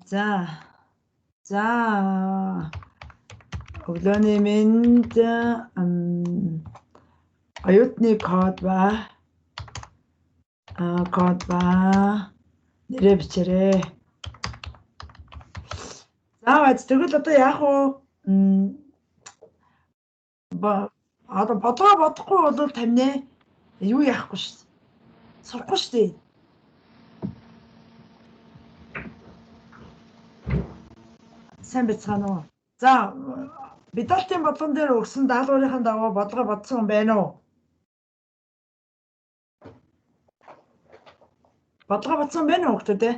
За. За. Өглөөний мэнд, оюутны код ба код ба нэрээ бичээрэй. За, тэгвэл одоо яах вэ? Одоо бодлого бодохгүй бол тамнэ юу яахгүй шүү. Сурахгүй шүү дээ. Сайн байцгаана уу? За, Бидалтын бодлогон дээр өгсөн даалгаврын дагуу бодлого бодсон хүн байна уу? Бодлого бодсон байна уу хүмүүс ээ?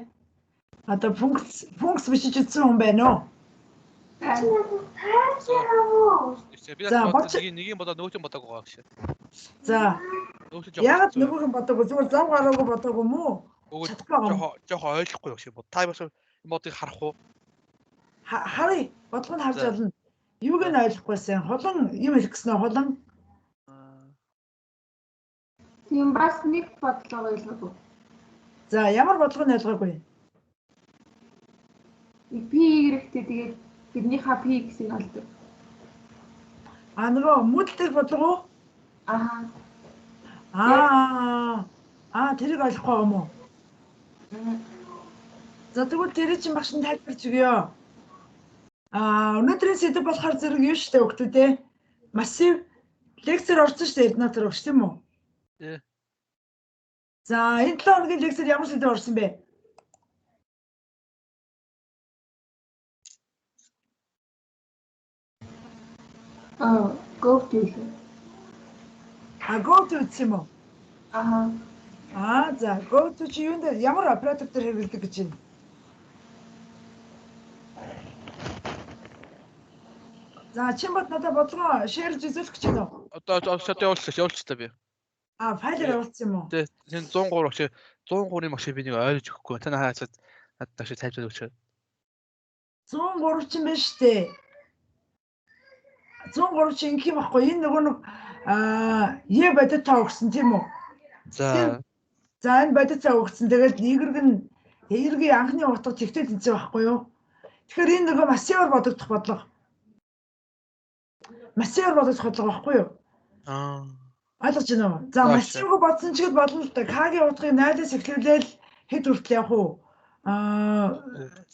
Одоо функц бичиж үзсэн хүн байна уу? За, нэг юм бодоо нөгөөт нь бодоогүй байгаа гэж. За. Яагаад нөгөөх нь бодоогүй? Зүгээр зам гараагүй бодоогүй мүү? Чадахгүй байгаа. Жохоо ойлгохгүй гэж. Та бас модыг харах уу? Харъя. Бодлого нь харж олно. Юуг нь ойлгохгүйсэн? Хулан юм хэлэх гэсэн үү? Хулан? Тийм, бас нэг бодлого ойлгоогүй. За, ямар бодлого нь ойлгоогүй? P Y-тэй тэгээд биднийхээ P X-ийг олдог. А нөгөө мөдөл бодлого уу? Аа. Аа, тэрийг ойлгохгүй юм уу? За, тэгвэл тэрийг чинь багш нь тайлбарч өгье. Аа, өнөөдрийн сэдэв болохоор зэрэг юу шүү дээ өгтөө те. Массив лекцээр орсон шүү дээ Эрдэнэтэр өгч тийм үү? Тий. За, энэ 7 хоногийн лекцээр ямар сэдэв орсон бэ? Аа, go to. А, go to гэсэн юм уу? Аа. Аа, за, go to чи юунд ямар оператор дээр хэрэглэдэг гэж байна? За, чин бод надад бодлогоо шеэрлж үзүүлэх гэж байна уу? Одоо явуулчихлаа би. А, файлаар явуулсан юм уу? Тий, энэ 103 багш 103-ын багш би нэг ойлгож өгөхгүй. Та хаацаад надад багш тайлбарлаж өгч. 103 чинь байна шүү дээ. 103 чинь ингэх юм байхгүй. Энэ нөгөө нэг аа, бодит тоо өгсөн тийм үү? За. За, энэ бодит тоо өгсөн. Тэгээд Y нь Y-ийн анхны утга тэгтэл тэнцээ байхгүй юу? Тэгэхээр энэ нөгөө массиваар бодогдох бодлого. Массиваар бодогдох бодлого байхгүй юу? Аа. Ойлгож байна уу? За, массивыг бодсон ч гэд болно л да. К-гийн утгыг 0-аас эхлүүлээл хэд хүртэл явах уу? Аа,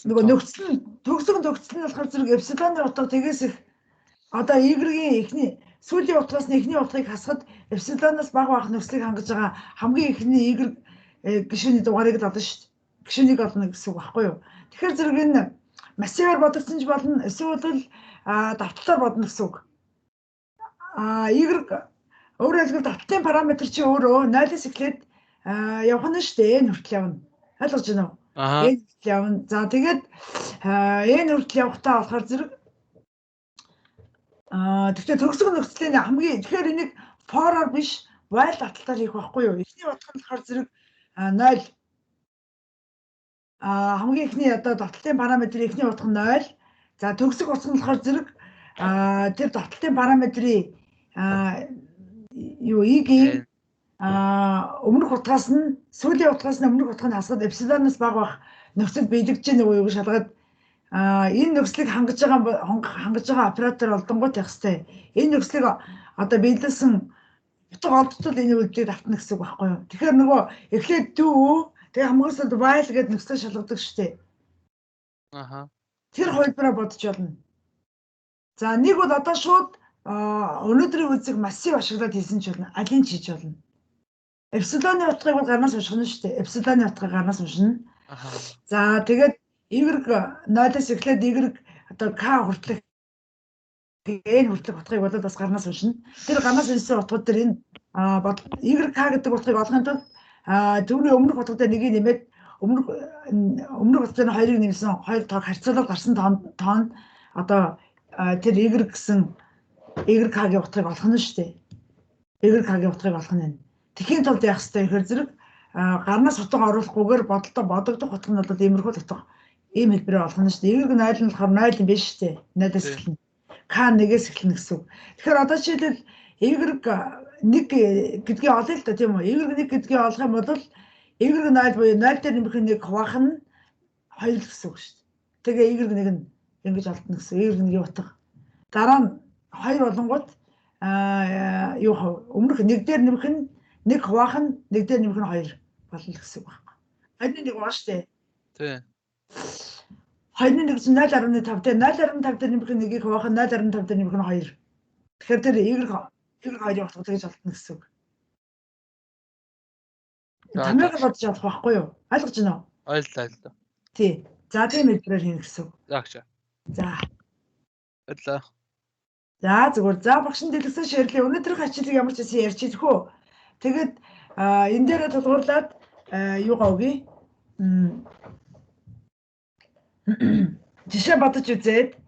нөгөө нөхцөл нь төгсгөн төгсөл нь болохоор зэрэг эпсилоны утга тэгээс их одоо Y-ийн эхний сүүлийн утгаас нь эхний утгыг хасахад эпсилоноос бага байх нөхцөлийг хангаж байгаа хамгийн эхний Y гишүүний дугаарыг л олно шүү дээ. Гишүүнийг олно гэсэн үг байхгүй юу? Тэгэхээр зэрэг энэ массиваар бодогдсон ч болно, эсвэл давталтаар бодно гэсэн үг. А, Y өөрөөр хэлбэл давталтын параметр чи өөрөө 0-аас эхлээд явах нь шүү дээ. N хүртэл явна. Ойлгож байна уу? N хүртэл явна. За, тэгээд N хүртэл явахдаа болохоор зэрэг тэгэхээр төгсгөн нөхцөлийн хамгийн тэгэхээр энийг for-оор биш while давталтаар хийх байхгүй юу? Эхний утга нь болохоор зэрэг 0. А, хамгийн эхний одоо давталтын параметрын эхний утга нь 0. За, төгсөх утга нь болохоор зэрэг тэр давталтын параметрын юу Y-ийн өмнөх утгаас нь сүүлийн утгаас нь өмнөх утгыг хасахад эпсилоноос бага байх нөхцөл биелэгдэж байна уу гэж шалгаад энэ нөхцөлийг хангаж байгаа оператор олдонгууд явах хэвээр. Энэ нөхцөлийг одоо биелүүлсэн утга олдтол энэ үйлдэлийг давтна гэсэн үг байхгүй юу? Тэгэхээр нөгөө эхлээд do тэгээ хамгийн сүүлд while гэдэг нөхцөл шалгадаг шүү дээ. Аха. Тэр хувилбараа бодож болно. За, нэг бол одоо шууд өнөөдрийн үзэг массив ашиглаад хийсэн ч болно, алин ч хийж болно. Эпсилоны утгыг бол гарнаас унших нь шүү дээ. Эпсилоны утгыг гарнаас уншина. За, тэгээд Y 0-аас эхлээд Y одоо К хүртэлх N хүртэлх утгыг бол бас гарнаас уншина. Тэр гарнаас уншсан утгууд дээр энэ Y К гэдэг утгыг олохын тулд түүний өмнөх утга дээр нэгийг нэмээд өмнөх утга дээр хоёрыг нэмсэн хоёр тоог харьцуулаад гарсан тоон одоо тэр Y гэсэн Y K-гийн утгыг олох нь шүү дээ. Y K-гийн утгыг олох нь байна. Тэхийн тулд яах ёстой гэхээр зэрэг гарнаас утга оруулахгүйгээр бодолтой бодогдох утга нь бол иймэрхүү утга ийм хэлбэрээр олох нь шүү дээ. Y 0 нь болохоор 0 юм биш шүү дээ. 0-аас эхэлнэ. К 1-ээс эхэлнэ гэсэн үг. Тэгэхээр одоо жишээлбэл Y 1 гэдгийг олъё л да тийм үү? Y 1 гэдгийг олох юм бол Y 0 буюу 0 дээр нэмэх нь 1 хуваах нь 2 л гэсэн үг шүү дээ. Тэгээ Y 1 нь ингэж олдно гэсэн. Y 1-ийн утга. Дараа нь 2 болонгууд юу өмнөх 1 дээр нэмэх нь 1 хуваах нь 1 дээр нэмэх нь 2 болно л гэсэн үг байхгүй. 2-ны 1 байгаа шүү дээ. Тий. 2-ны 1 чинь 0.5 дээр 0.5 дээр нэмэх нь 1-ийг хуваах нь 0.5 дээр нэмэх нь 2. Тэгэхээр тэр Y 2-ын утга тэгж олдно гэсэн үг. Тамиг бодож явах байхгүй юу? Ойлгож байна уу? Ойлголоо. Тий. За тийм хэлбэрээр хийнэ гэсэн үг. За агш. За. Баярлалаа. За зүгээр. За багш нь дэлгэсэн ширлээ. Өнөөдрийн хичээлийг ямар ч байсан ярьж идэх үү. Тэгээд энэ дээрээ тулгуурлаад юугаа өгье. Жишээ бодож үзээд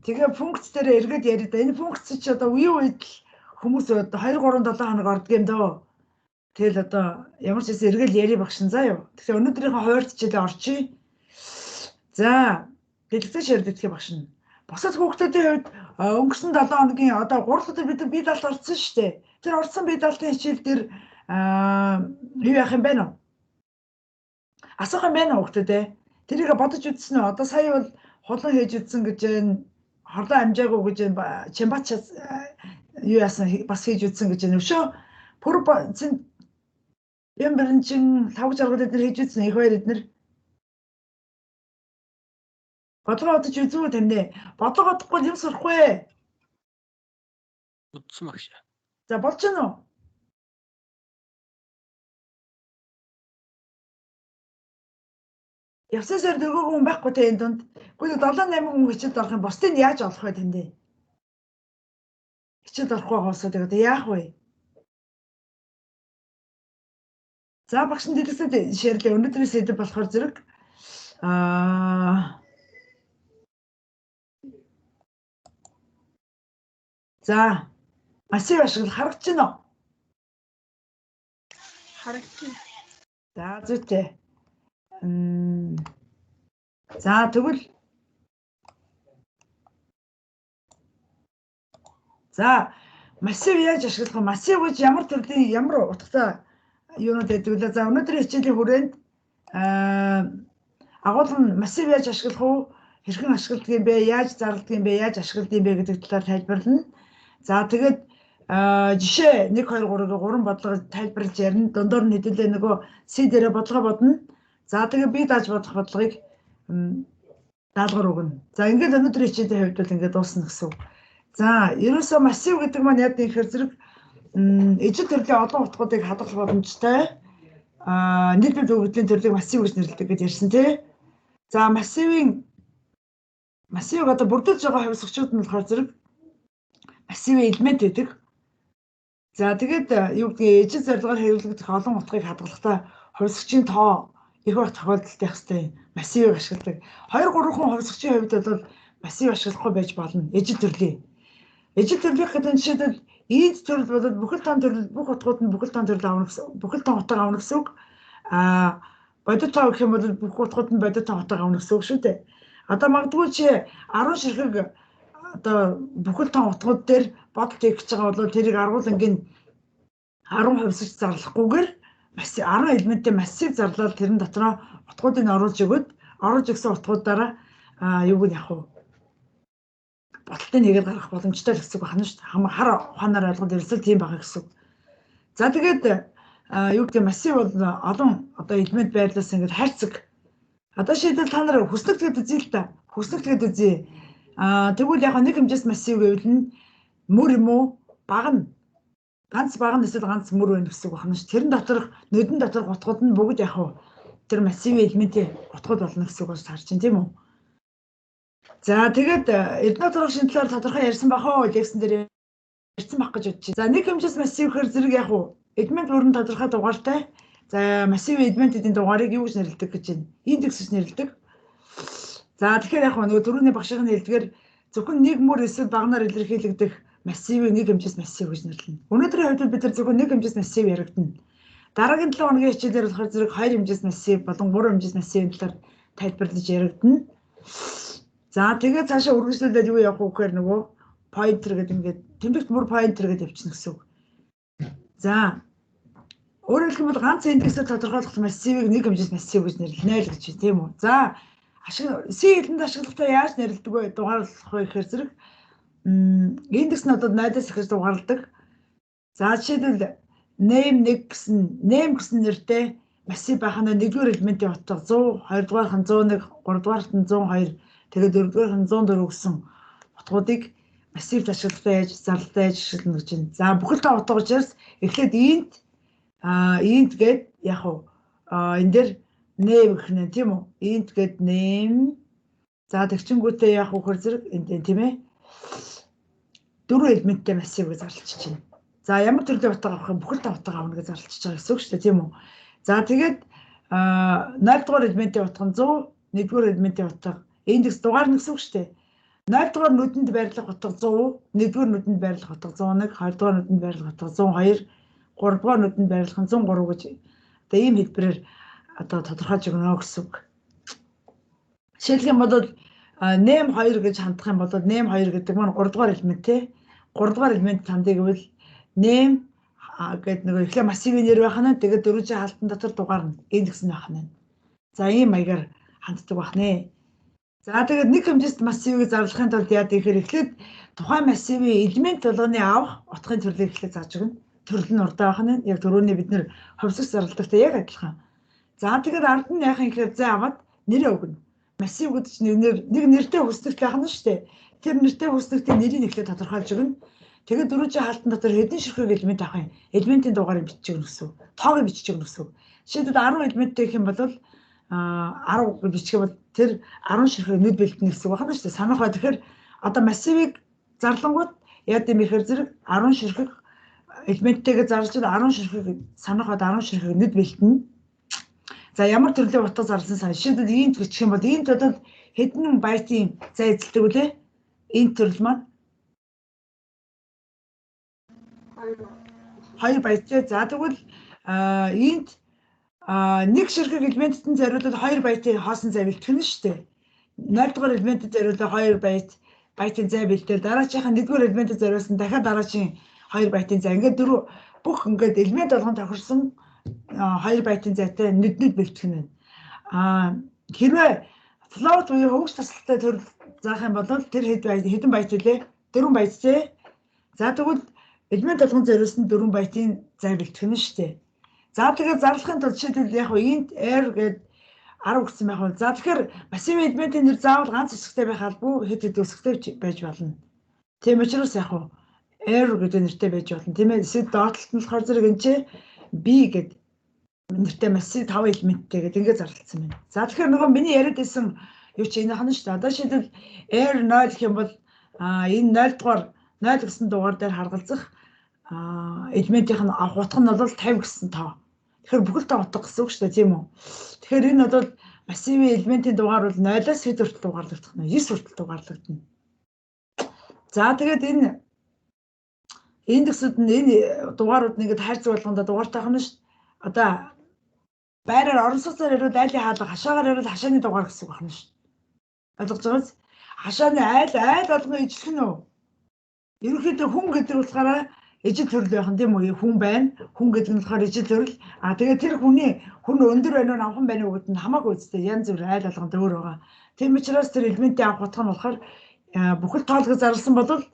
тэгээ функц дээр эргээд яриа. Энэ функц чи одоо үеийн үед л хүмүүс 2 3 7 хоног ордог юм дөө. Тэгэл одоо ямар ч байсан эргээл яриа багш нь заа юу. Тэгэхээр өнөөдрийнхөө хуваарь хичээлээ орчие. За дэлгэцэн ширдэг багш нь. Бусад хүүхдүүдийн хувьд өнгөрсөн 7 хоногийн одоо 3 өдөр бид нар бие даалт орсон шүү дээ. Тэр орсон бие даалтын хичээл дээр юу яах юм бэ нөө? Асуух юм байна уу хүүхдүүдээ? Тэрийг бодож үзсэн үү? Одоо сая бол хулан хийж үзсэн гэж байна. Хорлоо амжаагүй гэж байна. Чимбач юу яасан бас хийж үзсэн гэж байна. Өшөө пүр зин юм бэрэнчин лавг жаргал эднэр хийж үзсэн их баяр эднэр. Бодлого бодож үзв үү тань? Бодлого бодохгүй юм сурахгүй. Бодсон багш. За болж гэнэ үү? Явсан сар дөрвөн хүн байхгүй те энэ дунд. Гэхдээ 7 8 хүн хичээлд орох юм. Бусдыг яаж олох вэ тань? Хичээлд орохгүй байгаасаа тэгээд яах вэ? За багш нь дэлгэцэд ширлээ. Өнөөдрийн сэдэв болохоор зэрэг за массив ашиглах харагдаж байна уу? Харагдаж байна. За зүйтэй. За тэгвэл за массив яаж ашиглах вэ? Массив гэж ямар төрлийн ямар утгатай юунууд байдаг вэ? За өнөөдрийн хичээлийн хүрээнд агуулга нь массив яаж ашиглах вэ? Хэрхэн ашигладаг юм бэ? Яаж зарладаг юм бэ? Яаж ашигладаг юм бэ гэдэг талаар тайлбарлана. За тэгээд жишээ 1 2 3 гэх гурван бодлого тайлбарлаж ярина. Дундуур нь хэдүүлээ нөгөө C дээрээ бодлого бодно. За тэгээ би дааж бодох бодлогыг даалгавар өгнө. За ингээд өнөөдрийн хичээлийн хувьд бол ингээд дуусна гэсэн үг. За ерөөсөө массив гэдэг маань яг нэг хэрэг зэрэг ижил төрлийн олон утгуудыг хадгалах боломжтой. Нийлбэл өгөгдлийн төрлийг массив гэж нэрлэдэг гэж ярьсан тий. За массивыг одоо бүрдүүлж байгаа хувьсагчуд нь болохоор зэрэг массивын элемент гэдэг. За тэгээд юу гэдгийг ижил зорилгоор хэрэглэгдэх олон утгыг хадгалахдаа хувьсагчийн тоо их байх тохиолдолд явах хэрэгтэй. Массивыг ашигладаг. 2 3 хүн хувьсагчийн хувьд бол массив ашиглахгүй байж болно. Ижил төрлийн. Ижил төрлийнх гэдэг нь жишээлбэл ийд төрөл болоод бүхэл тоон төрөл бүх утгууд нь бүхэл тоон төрөл авна гэсэн. Бүхэл тоон утга авна гэсэн үг. Бодит тоо гэх юм бол бүх утгууд нь бодит тоо утга авна гэсэн үг шүү дээ. Одоо магадгүй чи 10 ширхэг одоо бүхэл тоон утгууд дээр бодолт хийх гэж байгаа бол тэрийг аргуулангийн 10 хувьсагч зарлахгүйгээр 10 элементтэй массив зарлаад тэрэн дотроо утгуудыг оруулж өгөөд оруулж өгсөн утгуудаараа юуг нь явах вэ? Бодолтыг нэгээд гаргах боломжтой л гэсэн үг байна шүү дээ. Хар ухаанаар ойлгоод ерөөсөө тийм байгаа гэсэн үг. За тэгээд юу гэдэг массив бол олон одоо элемент байрлуулсан ингээд хайрцаг. Одоо шийдэл та нар хүснэгт гэдэг үзье л та. Хүснэгт гэдэг үзье. Тэгвэл яг нэг хэмжээс массив гэвэл нь мөр юм уу? Баг нь ганц баг нь эсвэл ганц мөр байна гэсэн үг байна шүү. Тэрэн доторх нүдэн доторх утгууд нь бүгд яг тэр массивын элементийн утгууд болно гэсэн үг болж таарч байна тийм үү? За тэгээд этнографийн талаар тодорхой ярьсан бах уу? Лекцэн дээр ярьсан байх гэж бодчих. За нэг хэмжээс массив гэхээр зэрэг яг уу элемент бүрэн тодорхой дугаартай. За массивын элементүүдийн дугаарыг юу гэж нэрлэдэг гэж байна? Индекс гэж нэрлэдэг. За тэгэхээр яг нөгөө түрүүний багшийн хэлдгээр зөвхөн нэг мөр эсвэл багнаар илэрхийлэгдэх массивыг нэг хэмжээс массив гэж нэрлэнэ. Өнөөдрийн хувьд бид нар зөвхөн нэг хэмжээс массив яригдана. Дараагийн 7 хоногийн хичээлээр болохоор зэрэг 2 хэмжээс массив болон 3 хэмжээс массивын талаар тайлбарлаж яригдана. За тэгээд цаашаа үргэлжлүүлээд юу явах вэ гэхээр нөгөө pointer гэдэг ингээд тэмдэгт мөр pointer гэдэг явчихна гэсэн үг. За Өөрөөр хэлэх юм бол ганц индексээр тодорхойлох массивыг нэг хэмжээст массив гэж нэрлэнэ л гэж тийм үү. За ашиг C хэлэнд ашиглахдаа яаж нэрлэдэг вэ? Дугаарлах вэ гэхээр зэрэг индекс нь одоо 0-аас эхэлж дугаарладаг. За жишээлбэл name 1 гэсэн name гэсэн нэртэй массив байх нь нэгдүгээр элементийн утга 100, хоёрдугаарх нь 101, гуравдугаарт нь 102, тэгээд дөрөвдүгээрх нь 104 гэсэн утгуудыг массивд ашиглахдаа яаж зарлалтаа яаж ашиглана гэж байна. За бүхэл тоо утга учраас эхлээд int int гээд яг уу энэ дээр name гэх нэ тийм үү? Int гээд name. За тэгчингүүтээ яг үхэр зэрэг энэ тийм ээ. Дөрвөн элементтэй массив гэж зарлчихж байна. За ямар төрлийн утга авах юм? Бүхэл тоо утга авна гэж зарлчихж байгаа гэсэн үг шүү дээ, тийм үү? За тэгээд 0 дугаар элементийн утга нь 100, 1 дугаар элементийн утга индекс дугаар нь гэсэн үг шүү дээ. 0 дугаар нүдэнд байрлах утга 100, 1 дугаар нүдэнд байрлах утга 101, 2 дугаар нүдэнд байрлах утга 102, 3 дугаар нүдэнд байрлах нь 103 гэж одоо ийм хэлбэрээр одоо тодорхойлж өгнө гэсэн үг. Жишээлх юм бол name 2 гэж хандах юм бол name 2 гэдэг маань 3 дугаар элемент те. 3 дугаар элемент хандъя гэвэл name гэдэг нөгөө эхлээ массивын нэр байх нь, тэгээд дөрвөн хаалтан дотор дугаар нь индекс нь байх нь. За ийм маягаар ханддаг байх нэ. За тэгээд нэг хэмжээст массивыг зарлахын тулд яа гэхээр эхлээд тухайн массивын элемент болгоны авах утгын төрлийг эхлээд зааж өгнө. Төрөл нь урдаа байх нь яг түрүүний бид нэр хувьсагч зарладагтай яг адилхан. За тэгээд ард нь яах юм гэхээр зай аваад нэрээ өгнө. Массив гэдэг чинь нэг нэртэй хүснэгт байх нь шүү дээ. Тэр нэртэй хүснэгтийн нэрийг эхлээд тодорхойлж өгнө. Тэгээд дөрвөн хаалтан дотор хэдэн ширхэг элемент авах юм? Элементийн дугаарыг бичиж өгнө гэсэн үг. Тоог бичиж өгнө гэсэн үг. Жишээлбэл 10 элементтэй гэх юм бол 10 гэж бичих юм бол тэр 10 ширхэг нүд бэлтэнэ гэсэн үг байна шүү дээ. Санах бай. Тэгэхээр одоо массивыг зарлангууд яа гэм ихээр зэрэг 10 ширхэг элементтэйгээ зарлж 10 ширхэг санах бай 10 ширхэг нүд бэлтэнэ. За ямар төрлийн утга зарласан сан. Жишээлбэл int бичих юм бол int бол хэдэн байтын зай эзэлдэг вүлээ? Int төрөл маань 2 байттай. За тэгвэл int нэг ширхэг элементэд нь зориулаад 2 байтын хоосон зай бэлтгэх нь шүү дээ. 0 дугаар элементэд зориулаад 2 байтын зай бэлдээл дараачихын 1 дугаар элементэд зориулсан дахиад дараачийн 2 байтын зай. Ингээд дөрөв бүх ингээд элемент болгон тохирсон 2 байтын зайтай нүд бэлтгэх нь байна. Хэрвээ float буюу хөгж тасалтай төрөл заах юм бол тэр хэдэн байт вүлээ? 4 байт тий. За тэгвэл элемент болгон зориулсан 4 байтын зай бэлтгэх нь шүү дээ. За тэгээд зарлахын тулд жишээлбэл яг int r гээд 10 гэсэн байх бол за тэгэхээр массивын элементийн нэр заавал ганц хэсэгтэй байх албагүй, хэд хэд хэсэгтэй байж болно. Тийм учраас яг r гэдэг нэртэй байж болно. Тийм ээ. Эсвэл доотлолт нь болохоор зэрэг энэ чи b гээд нэртэй массив 5 элементтэй гэдэг ингээд зарлагдсан байна. За тэгэхээр нөгөө миний яриад байсан юу чи энэ хана шүү дээ. Одоо жишээлбэл r 0 гэх юм бол энэ 0 дугаар 0 гэсэн дугаар дээр харгалзах элементийнх нь авах утга нь бол 50 гэсэн тоо. Тэгэхээр бүхэл тоо утга гэсэн үг шүү дээ, тийм үү? Тэгэхээр энэ бол массивын элементийн дугаар бол 0-аас хэд хүртэл дугаарлагдах нь? 9 хүртэл дугаарлагдана. За тэгээд энэ индексүүд нь энэ дугаарууд нь ингээд хайрцаг болгондоо дугаартай байна шүү дээ. Одоо байраар орон сууцаар ярил айлын хаалга, хашаагаар ярил хашааны дугаар гэсэн үг байна шүү дээ. Ойлгож байгаа биз? Хашааны айл айл болгон ижлэх нь үү? Ерөнхийдөө хүн гэдэг болохоор ижил төрөл байх нь тийм үү? Хүн байна. Хүн гэдэг нь болохоор ижил төрөл. А тэгээд тэр хүний хүн өндөр байна уу, намхан байна уу гэдэг нь хамаагүй үстэй. Янз бүр айл болгонд өөр байгаа. Тийм учраас тэр элементийн авах утга нь болохоор бүхэл тоолог зарласан бол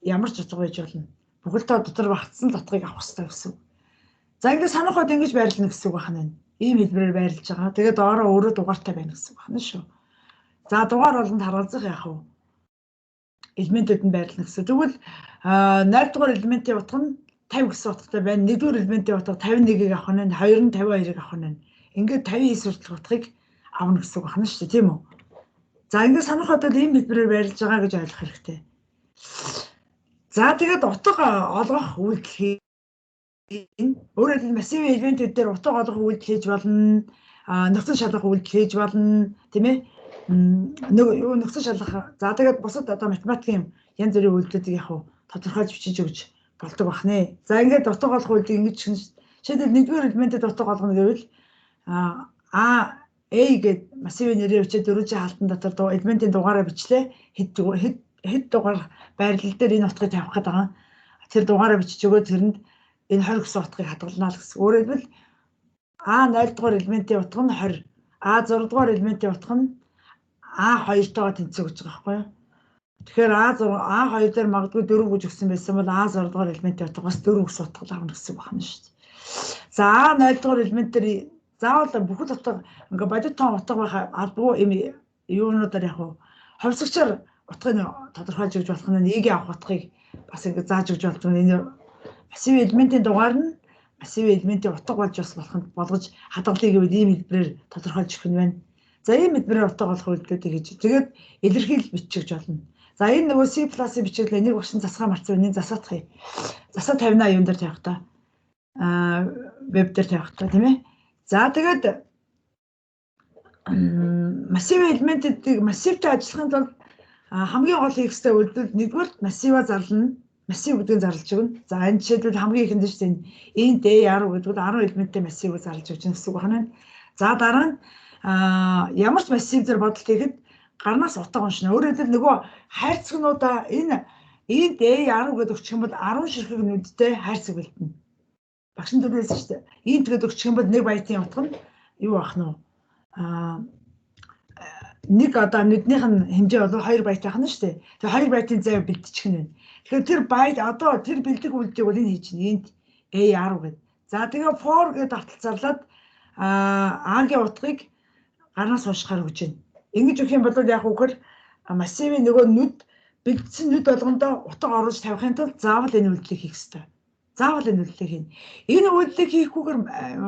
ямар ч утга байж болно. Бүхэл тоо дотор багтсан л утгыг авах хэрэгтэй гэсэн үг. За ингээд санах бод ингэж байрлана гэсэн үг байна. Ийм хэлбэрээр байрлаж байгаа. Тэгээд доороо өөрөө дугаартай байна гэсэн үг байна шүү. За дугаар болгонд харгалзах яах вэ? Элементүүд нь байрлана гэсэн. Тэгвэл 0 дугаар элементийн утга нь 50 гэсэн утгатай байна. 1 дугаар элементийн утга 51-ийг авах нь, 2 нь 52-ыг авах нь. Ингээд 59 хүртэлх утгыг авна гэсэн үг байна шүү дээ, тийм үү? За ингээд санах бодвол ийм хэлбэрээр байрлаж байгаа гэж ойлгох хэрэгтэй. За тэгээд утга олгох үйлдэл хийн. Өөрөөр хэлбэл массивын элементүүд дээр утга олгох үйлдэл хийж болно. Нөхцөл шалгах үйлдэл хийж болно, тийм ээ? Нэг нөхцөл шалгах. За тэгээд бусад одоо математикийн янз бүрийн үйлдэлүүдийг яг тодорхойлж бичиж өгч болдог байх нэ. За ингээд утга олгох үйлдэл ингэж жишээлбэл нэгдүгээр элементэд утга олгоно гэвэл А A гээд массивын нэрээр бичээд дөрвөн хаалтан дотор элементийн дугаараа бичлээ. Хэд дугаар байрлал дээр энэ утгыг тавих гээд байгаа. Тэр дугаараа бичиж өгөөд тэрэнд Энэ 20 гэсэн утгыг хадгална л гэсэн. Өөрөөр хэлбэл А0 дугаар элементийн утга нь 20, А6 дугаар элементийн утга нь А2-тойгоо тэнцэх гэж байгаа байхгүй юу? Тэгэхээр А6 А2 дээр магадгүй 4 гэж өгсөн байсан бол А6 дугаар элементийн утга бас 4 гэсэн утга авна гэсэн үг байна шүү дээ. За А0 дугаар элемент дээр заавал бүхэл утга ингээ бодит тоон утга байх албагүй юм юунуудаар яг хувьсагчаар утгыг тодорхойлж өгч болох нь нэг авах утгыг бас ингээ зааж өгч болох нь энэ массив элементийн дугаар нь массив элементийн утга болж бас болох нь болгож хадгалъя гэвэл ийм хэлбэрээр тодорхойлж өгөх нь байна. За ийм хэлбэрээр утга олох үйлдэлүүдийг хийж тэгээд илэрхийл бичиж болно. За энэ нөгөө C+-ийн бичиглэл энийг багш нь засгаа марцсан энийг засаадах юм. Засаа 50 юун дээр тавих та. Веб дээр тавих та тийм ээ. За тэгээд массив элементүүдийг массивтай ажиллахын тулд хамгийн гол хийх ёстой үйлдэл нэгдүгээр массиваа зарлана. Массив гэдгийг зарлаж өгнө. За энэ жишээлбэл хамгийн ихэнд шүү дээ. Int A10 гэдэг бол 10 элементтэй массивыг зарлаж өгч гэсэн үг байна. За дараа нь ямар ч массив дээр бодолт хийхэд гарнаас утга уншина. Өөрөөр хэлбэл нөгөө хайрцагнуудаа энэ int A10 гэдэг өгчих юм бол 10 ширхэг нүдтэй хайрцаг бэлдэнэ. Багш нь түрүүсэн шүү дээ. Int гэдэг өгчих юм бол 1 байтын утга нь юу ах нь вэ? Нэг одоо нүднийх нь хэмжээ бол 2 байт байх нь шүү дээ. Тэгээ 2 байтын зай бэлтчих нь байна. Тэгэхээр тэр байт одоо тэр бэлдэх үйлдэлийг бол энэ хийж чинь int A10 гэдэг. За тэгээ for гэдэг давтал зарлаад A-гийн утгыг гарнаас уншихаар өгч байна. Ингэж өгөх юм бол яг үгээр массивын нөгөө нүд бэлдсэн нүд болгондоо утга оруулж тавихын тулд заавал энэ үйлдэлийг хийх ёстой. Заавал энэ үйлдэлийг хийнэ. Энэ үйлдэлийг хийхгүйгээр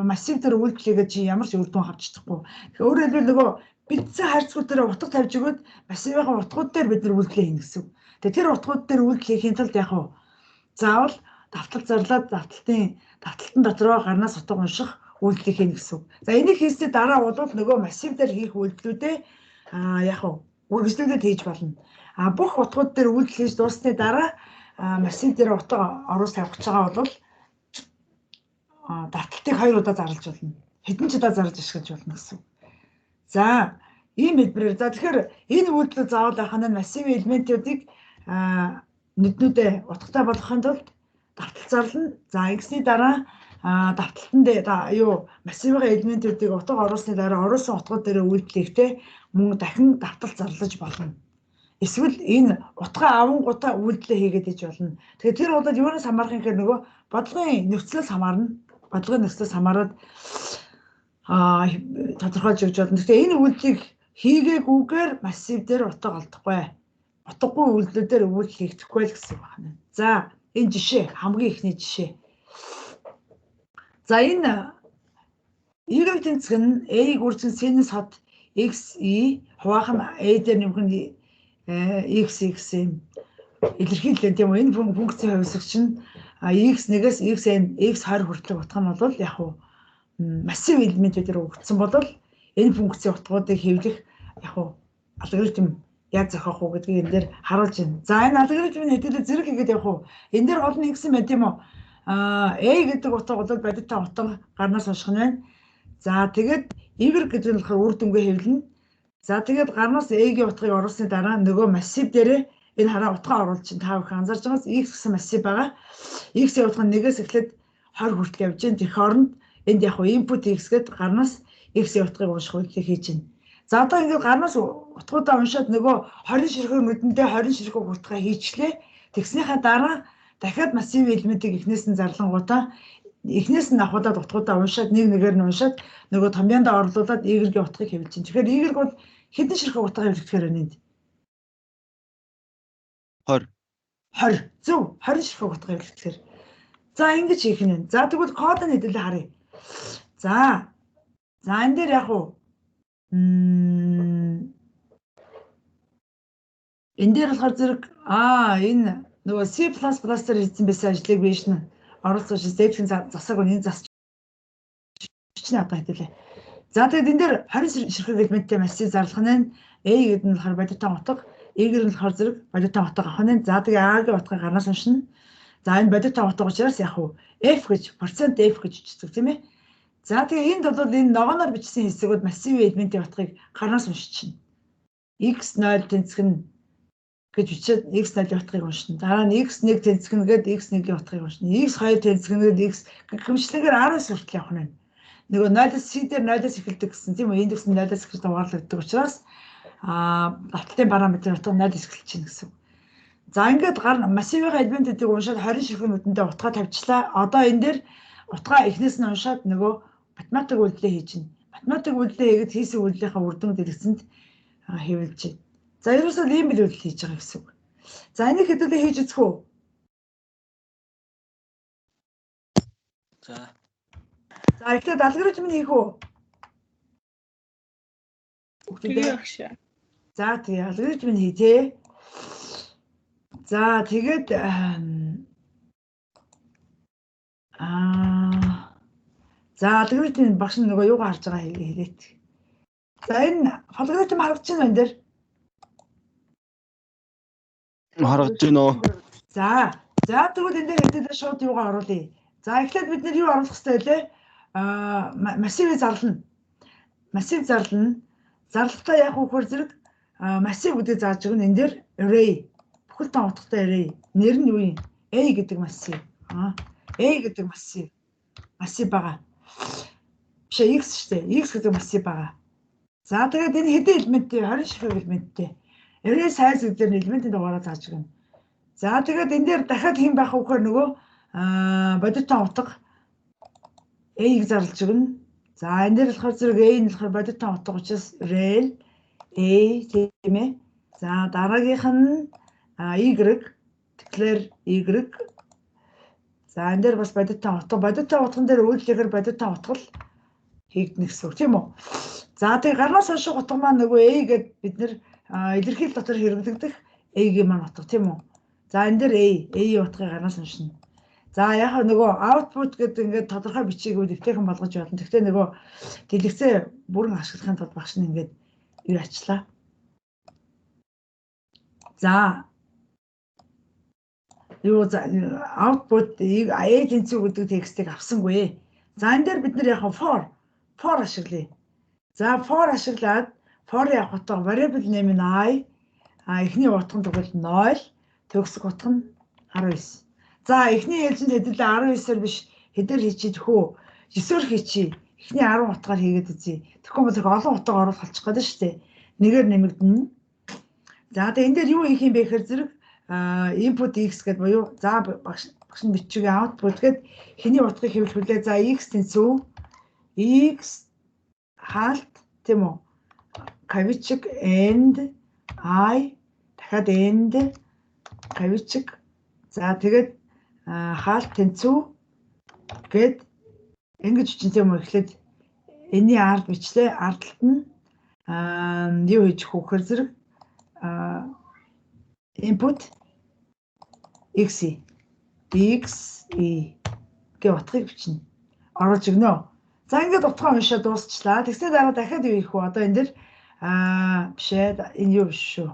массив дээр үйлдэл хийгээд чи ямар ч үр дүн авч чадахгүй. Тэгэхээр өөрөөр хэлбэл нөгөө бэлдсэн хайрцагууд дээр утга тавьж өгөөд массивын утгууд дээр бид нар үйлдэл хийнэ гэсэн үг. Тэгээ тэр утгууд дээр үйлдэл хийхийн тулд яг уу заавал давтал зарлаад давталтан дотроо гарнаас утга унших үйлдэлийг хийнэ гэсэн үг. За энийг хийсний дараа бол нөгөө массив дээр хийх үйлдэлүүдээ яг уу үргэлжлүүлээд хийж болно. Бүх утгууд дээр үйлдэл хийж дууссаны дараа массив дээр утга оруулж тавих гэж байгаа бол давталтыг 2 удаа зарлаж болно. Хэдэн ч удаа зарлаж ашиглаж болно гэсэн үг. За ийм хэлбэрээр за тэгэхээр энэ үйлдэл заавал байх нь массив элементүүдийг нүднүүдээ утгатай болгохын тулд давтал зарлана. За ингэсний дараа давталтанд юу массивын элементүүдийг утга оруулсны дараа оруулсан утгууд дээр үйлдэл хийхдээ мөн дахин давтал зарлаж болно. Эсвэл энэ утгаа авангуудаа үйлдэлээ хийгээд иж болно. Тэгэхээр тэр бол юунаас хамаарах юм гэхээр нөгөө бодлогын нөхцлөөс хамаарна. Бодлогын нөхцлөөс хамаарат тодорхойлж өгч болно. Тэгэхээр энэ үйлдэлийг хийгээгүйгээр массив дээр утга олдохгүй. Утгагүй үйлдэлүүдээр үйлдэл хийгдэхгүй л гэсэн үг байна. За энэ жишээ хамгийн эхний жишээ. За энэ Y тэнцэх нь A-г үржин синус хот X E хуваах нь A дээр нэмэх нь X X юм илэрхийлэн тийм үү? Энэ функцийн хувьсагч нь x1-ээс xn x20 хүртэлх утга нь бол яг уу массив элементүүдээр өгөгдсөн бол энэ функцийн утгуудыг хэвлэх яг уу алгоритм яаж зохиох уу гэдгийг энэ дээр харуулж байна. За энэ алгоритмыг хэдүүлээ зэрэг хийгээд явах уу? Энэ дээр гол нь ингэсэн байна тийм үү? A гэдэг утга бол бодит утга гарнаас унших нь байна. За тэгээд Y гэдэг нь болохоор үр дүнгээ хэвлэнэ. За тэгээд гарнаас A-гийн утгыг оруулсны дараа нөгөө массив дээрээ энэ хараа утгаа оруулж чинь та бүхэн анзаарч байгаас X гэсэн массив байгаа. X-ийн утга нь 1-ээс эхлээд 20 хүртэл явж байна. Тэр хооронд энд яг хуу input X гээд гарнаас X-ийн утгыг унших үйлдэлийг хийж байна. За одоо ингээд гарнаас утгуудаа уншаад нөгөө 20 ширхэг нүдэндээ 20 ширхэг утгаа хийчлээ. Тэгснийхаа дараа дахиад массив элементийг эхнээс нь зарлангуудаа эхнээс нь авахудаад утгуудаа уншаад нэг нэгээр нь уншаад нөгөө томьёондоо орлуулад Y-ийн утгыг хэвлэж чинь. Тэгэхээр Y бол хэдэн ширхэг утга хэвлэгдэхээр байна энд? 20. 20. Зөв. 20 ширхэг утга хэвлэгдэхээр. За ингэж хийх нь байна. За тэгвэл код нь хэдүүлээ харъя. За. За энэ дээр яг уу энэ дээр болохоор зэрэг энэ нөгөө C++ дээр хийсэн байсан ажлыг би шин оруулсан учраас дээдхэн засааг энэ засч чинь одоо хэдүүлээ. За тэгээд энэ дээр 20 ширхэг элементтэй массив зарлах нь A гэдэг нь болохоор бодиттой утга, Y нь болохоор зэрэг бодиттой утга авах нь. За тэгээ A-гийн утгыг гарнаас уншина. За энэ бодиттой утга учраас яг уу F гэж процент F гэж бичдэг тийм ээ. За тэгээ энд бол энэ ногооноор бичсэн хэсгүүд массивын элементийн утгыг гарнаас уншчихна. X0 тэнцэх нь гэж бичээд x0-ийн утгыг уншина. Дараа нь x1 тэнцгэнгээд x1-ийн утгыг уншина. x2 тэнцгэнгээд x гэмчлэгээр 19 хүртэл явах нь. Нөгөө 0-аас c дээр 0-аас эхэлдэг гэсэн, тийм үү? Индекс нь 0-аас эхэлж дугаарлагддаг учраас давталтын параметрын утга 0-аас эхэлж чинь гэсэн. За, ингээд гар массивын элементүүдийг уншаад 20 ширхэг нүдэндээ утгаа тавьчлаа. Одоо энэ дээр утгаа эхнээс нь уншаад нөгөө математик үйлдэлээ хийж байна. Математик үйлдэлээ хийгээд хийсэн үйлдэлийнхаа үр дүн дэлгэцэнд хэвлэж байна. За, ерөөсөө ийм л үйлдэл хийж байгаа гэсэн үг. За, энийг хэдүүлээ хийж үзэх үү? За. За, эхлээд алгоритм нь хийх үү? Тэгээ. За, тэгээ алгоритм нь хий тээ. За, тэгээд за, алгоритм багш нь нөгөө юугаар харж байгаа хэлээт. За, энэ алгоритм харагдаж байна энэ дээр. Харагдаж байна уу? За. За, тэгвэл энэ дээр хэдүүлээ шууд юугаар оруулъя. За, эхлээд бид нэр юу оруулах хэрэгтэй вэ? Массивыг зарлана. Массив зарлана. Зарлахдаа яг үхээр зэрэг массив гэдэг зааж өгнө. Энэ дээр array, бүхэл тоон утгатай array. Нэр нь юу юм? A гэдэг массив. A гэдэг массив. Массив байгаа. Биш ээ, X шүү дээ. X гэдэг массив байгаа. За, тэгээд энэ хэдэн элементтэй? 20 ширхэг элементтэй. Array size гэдэг нь элементийн дугаараа зааж өгнө. За, тэгээд энэ дээр дахиад хэн байх вэ гэхээр нөгөө бодит тоон утга A-г зарлж өгнө. За, энэ дээр болохоор зэрэг A нь болохоор бодит тоон утга учраас rel A, тийм ээ. За, дараагийнх нь Y, тэгэхээр Y. За, энэ дээр бас бодит тоон утга. Бодит тоон утган дээр үйлдэлээр бодит тоон утга л хийгдэнэ гэсэн үг, тийм үү? За, тэгээ гарнаас унших утга маань нөгөө A гэд бид нэр илэрхийлэл дотор хэрэглэгдэх A-гийн маань утга, тийм үү? За, энэ дээр A, A-ийн утгыг гарнаас уншина. За, яг нөгөө output гэдэг ингээд тодорхой бичгийг эвтэйхэн болгож болно. Гэхдээ нөгөө дэлгэцээ бүрэн ашиглахын тулд багш нь ингээд юу ачлаа. За, юу, за, output A тэнцүү гэдэг текстийг авсангүй. За, энэ дээр бид нар яг for ашиглая. За, for ашиглаад for-ын авах утга variable name нь i, эхний утга нь тэгвэл 0, төгсөх утга нь 19. За, эхний ээлжинд хэдүүлээ 19-оор биш, хэдээр хийчих хөө, 9-оор хийчихье. Эхний 10 утгаар хийгээд үзье. Тэгэхгүй бол их олон утга оруулах болчих гээд шүү дээ. Нэгээр нэмэгдэнэ. За, тэгээ энэ дээр юу хийх юм бэ гэхээр зэрэг input x гэдэг буюу, за, багш нь бичиг output гэд хэний утгыг хэвлэх вүлээ. За, x тэнцүү x хаалт, тийм үү? Кавичик and i, дахиад and кавичик, за, тэгээд хаалт тэнцүү гэд ингэж чинь, тийм үү? Эхлээд энэний ард бичлээ. Ард талд нь юу хийж өгөх вэ зэрэг input x x e гэ утгыг бичнэ. Оруулж өгнө. За, ингээд утгаа уншаад дуусчлаа. Тэгсний дараа дахиад юу хийх вэ? Одоо энэ дэр биш ээ, энэ юу биш шүү.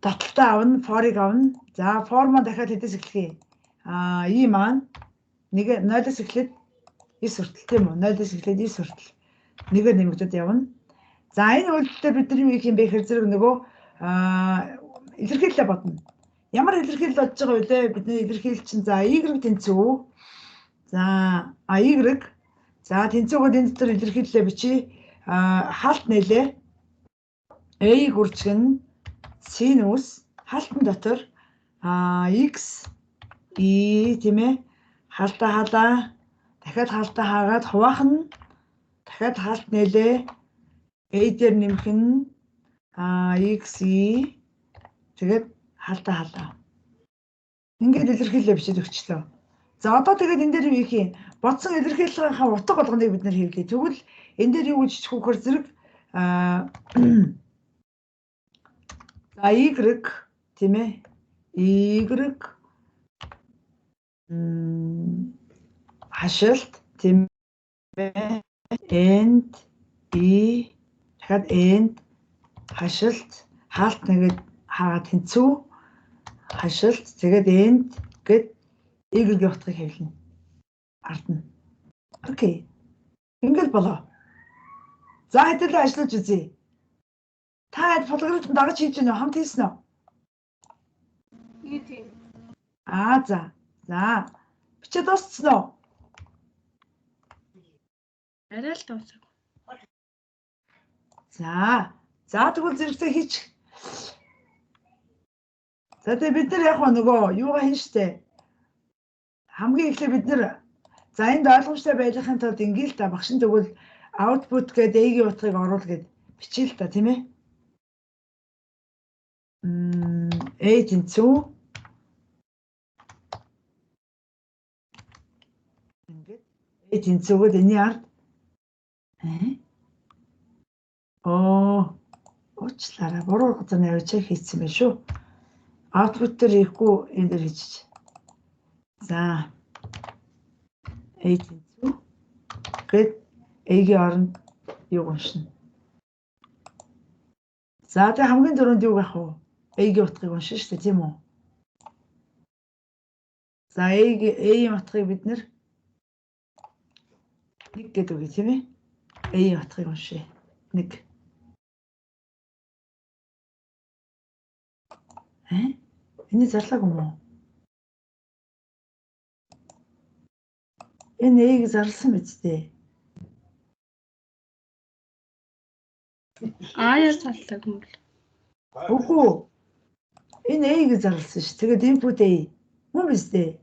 Таталтаа авна, for-ыг авна. За, for маань дахиад хэдээс эхлэх юм? И маань нэг 0-оос эхлээд 9 хүртэл, тийм үү? 0-оос эхлээд 9 хүртэл нэгээр нэмэгдээд явна. За, энэ үйлдэлээр бид нар юу хийх юм бэ гэхээр зэрэг нөгөө илэрхийлэлээ бодно. Ямар илэрхийлэл бодож байгаа вэ? Бидний илэрхийлэл чинь, за, y тэнцүү. За, а y, за, тэнцүүгээд энэ дотор илэрхийлэлээ бичиж, хаалт нээлээ. A гүржигэн синус хаалтан дотор x e, тийм ээ, хаалтаа хаалаа, дахиад хаалтаа хаагаад хуваах нь, дахиад хаалт нээлээ, a дээр нэмэх нь x e, тэгээд хаалтаа хаалаа. Ингээд илэрхийлэлээ бичиж өгчлөө. За, одоо тэгээд энэ дээр юу хийх юм? Бодсон илэрхийллийнхаа утга болгоныг бид нэр хэвлэе. Тэгвэл энэ дээр юу гэж бичих вэ гэхээр зэрэг за, y, тийм ээ, y хашилт, тийм ээ, and e, дахиад and хашилт, хаалт нэгэд хаагаад тэнцүү хашилт, тэгээд and гэд y-ийн утгыг хэвлэнэ. Ард нь. Okay. Ингээд болоо. За, хэдүүлээ ажиллаж үзье. Та алгоритм дагаж хийж гэнэ үү? Хамт хийсэн үү? Тийм. Аа за. За. Бичээ дууссан уу? Арай л дуусаагүй. За. За тэгвэл зэрэгцээ хийч. За тэгээ бид нар яг нөгөө юугаа хийн штэ. Хамгийн эхлээ бид нар за энд ойлгомжтой байхын тулд ингээл та багш нь тэгвэл output гэдэг A-ийн утгыг оруул гэд бичээл та тийм ээ. A тэнцүү ингээд A тэнцүүгээд энэний ард оо уучлаарай буруу газар нь авчиж хийсэн байх шүү. Output дээр хийхгүй энэ дээр хийчих. За A тэнцүү гээд A-гийн оронд юуг уншина. За тэгээ хамгийн түрүүнд юуг авах вэ? A-гийн утгыг уншина шүү дээ, тийм үү? За A-ийн утгыг бид нэр 1 гэдэг үг тийм ээ. A-ийн утгыг уншъя. 1. Эний зарлаагүй юм уу? Энэ A-г зарласан биз дээ. А-яар зарлаагүй юм бол. Үгүй. Энэ A-г зарласан ш. Тэгээд input A мөн биз дээ.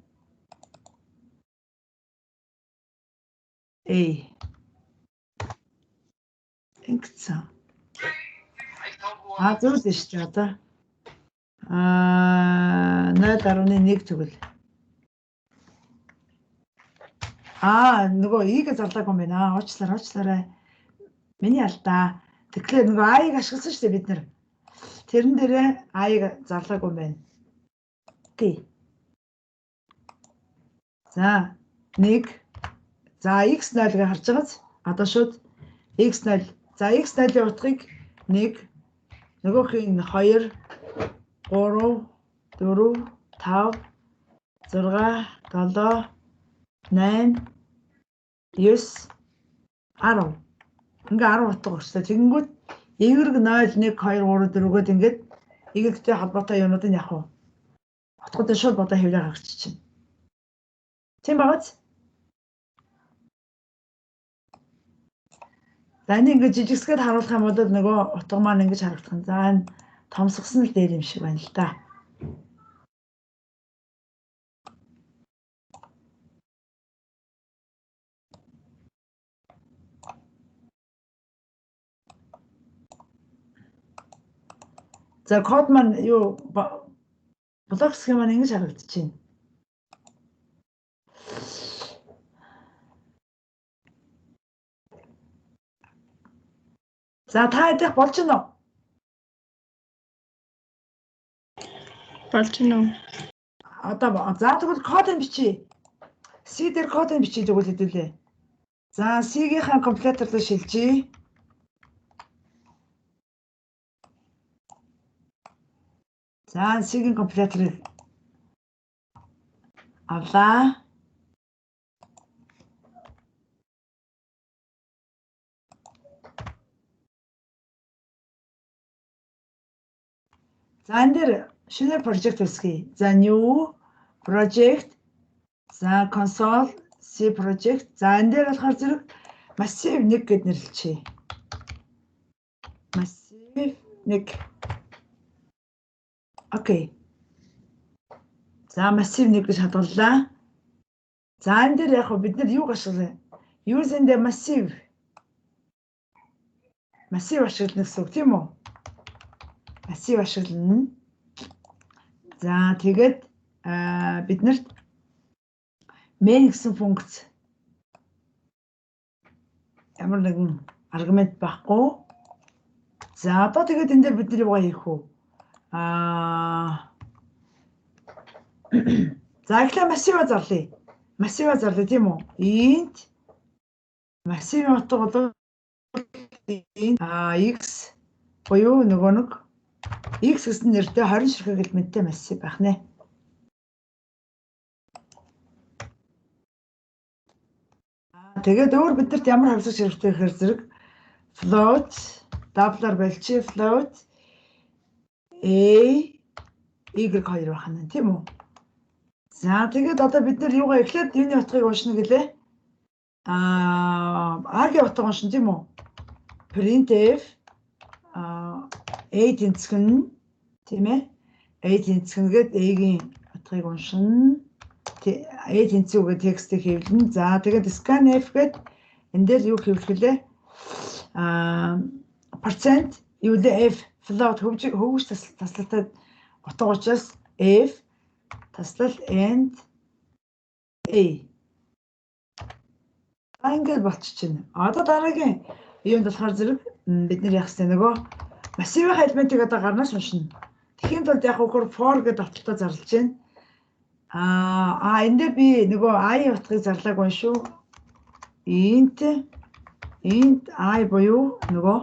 A. Ингэсэн. А зөв л шүү дээ одоо. Аа 0.1 тэгвэл. Аа нөгөө E-г зарлаагүй юм байна. Уучлаарай. Миний алдаа. Тэгэхээр нөгөө А-ыг ашигласан шүү дээ бид нар. Тэрэн дээрээ А-ыг зарлаагүй юм байна. Окей. За 1. За x0-ыг харж байгааз одоо шууд x0. За x0-ийн утгыг 1, нөгөөх нь 2, 3, 4, 5, 6, 7, 8, 9, 10. Ингээ 10 утга өгчлээ. Тэгэнгүүт y 0, 1, 2, 3, 4 гээд ингээд y-тэй холбоотой юмнуудыг яг уу утгуудыг шууд бодоо хэвлээ гаргачих чинь. Тийм байгааз? За энэ ингээд жижигсгээд харуулах юм бол нөгөө утга маань ингэж харагдах нь. За энэ томсгосон л дээр юм шиг байна л да. За код маань юу блок схем маань ингэж харагдаж байна. За та хэдих болж байна уу? Болж байна уу? Одоо за тэгвэл кодыг бичье. C дээр кодыг бичье тэгвэл хэдүүлээ. За C-гийнхаа компьютер руу шилжье. За C-ийн компьютерыг авлаа. За энэ дээр шинэ project үүсгэе. За new project, за console C project. За энэ дээр болохоор зэрэг массив 1 гэд нэрлэчихье. Массив 1. Окей. За массив 1 гэж хадгаллаа. За энэ дээр яг бид нар юуг ашиглая? Using the massive. Массив ашиглана гэсэн үг тийм үү? Массив ашиглана. За тэгээд биднэрт main гэсэн функц ямар нэгэн аргумент байхгүй. За одоо тэгээд энэ дээр бид нар юугаа хийх вэ? За эхлээ массиваа зарлая. Массиваа зарлая тийм үү? Int массивын утга бол int x буюу нөгөө нэг x гэсэн нэртэй 20 ширхэг элементтэй массив байх нэ. Тэгээд өөр бидэрт ямар хавьсагч хэрэгтэй гэхээр зэрэг float Double-аар болчих float a y 2 байх нь тийм үү? За тэгээд одоо бид нар юугаа эхлээд юуны утгыг уншина гэлээ? А-гийн утга уншина тийм үү? Printf a тэнцэх нь тийм ээ? A тэнцэх нь гээд a-гийн утгыг уншина. A тэнцүү гэдэг текстийг хэвлэнэ. За тэгээд scanf гээд энэ дээр юу хэвлэх вүлээ? Процент юу лээ f float хөвгөж таслалтай утга учраас f таслал and a. Ингээд болчихно. Одоо дараагийн юунд болохоор зэрэг бид нэр яах вэ нөгөө массивын элементийг одоо гарнаас уншина. Тэгэхийн тулд яг үгээр for гэдэг давталтаа зарлж байна. Энэ дээр би нөгөө i утгыг зарлаагүй юм шүү. Int i буюу нөгөө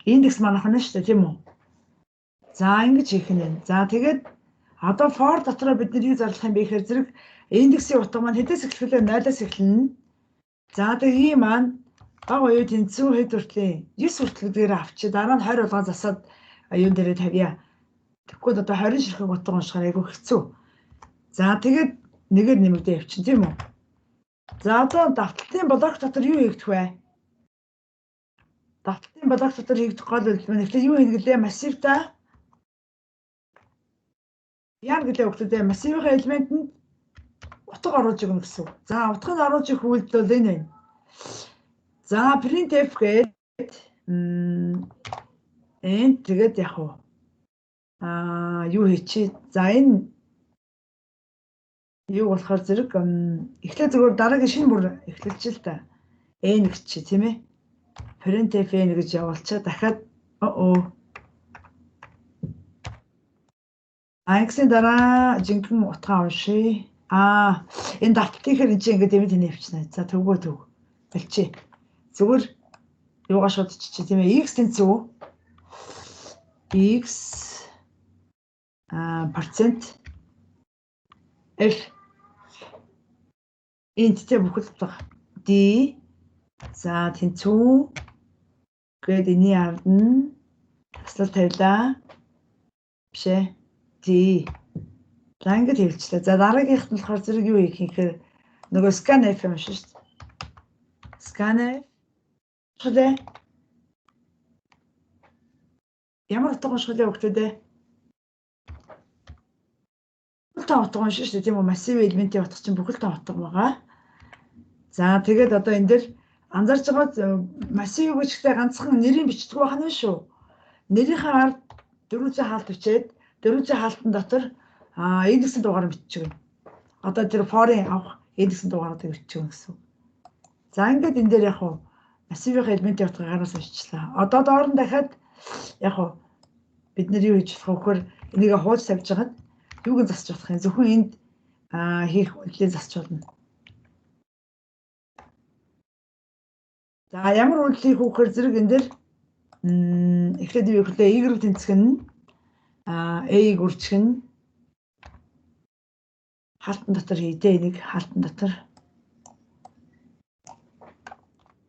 индекс манайх нь шүү дээ, тийм үү? За ингэж хийх нь. За тэгээд одоо for дотроо бид нар юу зарлах юм бэ гэхээр зэрэг индексийн утга маань хэдээс эхлэх вэ? 0-аас эхэлнэ. За тэгээд ийм маань баг оюу тэнцүү хэд хүртлийн 9 хүртэл гэдгээр авчи дараа нь 20 болгон засаад юун дээрээ тавья. Тэгэхгүй одоо 20 ширхэг утга уншихаар айгүй хэцүү. За тэгээд нэгээр нэмэгдээ явчин тийм үү? За одоо давталтын блок дотор юу хийгдэх вэ? Давталтын блок дотор хийгдэх гол үйлдэл маань эхлээд юу хийнэ гэлээ? Массивта яа гэлээ өгтөдөө массивын элементэнд утга оруулж өгнө гэсэн. За утгыг оруулж өгөх үйлдэл бол энэ байна. За printf гээд энэ тэгээд яг уу юу хийчи? За энэ юу болохоор зэрэг эхлээ зүгээр дараагийн шинэ бүр эхлэлж л та. N гэж чи тийм ээ. Printf n гэж явуулчаа дахиад X-ийн дараа жинхэнэ утгаа уншия. Энэ давталтынхаар энэ чинь ингээд юм тэнэ явчихна. За төвгөө төв. Болчих. Зүгээр юугаа шууд чичи тийм ээ. X тэнцүү. X процент F энд тэ бүхэл утга D за тэнцүү гээд энэний ард нь таслал тавилаа. Биш ээ. D. За ингэж хэвлэчлээ. За дараагийнх нь болохоор зэрэг юу хийх юм гэхээр нөгөө scanf юм шиг шүү дээ. Scanf уншихлээ. Ямар утга уншихлээ өгтөдөө? Бүхэл тоо утга уншина шүү дээ, тийм үү? Массив элементийн утга чинь бүхэл тоо утга байгаа. За тэгээд одоо энэ дэр анзаарч байгаа массив гэжтэй ганцхан нэрийг бичдэг байх нь шүү. Нэрийнхээ ард 400 хаалт бичээд 400 хаалтан дотор индексийн дугаар бичиж өгнө. Одоо тэр for-ын авах индексийн дугаарыг бичиж өгнө гэсэн. За ингээд энэ дээр яг уу массивын элементийн утгыг гараас уншчихлаа. Одоо доор нь дахиад яг уу бид нэр юу хийж болох вэ гэхээр энийг хуулж тавьж хагаад юуг нь засч болох юм? Зөвхөн энд хийх үйлдэлээ засч болно. За ямар үйлдэл хийх вэ гэхээр зэрэг энэ дээр эхлээд юу гэхлээ y тэнцэх нь a-г үржих нь хаалтан дотор хийдэ энийг хаалтан дотор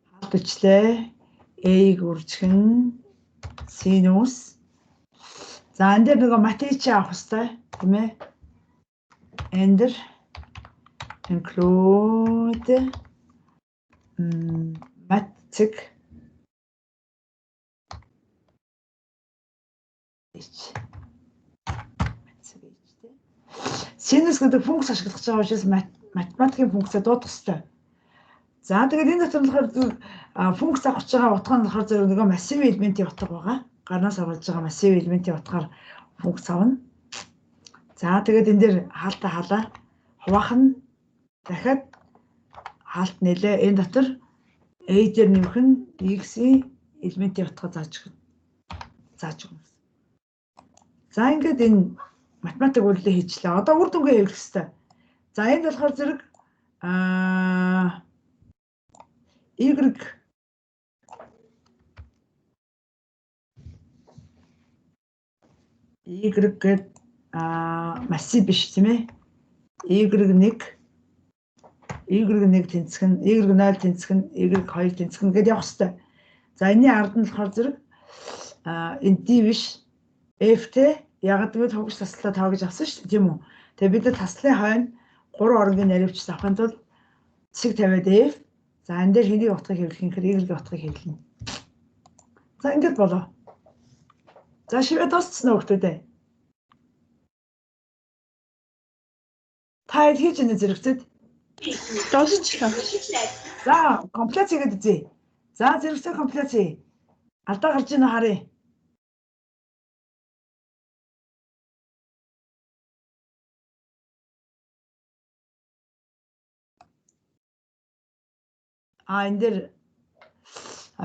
хаалт бичлээ a-г үржих нь синус. За энэ дээр нөгөө математик авах хэрэгтэй тийм ээ. Энэ дэр include математик h синус гэдэг функц ашиглах гэж байгаа учраас математикийн функцээ дуудах хэрэгтэй. За тэгээд энэ дотор болохоор функц авах гэж байгаа утга нь болохоор зөв нөгөө массив элементийн утга байгаа. Гарнаас оруулж байгаа массив элементийн утгаар функц авна. За тэгээд энэ дээр хаалтаа халаа хуваах нь дахиад хаалт нэлээ. Энэ дотор a дээр нэмэх нь x-ийн элементийн утга зааж өгнө. Зааж өгнө. За ингээд энэ математик үйлдэл хийчлээ. Одоо үр дүнгээ хэвлэх хэрэгтэй. За энд болохоор зэрэг y y гээд массив биш тийм ээ. Y1 Y1 тэнцэх нь Y0 тэнцэх нь Y2 тэнцэх нь гэдээ явах хэрэгтэй. За энэний ард нь болохоор зэрэг энэ D биш F те яг гэвэл хогш таслаа тоо гэж авсан шүү дээ, тийм үү? Тэгээ бид нар таслын хойно 3 оронгийн наривч авахын тулд цэг тавиад F. За энэ дээр хэнийг утгыг хэвлэх юм гэхээр Y-ийн утгыг хэвлэнэ. За ингэж болоо. За шивээ дууссан уу хүмүүс ээ? Та хэд хийж ийнэ зэрэгцэд? Дуусчлаа. За компиляц хийгээд үзье. За зэрэгцээ компиляц хий. Алдаа гарч ийнэ харъя. А энэ дээр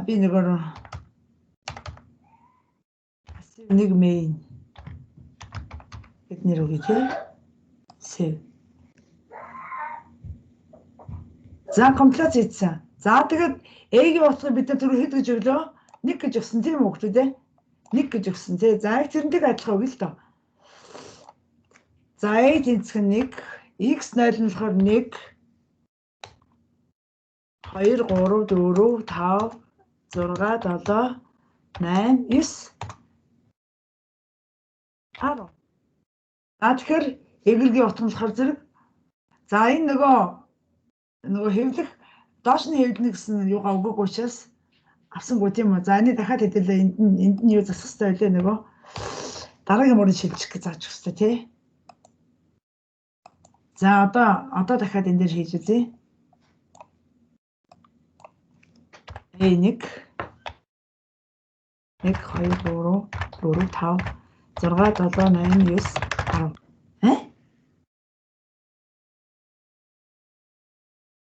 би нэгөр нэг main гэд нэр өгье тий. Save. За компиляц хийсэн. За тэгээд A-гийн утгыг бид нар түрүү хэд гэж өглөө? 1 гэж өгсөн тийм үү хүмүүс ээ? 1 гэж өгсөн тий. За яг тэрнтэй адилхан өгье л доо. За A тэнцэх нь 1, X0 нь болохоор 1 2 3 4 5 6 7 8 9 10. За тэгэхээр Y-ийн утга нь болохоор зэрэг. За энэ нөгөө хэвлэх доош нь хэвлэнэ гэсэн юугаа өгөөгүй учраас авсангүй тийм үү. За энэ дахиад хэдэлээ энд нь юу засах хэрэгтэй байлээ нөгөө дараагийн мөрөнд шилжих гэж зааж өгөх хэрэгтэй тий. За одоо дахиад энэ дээр хийж үзье. A1 1 2 3 4 5 6 7 8 9 10.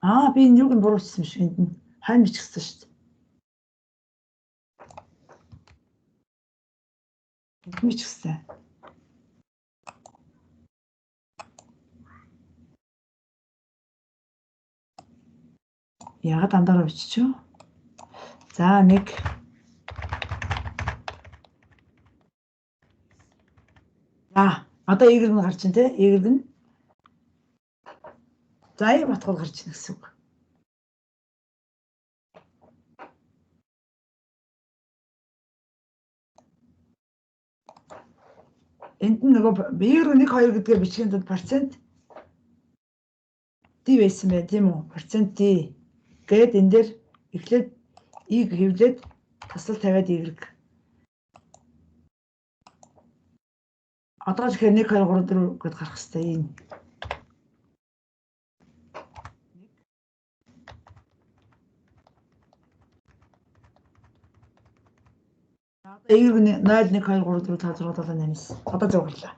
Аа би энэ юуг нь буруу хийсэн юм шиг энд нь хойно бичихсэн шүү дээ. Энд бичихсэн. Яагаад дандаараа биччихв? За 1 За одоо Y нь гарч ин тэ Y нь. За ийм утгууд гарч ийн гэсэн үг. Энд нь нөгөө Y 1 2 гэдгээ бичгийн тулд процент D байсан байх тийм үү? Процент D гээд энэ дээр эхлээд Y хэвлээд таслал тавиад Y. Одоо тэгэхээр 1 2 3 4 гэд гарах хэрэгтэй энэ. Одоо Y 0 1 2 3 4 5 6 7 8 9. Одоо зөв гарлаа.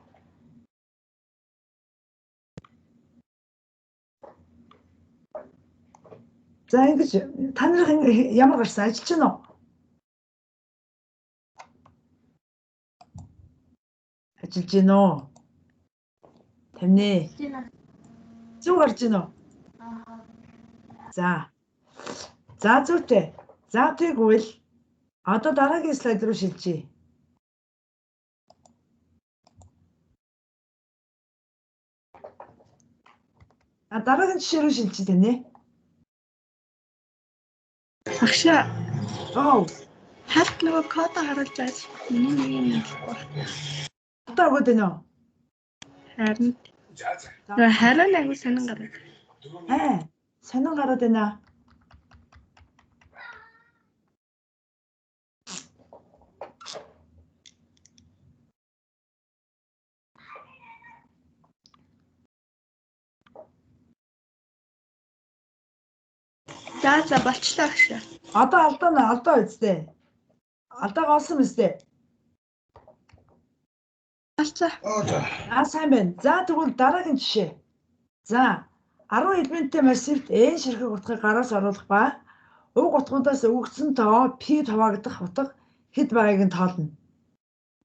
За ингэж та нарын ямар гарсан ажиллаж байна уу? Ажиллаж байна уу? Тамнэ. Зөв гарч байна уу? За. За зүйтэй. За тэгвэл одоо дараагийн слайд руу шилжье. А дараагийн жишээ рүү шилжиж тань. Агшаа. Оо. Хальт нөгөө кодоо харуулж байж миний нэг юм хэлэхгүй. Одоо өгөөд байна уу? Харин. Нөгөө хариу нь айгүй сонин гараад. Аа, сонин гараад байна. За за болчлоо агшаа. Одоо алдаа үсттэй. Алдаагаа олсон мэт. Болцоо. Аа сайн байна. За тэгвэл дараагийн жишээ. За 10 элементтэй массивт n ширхэг утгыг гараас оруулах ба уг утгуудаас өгөгдсөн тоо p хуваагдах утга хэд байгааг нь тоолно.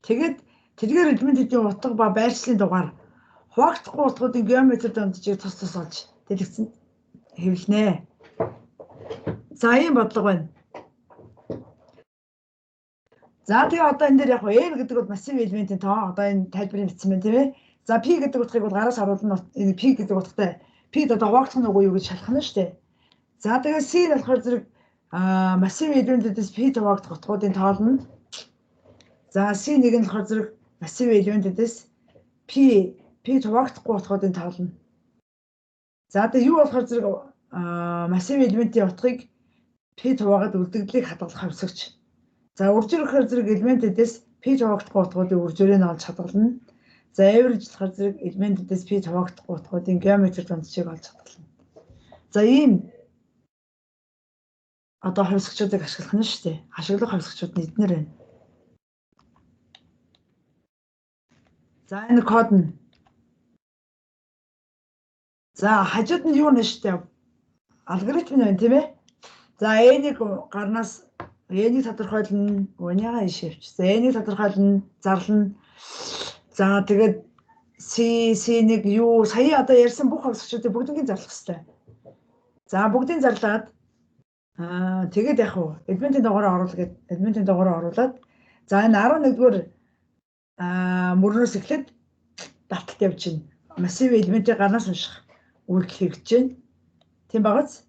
Тэгээд тэргээр элементүүдийн утга ба байршлын дугаар хуваагдахгүй утгуудын геометр дунджийг тус тус олж дэлгэцэнд хэвлэнэ. За ийм бодлого байна. За тэгээ одоо энэ дээр яг n гэдэг бол массив элементийн тоо. Одоо энэ тайлбарыг бичсэн байна тийм ээ. За p гэдэг утгыг бол гараас оруулна. Энэ p гэдэг утгатай p P одоо хуваагдах нь үгүй юу гэж шалгах нь шүү дээ. За тэгээ C нь болохоор зэрэг массив элементүүдээс P хуваагдах утгуудын тоолно. За C1 нь болохоор зэрэг массив элементүүдээс P хуваагдахгүй утгуудын тоолно. За тэгээ юу болохоор зэрэг массив элементийн утгыг P хуваагаад үлдэгдлийг хадгалах хувьсагч. За үржир гэхээр зэрэг элементүүдээс P хуваагдахгүй утгуудын үржирийг нь олж хадгална. За average болохоор зэрэг элементүүдээс P хуваагдахгүй утгуудын геометр дунджийг олж хадгална. За ийм одоо хувьсагчуудыг ашиглах нь шүү дээ. Ашиглах хувьсагчууд нь эднэр байна. За энэ код нь. За хажууд нь юу нэ шүү дээ. Алгоритм нь байна тийм ээ. За n-ийг гарнаас n-ийг тодорхойлно. Өнийгаа ишээвч. За n-ийг тодорхойлно, зарлана. За тэгээд C, C1 юу сая одоо ярьсан бүх хувьсагчдыг бүгднийг зарлах хэрэгтэй. За бүгдийг зарлаад тэгээд яг уу элементийн дугаараа оруулах гээд элементийн дугаараа оруулаад за энэ 11-р мөрнөөс эхлээд давталт явж байна. Массив элементийг гарнаас унших үйлдэл хийгдэж байна. Тийм багаз.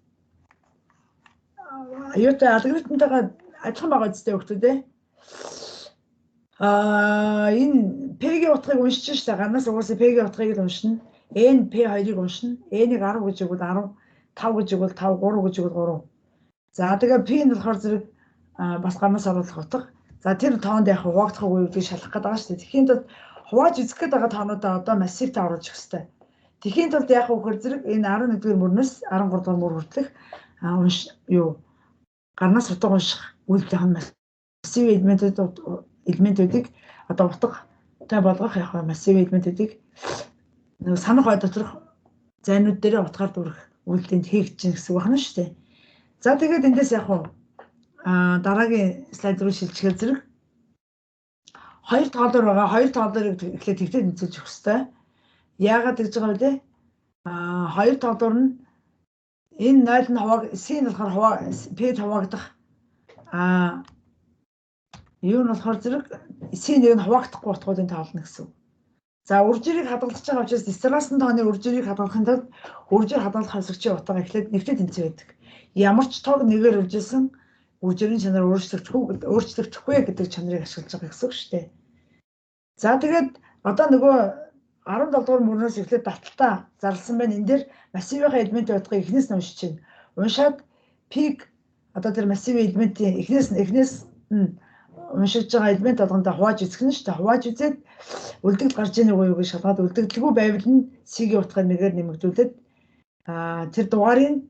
Аюутай алгоритмтайгаа адилхан байгаа үстэй хүмүүс ээ. Энэ P-ийн утгыг уншиж штэ. Гарнаас угаасаа P-ийн утгыг л уншина. N P2-ыг уншина. N-ийг 10 гэж өгвөл 10, 5 гэж өгвөл 5, 3 гэж өгвөл 3. За тэгээ P нь болохоор зэрэг бас гарнаас оруулах утга. За тэр тоонд яг хуваагдах уу гэдгийг шалгах гээд байгаа шүү дээ. Тэгэхийн тулд хувааж үзэх гээд байгаа тоонуудаа одоо массивтай оруулах хэрэгтэй. Тэгэхийн тулд яг үхээр зэрэг энэ 11-р мөрнөөс 13-р мөр хүртэлх унш юу гарнаас утга унших үйлдэл хан массив элементүүдийг одоо утгатай болгох яг массив элементүүдийг нэг санах ой доторх зайнууд дээр утгаар дүүрэх үйлдэлд хийгдэж чинь гэсэн үг байна шүү дээ. За тэгээд эндээс яг уу дараагийн слайд руу шилжихээр зэрэг хоёр тоолоор байгаа. Хоёр тоолоорыг эхлээд тэгтээ тэнцвэрж өгөх хэрэгтэй. Яагаад гэж байгаа вэ? Хоёр тоолоор нь энэ 0 нь хувааг C нь болохоор хуваа P хуваагдах юу нь болохоор зэрэг C нэг нь хуваагдахгүй утгуудын тоолно гэсэн. За үржирийг хадгалж байгаа учраас дистрасан тооны үржирийг хадгалахын тулд үржир хадгалах хувьсагчийн утга эхлээд нэгтэй тэнцвэр байдаг. Ямар ч тоог нэгээр үржилсэн үржирийн чанар өөрчлөгдөхгүй гэдэг чанарыг ашиглаж байгаа гэсэн үг шүү дээ. За тэгээд одоо нөгөө 17 дугаар мөрнөөс эхлээд давталтаа зарласан байна. Энэ дээр массивынхаа элементийн утгыг эхнээс нь уншиж байна. Уншаад P-г одоо тэр массивын элементийн эхнээс нь уншиж байгаа элемент болгондоо хувааж үзэх нь шүү дээ. Хувааж үзээд үлдэгдэл гарч ийн үгүй юу гэж шалгаад үлдэгдэлгүй байвал нь C-ийн утгаар нэгээр нэмэгдүүлээд тэр дугаарыг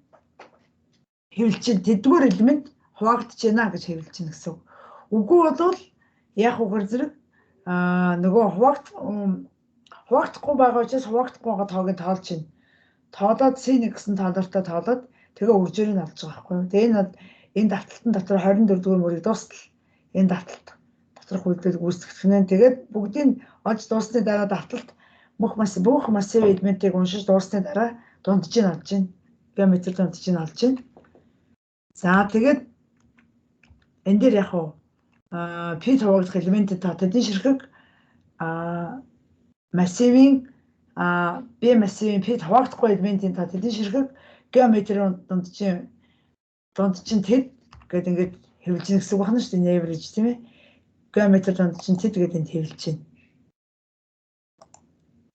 хэвлэж чинь тэдгээр элемент хуваагдаж байна гэж хэвлэж чинь гэсэн үг. Үгүй бол яг үгээр зэрэг нөгөө хуваагдахгүй байгаа учраас хуваагдахгүй байгаа тоог нь тоолж чинь. Тоолоод C1 гэсэн тоолортой тоолоод тэгээ үржээр нь олж байгаа байхгүй юу. Тэгээ энэ энэ давталтан дотор 24 дугаар мөрийг дуустал энэ давталт доторх үйлдэл гүйцэтгэх нь. Тэгээд бүгдийг олж дууссаны дараа давталт бүх массив элементийг уншиж дууссаны дараа дунджийг олж байна. Геометр дунджийг олж байна. За тэгээд энэ дээр яг уу P хуваагдах элементэд тэдний ширхэг массивын B массивын P хуваагдахгүй элементийн та тэдний ширхэг геометрийн дундчин тэд гэдэг ингээд хэвлэж гин гэсэн үг байна шүү дээ. Average тийм ээ. Геометр дундчин тэд гэдэг энд хэвлэж байна.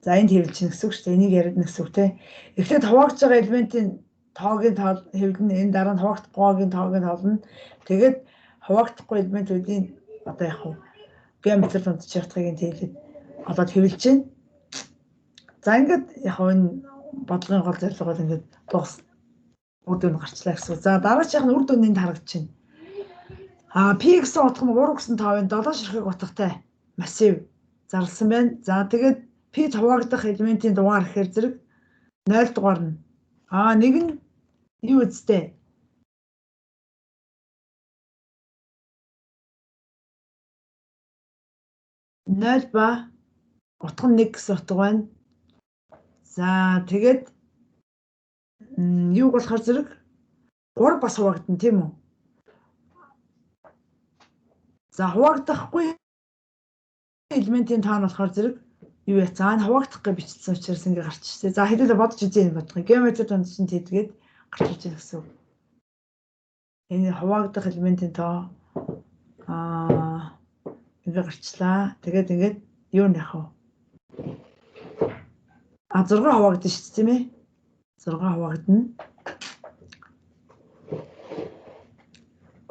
За энд хэвлэж гин гэсэн үг шүү дээ. Энийг яриад гэсэн үг тийм. Эхлээд хуваагдж байгаа элементийн тоогийн тоол хэвлэн энэ дараа нь хуваагдахгүйгийн тоогийн тоолно. Тэгээд хуваагдахгүй элементүүдийн одоо яг хуу геометр дундчин утгыг нь тэглээд олоод хэвлэж байна. За ингээд яг энэ бодлогын гол зорилго бол ингээд дуус үр дүн гарчлаа гэсэн. За дараачих нь үр дүн энд харагдаж байна. P гэсэн утга нь 3 гэсэн тоовын 7 ширхэг утгатай массив зарласан байна. За тэгээд P хуваагдах элементийн дугаар гэхээр зэрэг 0 дугаар нь нэг нь юу үсттэй 0 ба утга нь 1 гэсэн утга байна. За тэгээд юуг болохоор зэрэг 3 бас хуваагдана тийм үү? За хуваагдахгүй элементийн тоо нь болохоор зэрэг Юу яа цаа хуваагдах гэж бичсэн учраас ингээ гарччихсан. За хэдүүлээ бодож үзье энэ бодлого. Геометри дунд чинь тэдгээд гарч иж байгаа гэсэн үг. Энэ хуваагдах элементийн тоо ингээ гарчлаа. Тэгээд ингээд юу нэх вэ? А 6 хуваагдана шүү дээ, тийм ээ? 6 хуваагдана.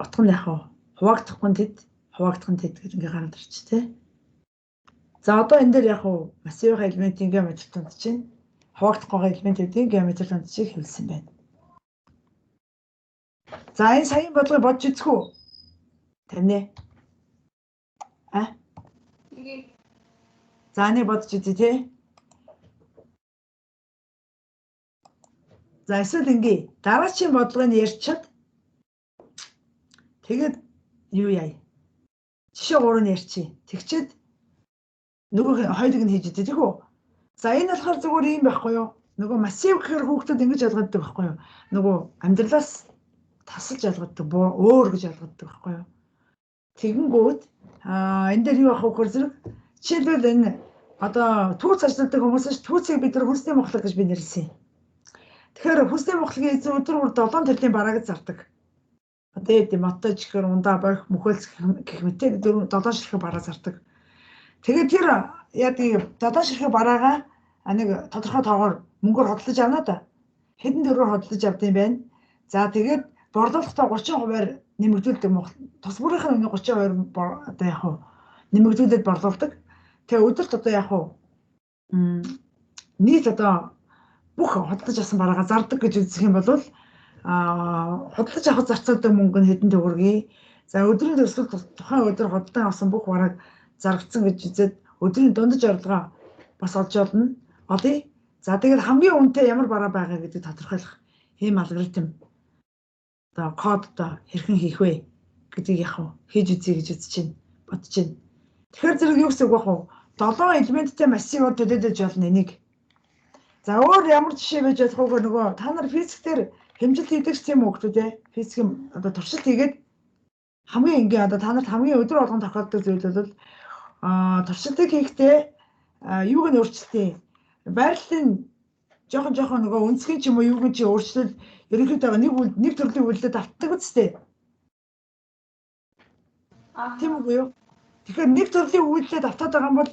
Утга нь яах вэ? Хуваагдахгүй нь тэд, хуваагдах нь тэд гэж ингээ гараад ирчих тий. За одоо энэ дээр яг уу массивын элементийн геометри дунд чинь хуваагдахгүй байгаа элементүүдийн геометри дунд чиг хэвлсэн байна. За энэ саяын бодлогыг бодож үзэх үү? Тавнэ. А? За нэг бодож үзье тий. За эсвэл ингээ дараачийн бодлогыг ярьчаад тэгээд юу яа? Жишээ 3 нь ярьчих. Тэгчээд нөгөө хоёрыг нь хийж үзье тийм үү? За энэ болохоор зүгээр юм байхгүй юу? Нөгөө массив гэхээр хүүхдүүд ингэж ойлгодог байхгүй юу? Нөгөө амьдралаас тасалж ойлгодог, өөр гэж ойлгодог байхгүй юу? Тэгэнгүүт энэ дээр юу ах вэ гэхээр зэрэг жишээлбэл энэ одоо түүц ажилладаг хүмүүсээс түүцийг бид нар хүнсний мохлог гэж би нэрлэсэн. Тэгэхээр хүнсний мохлогийн эзэн өдөр бүр 7 төрлийн барааг зардаг. Одоо яа гэм мото чихэр ундаа борх мөхөлц гэх мэтээр 4 7 ширхэг бараа зардаг. Тэгээд тэр яа гэм 7 ширхэг бараагаа нэг тодорхой тоогоор мөнгөөр хөдөлж авна да. Хэдэн төгрөгөөр хөдөлж авд юм байна. За тэгээд борлуулалтаа 30%-аар нэмэгдүүлдэг. Тус бүрийнх нь 30% одоо яг хуу нэмэгдүүлээд борлуулдаг. Тэгээ өдөрт одоо яг хуу нийт одоо бүх хөдөлж авсан бараагаа зардаг гэж үзэх юм бол худалдаж авах зарцуулдаг мөнгө нь хэдэн төгрөгийг. За өдрийн төгсгөл тухайн өдөр худалдан авсан бүх барааг зарагдсан гэж үзээд өдрийн дундаж орлогоо бас олж олно. Олъё. За тэгээд хамгийн үнэтэй ямар бараа байгаа гэдгийг тодорхойлох ийм алгоритм одоо код одоо хэрхэн хийх вэ гэдгийг яг хийж үзье гэж үзэж байна. Бодож байна. Тэгэхээр зэрэг юу гэсэн үг вэ? 7 элементтэй массиваар төлөөлөж болно энийг. За өөр ямар жишээ байж болох вэ? Нөгөө та нар физик дээр хэмжилт хийдэг ч юм уу гэдэг те. Физикийн одоо туршилт хийгээд хамгийн энгийн одоо та нарт хамгийн өдөр болгон тохиолддог зүйл бол туршилтыг хийхдээ юуг нь өөрчилдөг? Байрлалын жоохон нөгөө өнцгийн ч юм уу юуг нь чи өөрчлөл ерөнхийдөө нэг төрлийн үйлдэл давтдаг үстэй. Тийм үгүй юу? Тэгэхээр нэг төрлийн үйлдэлээ давтаад байгаа юм бол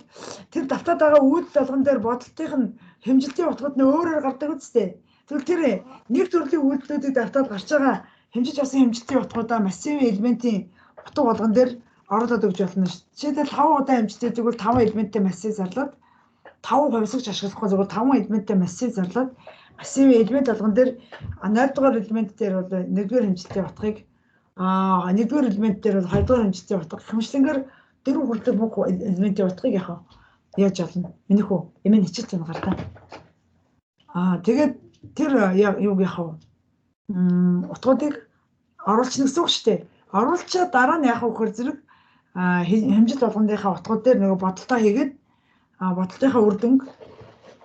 тэр давтаад байгаа үйлдэл болгон дээр бодолтын нь хэмжилтийн утгад нь өөрөөр гардаг үстэй. Тэгвэл тэр нэг төрлийн үйлдэлүүдийг давтаад гарч байгаа хэмжиж авсан хэмжилтийн утгуудаа массивын элементийн утга болгон дээр оруулаад өгч болно шүү. Жишээлбэл 5 удаа хэмжилтээ тэгвэл 5 элементтэй массив зарлаад 5 хувьсагч ашиглахгүй зүгээр 5 элементтэй массив зарлаад массивын элемент болгон дээр 0 дугаар элемент дээр бол 1-р хэмжилтийн утгыг 1-р элемент дээр бол 2-р хэмжилтийн утга хэмжлэнгээр 4 хүртэлх бүх элементийн утгыг яах вэ? Яаж олно? Минийх үү? Эмээ хичээл зэн гар та. Тэгээд тэр юуг яах вэ? Утгуудыг оруулчихна гэсэн үг шүү дээ. Оруулчаад дараа нь яах вэ гэхээр зэрэг хэмжилт болгоныхаа утгууд дээр нөгөө бодолтой хийгээд бодолтынхаа үр дүнг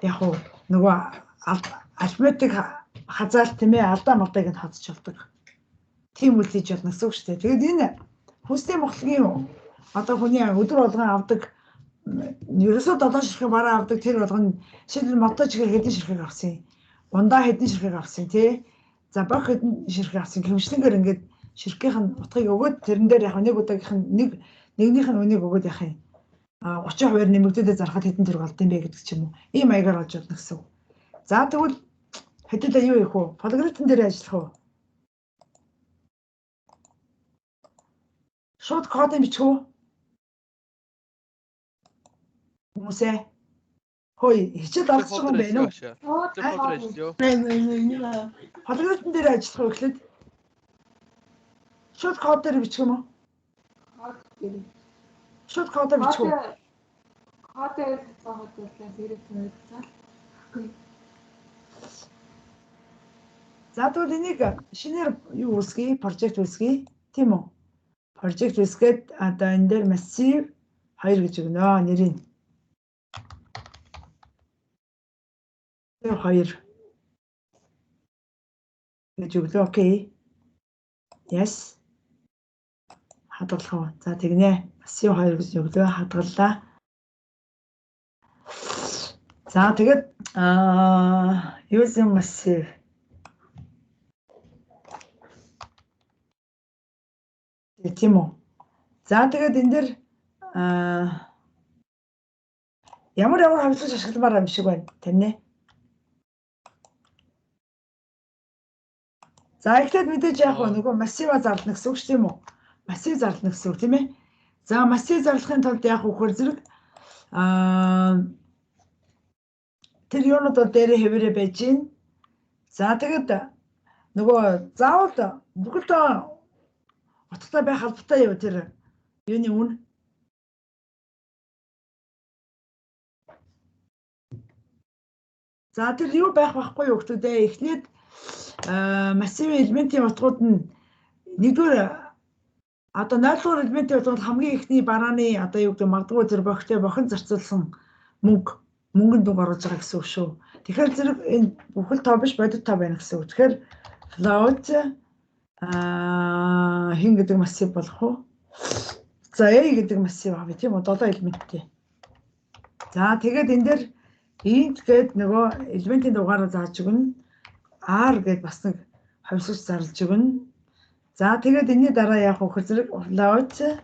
яг уу нөгөө арифметик хазаалт тийм ээ алдаа малдайг нь хоцож болдог. Тийм үйл хийж болно гэсэн үг шүү дээ. Тэгээд энэ хүнсний мохлогийн одоо хүний өдөр болгон авдаг ерөөсөө 7 ширхэг бараа авдаг тэр болгон жишээлбэл мото чихэр хэдэн ширхэг авсан, ундаа хэдэн ширхэг авсан тий. За бох хэдэн ширхэг авсан гэмшлэнгээр ингээд ширхгийнх нь утгыг өгөөд тэрэн дээр яг нэг удаагийнх нь нэг нэгнийх нь үнийг өгөөд явах юм. 30% нэмэгдүүлээд зархад хэдэн төгрөг олд юм бэ гэдэг ч юм уу. Ийм маягаар олж болно гэсэн үг. За тэгвэл хэдүүлээ юу хийх вэ? Алгоритм дээр ажиллах уу? Шууд кодыг бичих үү? Хүмүүсээ. Хөөе, хичээл олдчих юм байна уу? Алгоритм дээр ажиллах уу гэхлээр шууд код дээр бичих юм уу? Код дээр. Шууд кодоор бичих үү? Кодоор цаахад зэрэг санагдсан. За тэгвэл энийг шинээр юу үүсгэе? Project үүсгэе. Тийм үү? Project үүсгээд одоо энэ дээр массив 2 гэж өгнө нэрийг. 2 гэж өглөө. Окей. Yes. Хадгалах уу? За тэгнэ. Массив 2 гэж өглөө хадгаллаа. За тэгээд using massive. Тийм үү. За тэгээд энэ дэр ямар хувьсагч ашигламаар юм шиг байна тань. За эхлээд мэдээж яг нөгөө массива зарлана гэсэн үг шүү тийм үү? Массив зарлана гэсэн үг тийм ээ. За массив зарлахын тулд яг үхээр зэрэг тэр юунууд бол дээрээ хэвээрээ байж гин. За тэгээд нөгөө заавал бүхэл утгатай байх албатай юу тэр юуны үн? За тэр юу байх байхгүй юу гэхдээ эхлээд массивын элементийн утгууд нь нэгдүгээр одоо 0 дугаар элементийн утга бол хамгийн эхний барааны одоо юу гэдэг магадгүй тэр бохтой бохин зарцуулсан мөнгөнд дүнг оруулж байгаа гэсэн үг шүү. Тэгэхээр зэрэг энэ бүхэл тоо биш бодит тоо байна гэсэн үг. Тэгэхээр float хин гэдэг массив болох уу? За A гэдэг массив авъя тийм үү? 7 элементтэй. За тэгээд энэ дээр int гээд нөгөө элементийн дугаараа зааж өгнө. R гээд бас нэг хувьсагч зарлж өгнө. За тэгээд энэний дараа яг үхэр зэрэг float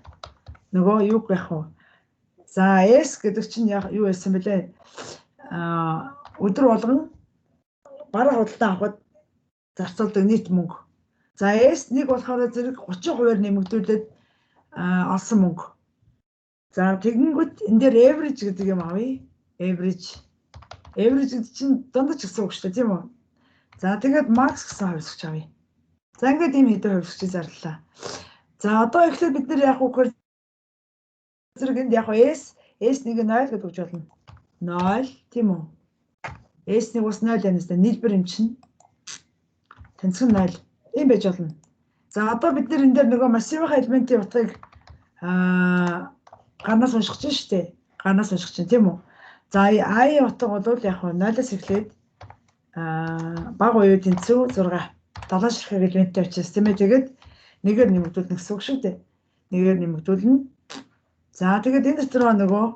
нөгөө юу байх вэ? За S гэдэг чинь яг юу байсан бэлээ? Өдөр болгон бараа худалдаа авахд зарцуулдаг нийт мөнгө. За S1 болохоор зэрэг 30%-аар нэмэгдүүлээд олсон мөнгө. За тэгэнгүүт энэ дээр average гэдэг юм авъя. Average. Average гэдэг чинь дундаж гэсэн үг шүү дээ, тийм үү? За тэгээд max гэсэн хувьсагч авъя. За ингээд ийм хэдэн хувьсагчийг зарлалаа. За одоо эхлээд бид нэр яг үхээр зэрэг энд яг S S1 0 гэдэг өгч болно. 0 тийм үү? S1 бас 0 байна гэсэн нийлбэр юм чинь. Тэнцэх нь 0. Ийм байж болно. За одоо бид нэр энэ дээр нөгөө массивын элементийн утгыг гарнаас унших чинь шүү дээ. Гарнаас унших чинь тийм үү? За i-ийн утга бол яг 0-аас эхлээд баг буюу тэнцүү 6 7 ширхэг элементтэй учраас тийм ээ. Тэгээд нэгээр нэмэгдүүлнэ гэсэн үг шүү дээ. Нэгээр нэмэгдүүлнэ. За тэгээд энэ дотор нөгөө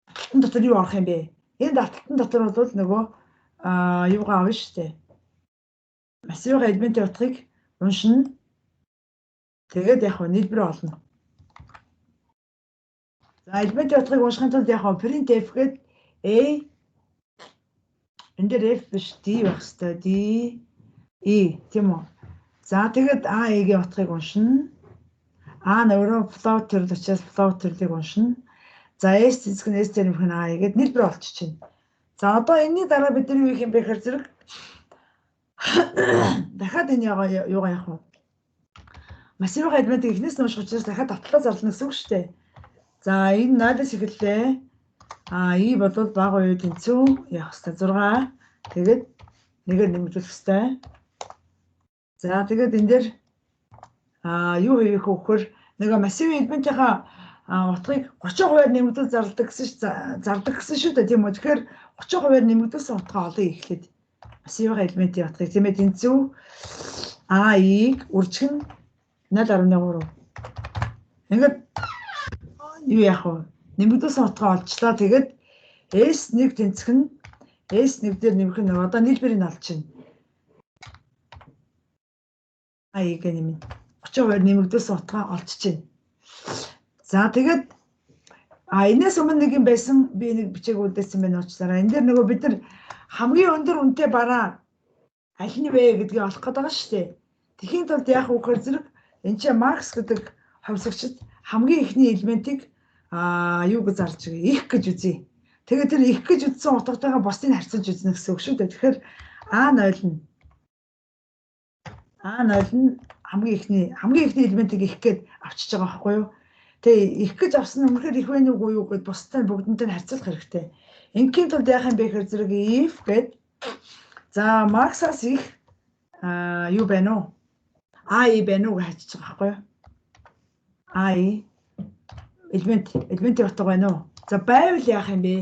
давталтан дотор юу орох юм бэ? Энэ давталтан дотор бол нөгөө юугаа авна шүү дээ. Массивын элементийн утгыг уншина. Тэгээд яг нийлбэр олно. За элементийн утгыг уншихын тулд яг printf гээд A энэ дээр F биш D байх хэвээр D E тийм үү? За тэгээд A E-гийн утгыг уншина. А нь өөрөө float төрөл учраас float төрлийг уншина. За S эсэх нь S дээр нэмэх нь A гээд нийлбэр олчих чинь. За одоо энэний дараа бид нар юу хийх юм бэ гэхээр зэрэг дахиад энэ юугаа явах вэ? Массивын элементийг эхнээс нь унших учраас дахиад давталтаа зарлана гэсэн үг шүү дээ. За энэ 0-аас эхэллээ. И бол бага буюу тэнцүү явах хэвээр 6. Тэгээд нэгээр нэмэгдүүлэх хэвээр. За тэгээд энэ дээр юу хийх вэ гэхээр нөгөө массивын элементийнхаа утгыг 30%-аар нэмэгдүүл зарладаг гэсэн зардаг гэсэн шүү дээ тийм үү. Тэгэхээр 30%-аар нэмэгдүүлсэн утгаа олъё эхлээд массивын элементийн утгыг тийм ээ тэнцүү А-ийг үржих нь 0.3. Ингээд юу яах вэ? Нэмэгдүүлсэн утгаа олчлаа. Тэгээд S1 тэнцэх нь S1 дээр нэмэх нь одоо нийлбэрийг олчихно. А-ийг нэмнэ. 30% нэмэгдүүлсэн утгаа олчихно. За тэгээд энэс өмнө нэг юм байсан би нэг бичээг үлдээсэн байна уучлаарай. Энэ дээр нөгөө бид нар хамгийн өндөр үнэтэй бараа аль нь вэ гэдгийг олох гээд байгаа шүү дээ. Тэхийн тулд яах вэ гэхээр зэрэг энэ чинь max гэдэг хувьсагчид хамгийн эхний элементийг юу гэж зарлж байгаа их гэж үзье. Тэгээд тэр их гэж үзсэн утгатайгаа бусдыг харьцуулж үзнэ гэсэн үг шүү дээ. Тэгэхээр А0 нь А0 нь хамгийн эхний элементийг их гээд авчиж байгаа байхгүй юу? Тэгээ их гэж авсан нь үнэхээр их вэ нүггүй юу гэд бусдтай бүгдэнтэй харьцуулах хэрэгтэй. Ингийн тулд яах юм бэ гэхээр зэрэг if гэд за max-аас их юу байна уу? А и байна уу гэж хайчиж байгаа байхгүй юу? А и элементийн утга байна уу? За байвал яах юм бэ?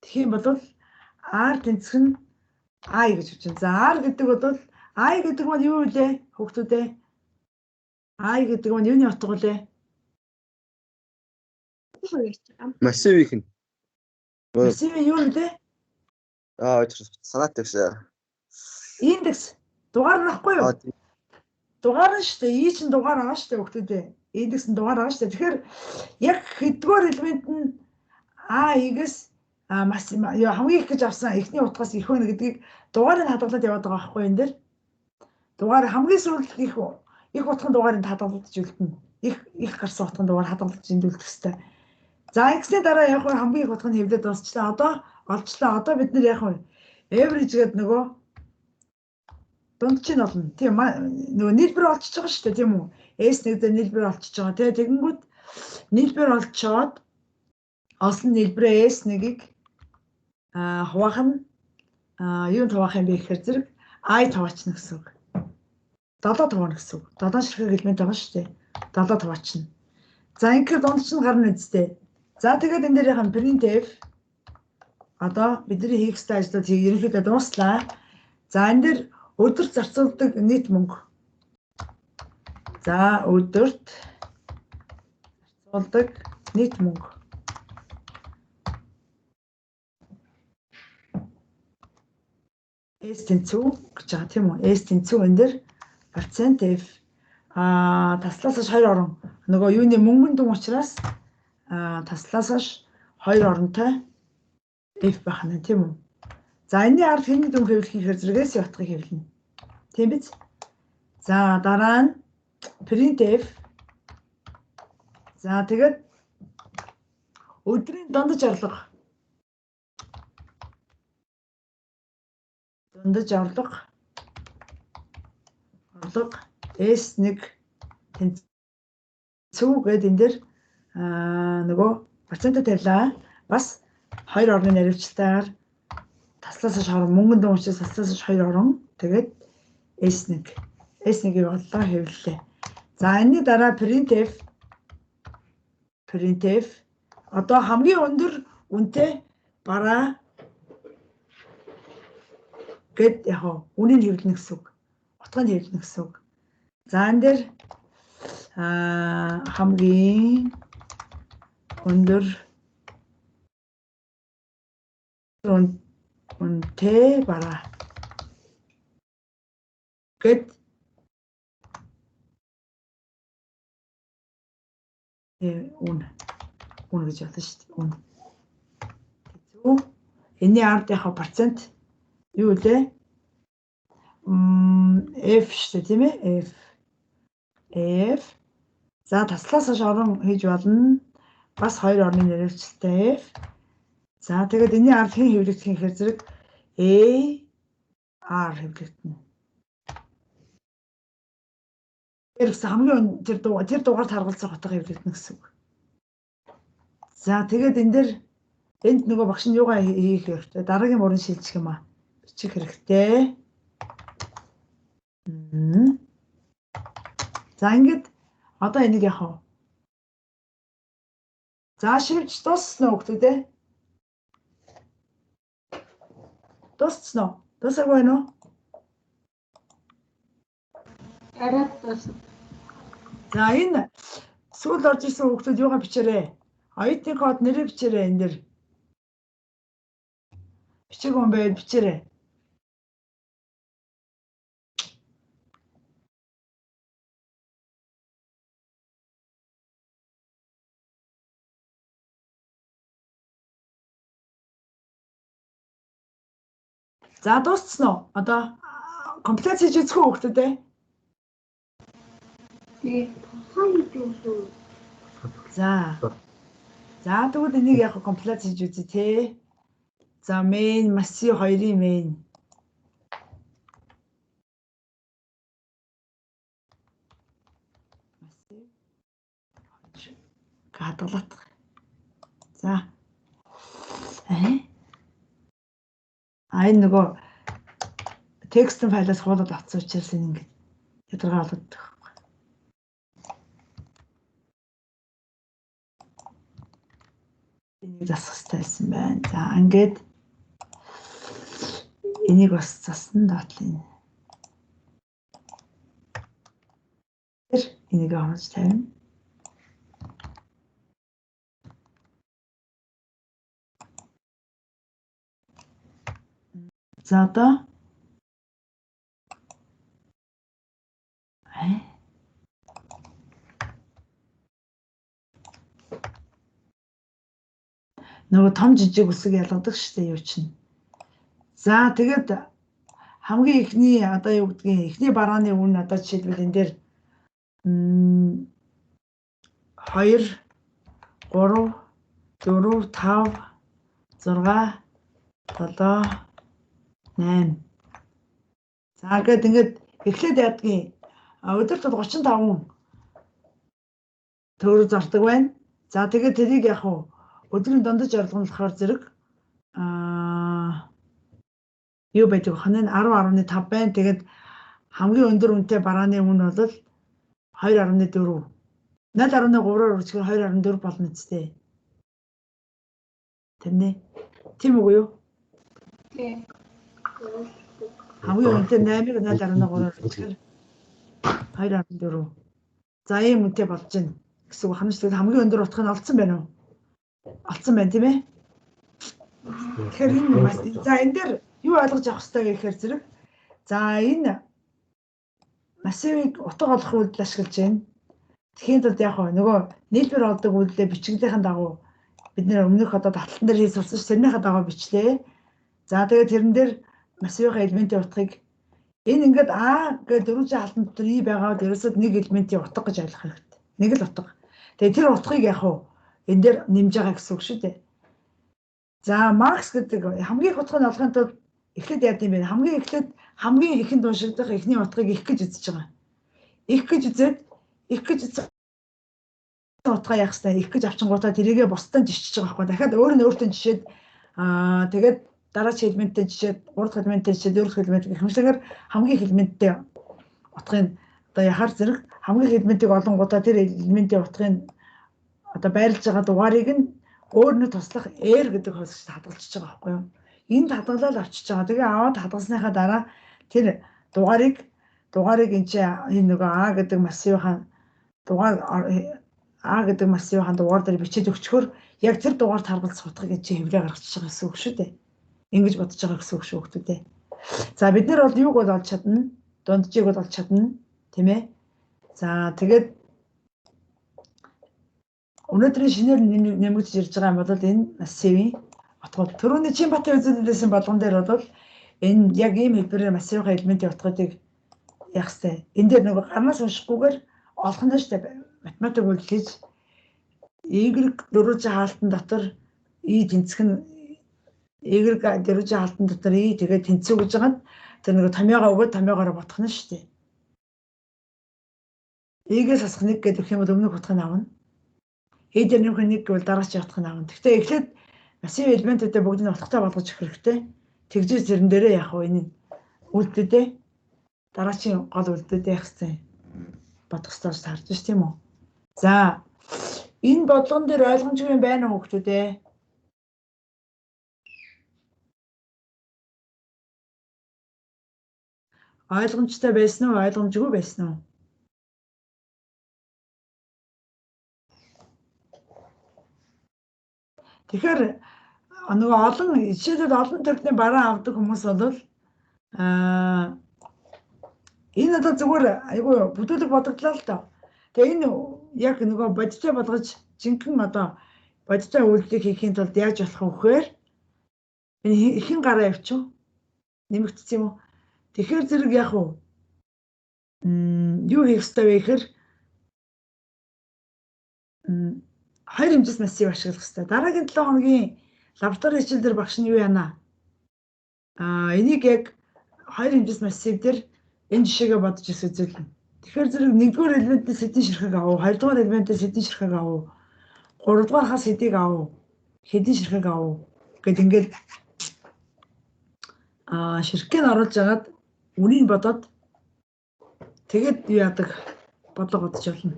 Тэгэх юм бол R тэнцэх нь I гэж үчин. За R гэдэг бол I гэдэг нь юу вэ? Хүүхдүүдээ. I гэдэг нь юуны утга вэ? Массивын. Массивын юу нэ? Аа санаат тавьсан. Индекс дугаар нөхгүй юу? Аа тийм. Дугаар нь шүү дээ. И чинь дугаар байгаа шүү дээ хүүхдүүдээ. Индекс нь дугаар байгаа шүү дээ. Тэгэхээр яг хэддүгээр элемент нь А И-гээс маш хамгийн их гэж авсан эхний утгаас их байна гэдгийг дугаарыг хадгалаад яваад байгаа байхгүй энэ дэр. Дугаар хамгийн сүүлд их утган дугаарыг хадгалж үлдэнэ. Их гарсан утган дугаар хадгалж энд үлдэх хэвээр. За ингэсний дараа яг хамгийн их утгыг хэвлээд дуусчлаа. Одоо олчлаа. Одоо бид нэр яг average гэдэг нөгөө дундч нь олно. Тийм нөгөө нийлбэр олчиж байгаа шүү дээ, тийм үү? S1 дээр нийлбэр олчиж байгаа тий. Тэгэнгүүт нийлбэр олчоод олсон нийлбэрээ S1-ийг хуваах нь юунд хуваах юм бэ гэхээр зэрэг I хуваачна гэсэн үг. 7 хуваана гэсэн үг. 7 ширхэг элемент байгаа шүү дээ. 7 хуваачна. За ингээд дундч нь гарна үсттэй. За тэгээд энэ дээр яхан printf одоо бидний хийх ёстой ажлууд ерөнхийдөө дууслаа. За энэ дээр өдөрт зарцуулдаг нийт мөнгө. За өдөрт зарцуулдаг нийт мөнгө. S тэнцүү гэж байгаа тийм үү? S тэнцүү энэ дэр процент F таслаас 2 орон нөгөө юуны мөнгөн дүн учраас таслаас 2 оронтой F байх нь тийм үү? За энэний ард хэний дүн хэвлэх гэхээр зэрэгээс утгыг хэвлэнэ. Тийм биз? За дараа нь printf. За тэгээд өдрийн дундаж орлого. Дундаж орлого S1 тэнцүү гэдэг энэ дэр нөгөө процентоо тавилаа. Бас 2 орны наривчлалтаар таслаас орон мөнгөн дүн учраас таслаас 2 орон тэгээд S1 S1-ийг оллоо хэвлэлээ. За энэний дараа printf одоо хамгийн өндөр үнэтэй бараа гэд яг үнийг хэвлэнэ гэсэн үг. Утгыг хэвлэнэ гэсэн үг. За энэ дээр хамгийн өндөр үнэтэй бараа гэд үн гэж байна шүү дээ. Үн. Зөв. Энэний ард яг процент юу вэ? F шүү дээ, тийм ээ? F. F. За таслаас хойш орон хийж болно. Бас 2 орны нэрвчлэлтэй F. За тэгээд энэний ард хэн хэвлэгдэх юм гэхээр зэрэг A R хэвлэгдэнэ. Тэр хамгийн тэр дугаар таргалцах утга хэвлэгдэнэ гэсэн үг. За тэгээд энэ дээр энд нөгөө багш нь юугаа хийх хэрэгтэй? Дараагийн мөрөн шилжих юм аа. Бичих хэрэгтэй. За ингээд одоо энийг яах вэ? За шивж дууссан уу гэдэг ээ? Дууссан уу? Дуусаагүй байна уу? Арай дууссан. За энэ сүүл орж ирсэн хүүхдүүд юугаа бичээрэй? Оюутны код нэрээ бичээрэй энэ дэр. Бичээгүй юм байвал бичээрэй. За дууссан уу? Одоо компиляц хийж үзэх үү хүүхдүүд ээ? Тий. За. За тэгвэл энийг яг компиляц хийж үзье те. За main массив 2-ын main. Массив 2 хадгалах. За. Энэ нөгөө текстэн файлаас хуулаад авсан учраас энэ ингээд ядаргаа болоод байгаа. Энийг засах хэрэгтэй байсан байна. За ингээд энийг бас засна доотлын. Тэр энийг оруулж тавина. За одоо нөгөө том жижиг үсэг ялгадаг шүү дээ юу чинь. За тэгээд хамгийн эхний одоо юу гэдгийг эхний барааны үн одоо жишээлбэл энэ дээр 2 3 4 5 6 7 8. За гээд ингээд эхлээд яадгийн өдөрт 35 төгрөг зардаг байна. За тэгээд тэрийг яг уу өдрийн дундаж орлого нь болохоор зэрэг юу байдаг вэ? 10.5 байна. Тэгээд хамгийн өндөр үнэтэй барааны үн бол 2.4. 0.3-аар үржихээр 2.4 болно үстэй. Тийм ээ. Тийм үгүй юу? Тийм. Хамгийн үнэтэй 8-ыг 0.3-аар үржихээр 2.4. За ийм үнэтэй болж байна гэсэн үг байна шүү дээ. Хамгийн өндөр утга нь олцсон байна уу? Олцсон байна тийм ээ. Тэгэхээр энэ бас за энэ дээр юу ойлгож авах хэрэгтэй гэхээр зэрэг за энэ массивыг утга олох үйлдэл ашиглаж байна. Тэгэхийн тулд яг нөгөө нийлбэр олдог үйлдэлээ бичгэлийнхэн дагуу бид нэр өмнөх одоо давталтан дээр хийж сурсан ш тэрнийхээ дагуу бичлээ. За тэгээд тэрэн дээр массивын элементийн утгыг энэ ингээд А гэдэг дөрвөн хаалтан дотор И байгаа бол ерөөсөө нэг элементийн утга гэж ойлгох хэрэгтэй. Нэг л утга. Тэгээд тэр утгыг яг уу энэ дээр нэмж байгаа гэсэн үг шүү дээ. За Маркс гэдэг хамгийн их утгыг олохын тулд эхлээд яа гэм бэ? Хамгийн эхлээд хамгийн ихэнд уншигдах эхний утгыг их гэж үзэж байгаа. Их гэж үзээд их гэж үзсэн утгаа яах хэвээр их гэж авчингуудаа тэрийгэ бусдад жишчихэж байгаа байхгүй. Дахиад өөр нь өөртөө жишээд тэгээд дараагийн элементтэй жишээд 3 дахь элементтэй жишээд 4 дахь элемент гэх мэтээр хамгийн их элементтэй утгыг одоо яхаар зэрэг хамгийн их элементийг олонгуудаа тэр элементийн утгыг одоо байрлаж байгаа дугаарыг нь өөр нь туслах R гэдэг хувьсагч хадгалчихж байгаа байхгүй юу? Энд хадгалаад авчиж байгаа. Тэгээ аваад хадгалсныхаа дараа тэр дугаарыг энэ чи энэ нөгөө А гэдэг массивынхаа дугаар А гэдэг массивынхаа дугаар дээр бичээд өгчхөр яг тэр дугаарт харгалзах утгыг энэ чи хэвлээ гаргачих байгаа гэсэн үг шүү дээ. Ингэж бодож байгаа гэсэн үг шүү хүмүүдээ. За бид нар бол юуг бол олж чадна? Дунджийг бол олж чадна, тийм ээ? За тэгээд өнөөдрийн шинээр нэмэгдэж ирж байгаа юм бол энэ массивын утгууд. Түрүүний Чинбатын үзүүлэлээсэн болгон дээр бол энэ яг ийм хэлбэрээр массивын элементийн утгуудыг яах хэвтэй. Энэ дээр нөгөө гарнаас уншихгүйгээр олох нь шүү дээ. Математик үйлдэл хийж Y дөрвөн хаалтан дотор И тэнцэх нь Y дөрвөн хаалтан дотор И тэгээд тэнцүү гэж байгаа нь тэр нөгөө томьёогоо өгөөд томьёогоороо бодох нь шүү дээ. И-гээс асах 1 гэдэг юм бол өмнөх утгыг авна. И дээр нэмэх 1 гэвэл дараагийн утгыг авна. Гэхдээ эхлээд массив элементүүдээ бүгдийг нь утгатай болгож өгөх хэрэгтэй. Тэгжээ тэрэн дээрээ яг уу энэ үйлдэлүүдээ дараагийн гол үйлдэлүүдээ яах хэрэгтэй бодох хэрэгтэй болж таарч ш тийм үү. За энэ бодлогон дээр ойлгомжгүй юм байна уу хүмүүс ээ? Ойлгомжтой байсан уу, ойлгомжгүй байсан уу? Тэгэхээр нөгөө олон жишээлбэл олон төрлийн бараа авдаг хүмүүс бол энэ одоо зүгээр айгүй бүдүүлэг бодогдлоо л доо. Тэгээ энэ яг нөгөө бодиттой болгож жинхэнэ одоо бодиттой үйлдэлийг хийхийн тулд яаж болох вэ гэхээр энэ ихэн гараа явчих нэмэгдсэн юм уу? Тэгэхээр зэрэг яг уу юу хийх ёстой вэ гэхээр хоёр хэмжээс массив ашиглах хэрэгтэй. Дараагийн 7 хоногийн лаборатори хичээл дээр багш нь юу яана? Энийг яг хоёр хэмжээс массив дээр энэ жишээгээ бодож ис үзүүлнэ. Тэгэхээр зэрэг нэгдүгээр элементээс хэдэн ширхэг авав, хоёрдугаар элементээс хэдэн ширхэг авав, гуравдугаар хас хэдийг авав, хэдэн ширхэг авав гэд ингээд ширхгийг оруулж агаад үнийг бодоод тэгээд юу яадаг бодлого бодож болно.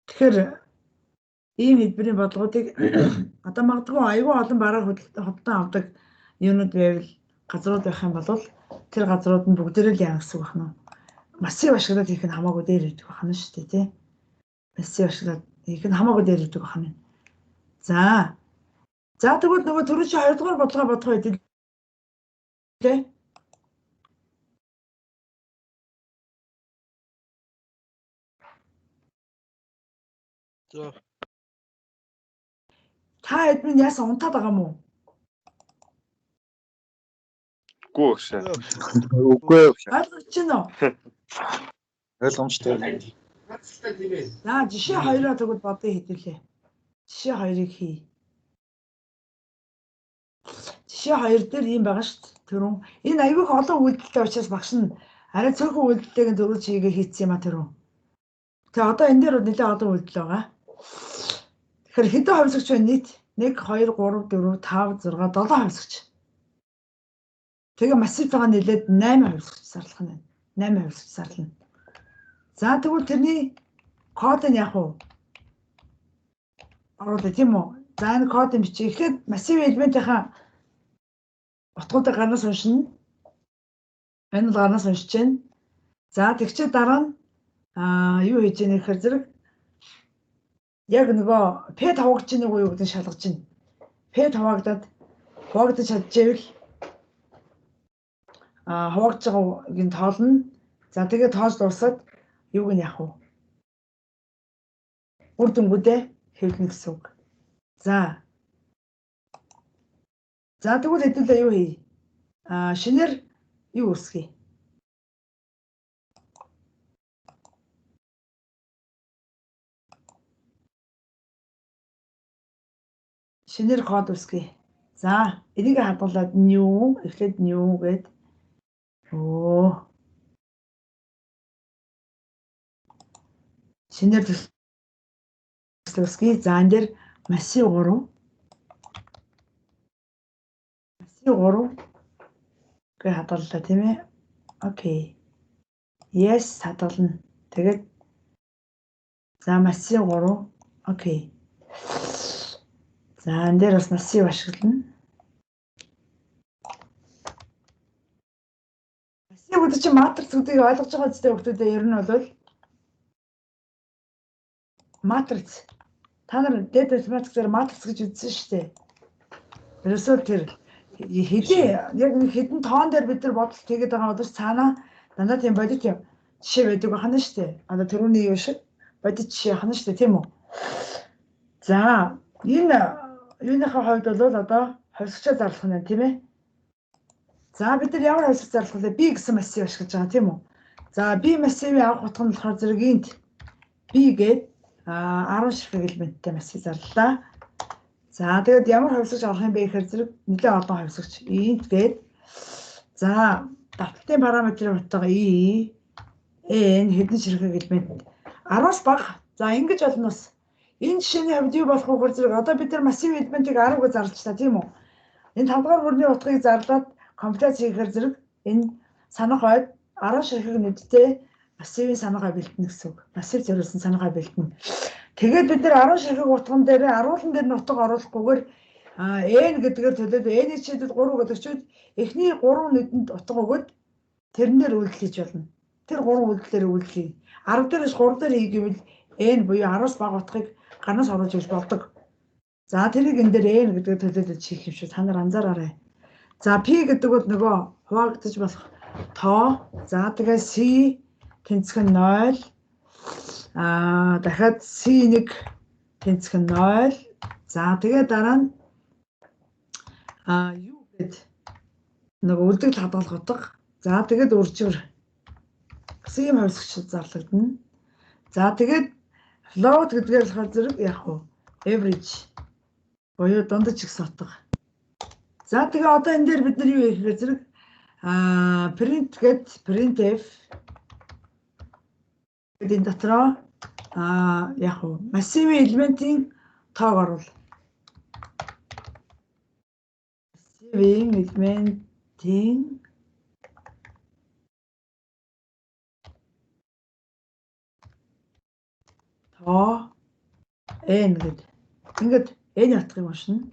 Тэгэхээр ийм хэлбэрийн бодлогоодыг одоо магадгүй айгүй олон бараа худалдан авдаг юунууд байвал газрууд байх юм бол тэр газрууд нь бүгдээрээ л яа гэсэн үг байна уу? Массив ашиглаад хийх нь хамаагүй дээр ирдэг байна шүү дээ, тий? Массив ашиглаад хийх нь хамаагүй дээр ирдэг байна. За. За тэгвэл нөгөө түрүү чи 2 дугаар бодлогоо бодох үед Хэдүүлээ. За. Та хэд минь яасан унтаад байгаа юм уу? Үгүй өгшөө. Үгүй өгшөө. Ойлгож байна уу? Ойлгомжтой. За жишээ хоёроо тэгвэл бодъё хэдүүлээ. Жишээ хоёрыг хий. Жишээ хоёр дээр ийм байгаа шүү дээ. Түрүүн энэ аягүй их олон үйлдэлтэй учраас багш нь арай цөөхөн үйлдэлтэйг нь зөрүүлж хийгээ хийцсэн юм а түрүүн. Тэгээ одоо энэ дээр бол нэлээд олон үйлдэл байгаа. Тэгэхээр хэдэн хувьсагч вэ нийт? 1 2 3 4 5 6 7 хувьсагч. Тэгээ массивтайгаа нийлээд 8 хувьсагч зарлах нь байна. 8 хувьсагч зарлана. За тэгвэл тэрний код нь яах вэ? Оруулаа тийм үү? За энэ кодыг бичиж эхлээд массив элементийнхаа утгуудыг гарнаас уншина. Энэ бол гарнаас уншиж байна. За тэгчээ дараа нь юу хийж яах гэхээр зэрэг яг нөгөө P тавгаж чинь үгүй юу гэдэг нь шалгаж чинь. P тавагдаад хуваагдаж чадчихвэл хуваагдж байгааг нь тоолно. За тэгээ тоож дуусаад юуг нь яах вэ? Үр дүнгуудээ хэвлэнэ гэсэн үг. За. За тэгвэл хэдүүлээ юу хий? Шинээр юу үүсгэе? Шинээр код үүсгэе. За, энийг хадгалаад new эхлээд new гээд шинээр төсөл үүсгэе. За, энэ дээр массив 3. Массив 3 гэж хадгаллаа тийм ээ. Окей. Yes хадгална. Тэгээд за массив 3. Окей. За энэ дээр бас массив ашиглана. Массив гэдэг чинь матриц гэдгийг ойлгож байгаа зү хүмүүсээ ер нь бол матриц. Та нар дэд математик дээр матриц гэж үзсэн шүү дээ. Ерөөсөө тэр хэдий яг нэг хэдэн тоон дээр бид нар бодолт хийгээд байгаа бол цаанаа дандаа тийм бодит юм жишээ байдаг байна шүү дээ. Одоо тэрүүний юу шиг бодит жишээ байна шүү дээ, тийм үү? За энэ юуныхаа хувьд бол одоо хувьсгчаа зарлах нь тийм ээ. За бид нар ямар хувьсгч зарлах вэ? B гэсэн массив ашиглаж байгаа тийм үү? За B массивын авах утга нь болохоор зэрэг энд B гээд 10 ширхэг элементтэй массив зарлалаа. За тэгээд ямар хувьсгч авах юм бэ гэхээр зэрэг нэлээд олон хувьсгч энд гээд за давталтын параметрын утга E N хэдэн ширхэг элемент 10-аас бага. За ингэж болно бас. Энэ жишээний хувьд юу болох вэ гэхээр зэрэг одоо бид нар массив элементийг 10 гэж зарлчлаа тийм үү? Энэ 5 дугаар бүрний утгыг зарлаад компьютац хийхээр зэрэг энэ санах ойд 10 ширхэг нүдтэй массивын санах ой бэлтэнэ гэсэн үг. Массив зориулсан санах ой бэлтэнэ. Тэгээд бид нар 10 ширхэг утган дээр 10-уулан дээр нь утга оруулахгүйгээр n гэдгээр төлөөд n-ийн жишээлбэл 3 гэдэг чинь эхний 3 нүдэнд утга өгөөд тэрэн дээр үйлдэл хийж болно. Тэр 3 үйлдэлээр үйлдэл хий. 10 дээрээс 3 дээр хий гэвэл n буюу 10-аас бага утгыг гарнаас оруулж ирж болдог. За тэрийг энэ дээр n гэдгээр төлөөлөж хийх юм шиг та нар анзаараарай. За p гэдэг бол нөгөө хуваагдаж болох тоо. За тэгээ c тэнцэх нь 0. Дахиад c1 тэнцэх нь 0. За тэгээ дараа нь юу гэд нөгөө үлдэгдэл хадгалах утга. За тэгээд үрживэр гэсэн юм хувьсгч зарлагдана. За тэгээд float гэдгээр болохоор зэрэг яг уу average буюу дундаж гэсэн утга. За тэгээ одоо энэ дээр бид нар юу хийх вэ зэрэг print гэд printf гэдэг энэ дотроо яг уу массивын элементийн тоог оруул. Массивын элементийн тоо n гэд. Ингээд n утгыг уншина.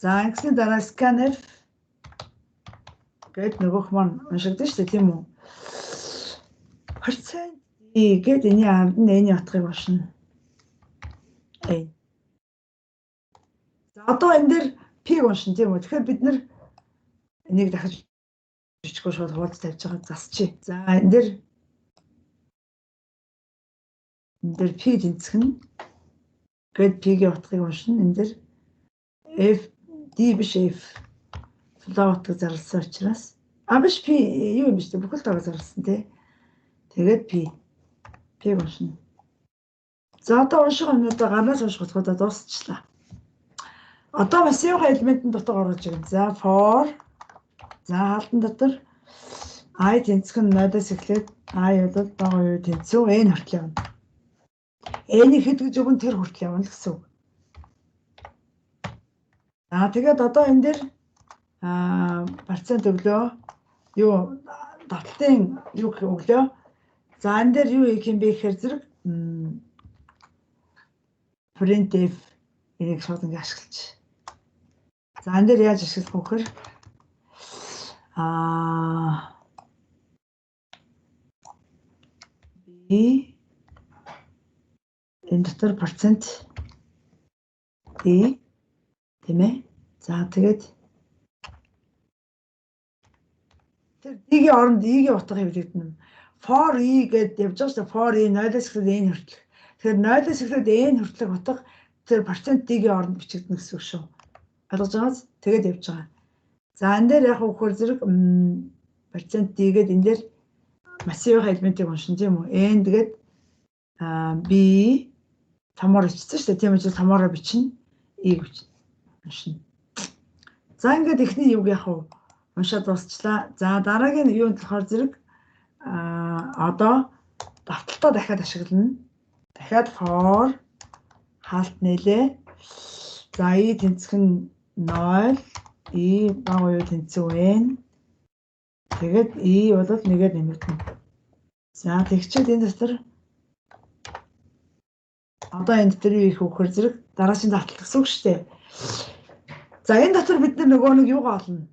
За ингэсний дараа scanf гэд нөгөөх маань уншигдана шүү дээ, тийм үү? Процент d гэд энэний ард нь n-ийн утгыг уншина. N. За одоо энэ дээр p-г уншина, тийм үү? Тэгэхээр бид нар энийг дахиж Бичихгүй шууд хуулж тавьж байгаа засчих. За энэ дээр P тэнцэх нь гээд P-ийн утгыг уншина. Энэ дээр F D биш F float утга зарласан учраас биш P юу юм биш үү? Бүхэл тоог зарласан тий. Тэгээд P-г уншина. За одоо унших юмнуудаа гарнаас унших утгуудаа дуусчлаа. Одоо массивын элементэн дотор оруулж ирнэ. За for за хаалтан дотор i тэнцэх нь 0-аас эхлээд i бол бага юу тэнцүү n хүртэл явна. N-ийг хэд гэж өгөн тэр хүртэл явна л гэсэн үг. За тэгээд одоо энэ дээр процент өглөө юу давталтын юу өглөө. За энэ дээр юу хийх юм бэ гэхээр зэрэг printf энийг шууд ингэ ашиглаж. За энэ дээр яаж ашиглах вэ гэхээр B энэ дотор процент D тийм ээ. За тэгээд тэр D-ийн оронд E-ийн утга хэвлэгдэнэ. For E гэдээ явж байгаа шүү дээ. For E 0-аас эхлээд N хүртэл. Тэгэхээр 0-аас эхлээд N хүртэлх утга тэр процент D-ийн оронд бичигдэнэ гэсэн үг шүү. Ойлгож байгааз тэгээд явж байгаа. За энэ дээр яг үхээр зэрэг процент D гээд энэ дээр массивын элементийг уншин тийм үү? N тэгээд B томоор бичсэн шүү дээ. Тийм учраас томоороо бичнэ. E-г бичнэ. Уншина. За ингээд эхний юг яг уу уншаад дуусчлаа. За дараагийн юунд болохоор зэрэг одоо давталтаа дахиад ашиглана. Дахиад for хаалт нээлээ. За i тэнцэх нь 0, i бага юу тэнцүү n. Тэгээд i бол нэгээр нэмэгдэнэ. За тэгчээд энэ дотор одоо энэ дотор юу их үхээр зэрэг дараагийн давталт гэсэн үг шүү дээ. За энэ дотор бид нөгөө нэг юугаа олно.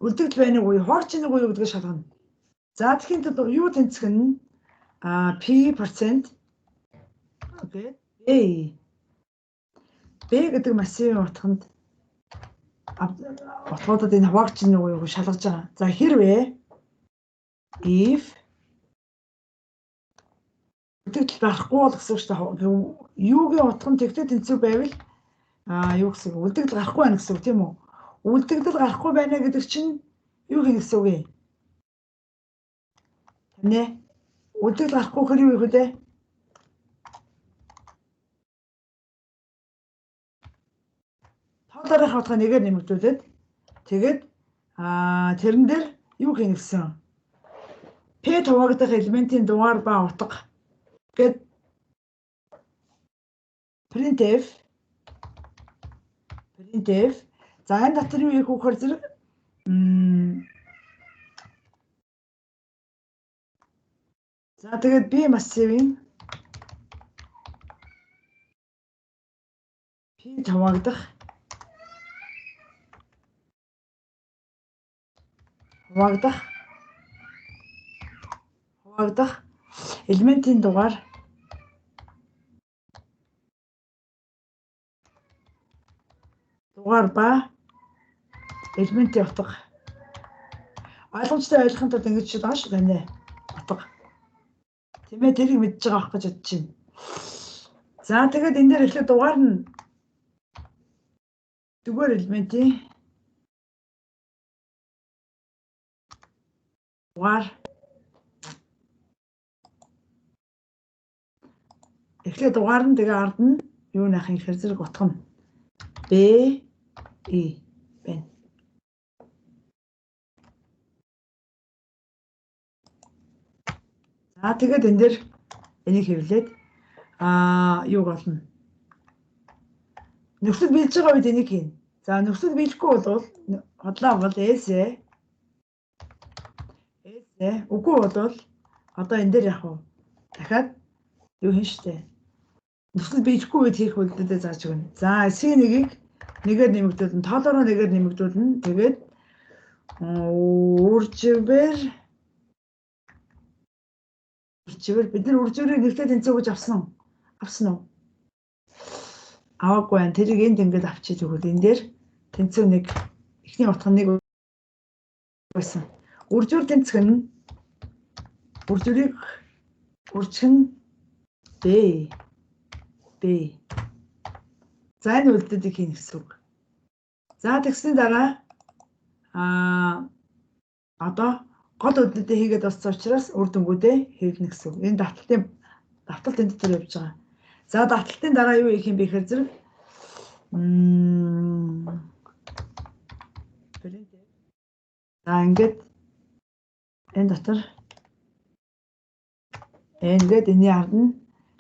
Үлдэгдэл байна уу, хоорч нэг уу гэдгийг шалгана. За тэгэхийн тулд юу тэнцэх нь P процент окей B B гэдэг массивын утганд утгуудад энэ хуваагч нэг уу шалгаж байгаа. За хэрвээ if үлдэгдэл байхгүй бол гэсэн үг шүү дээ. Юугийн утга нь тэгтээ тэнцүү байвал юу гэсэн үг? Үлдэгдэл гарахгүй байна гэсэн үг тийм үү? Үлдэгдэл гарахгүй байна гэдэг чинь юу гэх гэсэн үг юм? Тэнэ? Үлдэгдэл гарахгүй гэхээр юу их вэ? Тоолоорынхаа утга нэгээр нэмэгдүүлээд тэгээд тэрэн дээр юу гэх гэсэн? P хуваагдах элементийн дугаар ба утга гэд printf за энэ дотор юу хийх вэ гэхээр зэрэг за тэгээд B массивын P хуваагдах элементийн дугаар ба элементийн утга. Ойлгомжтой ойлгохын тулд ингэж шууд байгаа шүү дээ. Утга. Тийм ээ, тэрийг мэдж байгаа байх гэж бодож байна. За тэгээд энэ дээр эхлээд дугаар нь дугаар элементийн дугаар эхлээд дугаар нь тэгээ ард нь юу нах юм гэхээр зэрэг утга нь B E байна. За тэгээд энэ дээр энийг хэвлээд юуг олно. Нөхцөл биелж байгаа үед энийг хийнэ. За нөхцөл биелэхгүй бол хотлоо бол S S үгүй бол одоо энэ дээр яг уу дахиад юу хийн штэ. Нөхцөл биелэхгүй үед хийх үйлдэлээ зааж өгнө. За C1-ийг нэгээр нэмэгдүүлнэ, тоолоороо нэгээр нэмэгдүүлнэ. Тэгээд үрживэр бид нар үрживэрийг нэгтэй тэнцүү гэж авсан. Авсан уу? Аваагүй байна. Тэрийг энд ингээд авчиж өгвөл энэ дээр тэнцүү нэг Эхний утга нь 1 байсан. Үржүүр тэнцэх нь үржүүрийг үржих нь B. B. За энэ үйлдэлийг хийнэ гэсэн үг. За тэгсний дараа одоо гол үйлдэлээ хийгээд дууссан учраас үр дүнгуудээ хэвлэнэ гэсэн үг. Энэ давталт энэ дотор явж байгаа. За давталтын дараа юу хийх юм бэ гэхээр зэрэг за ингээд энэ дотор ингээд энэний ард нь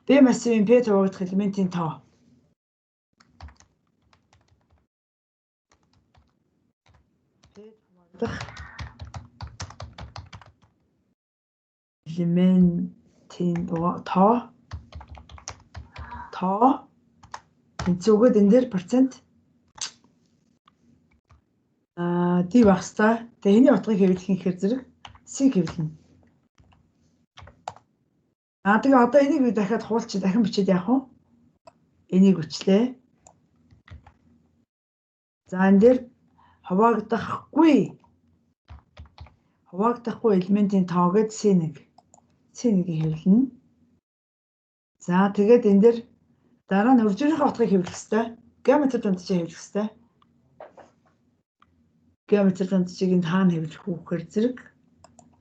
B массивын P хуваагдах элементийн тоо. P хуваагдах элементийн тоо тэнцвүүгээд энэ дээр процент D байх хэвээр. Тэгээ энэний утгыг хэвлэх юм гэхээр зэрэг C хэвлэнэ. Тэгээ одоо энийг би дахиад хуулчих, дахин бичээд яах вэ? Энийг өчлээ. За энэ дээр хуваагдахгүй элементийн тоо гээд C1. C1-ийг хэвлэнэ. За тэгээд энэ дээр дараа нь үржүүрийн утгыг хэвлэх ёстой. Геометр дунджийг хэвлэх ёстой. Геометр дунджийг энд хаана хэвлэх үү гэхээр зэрэг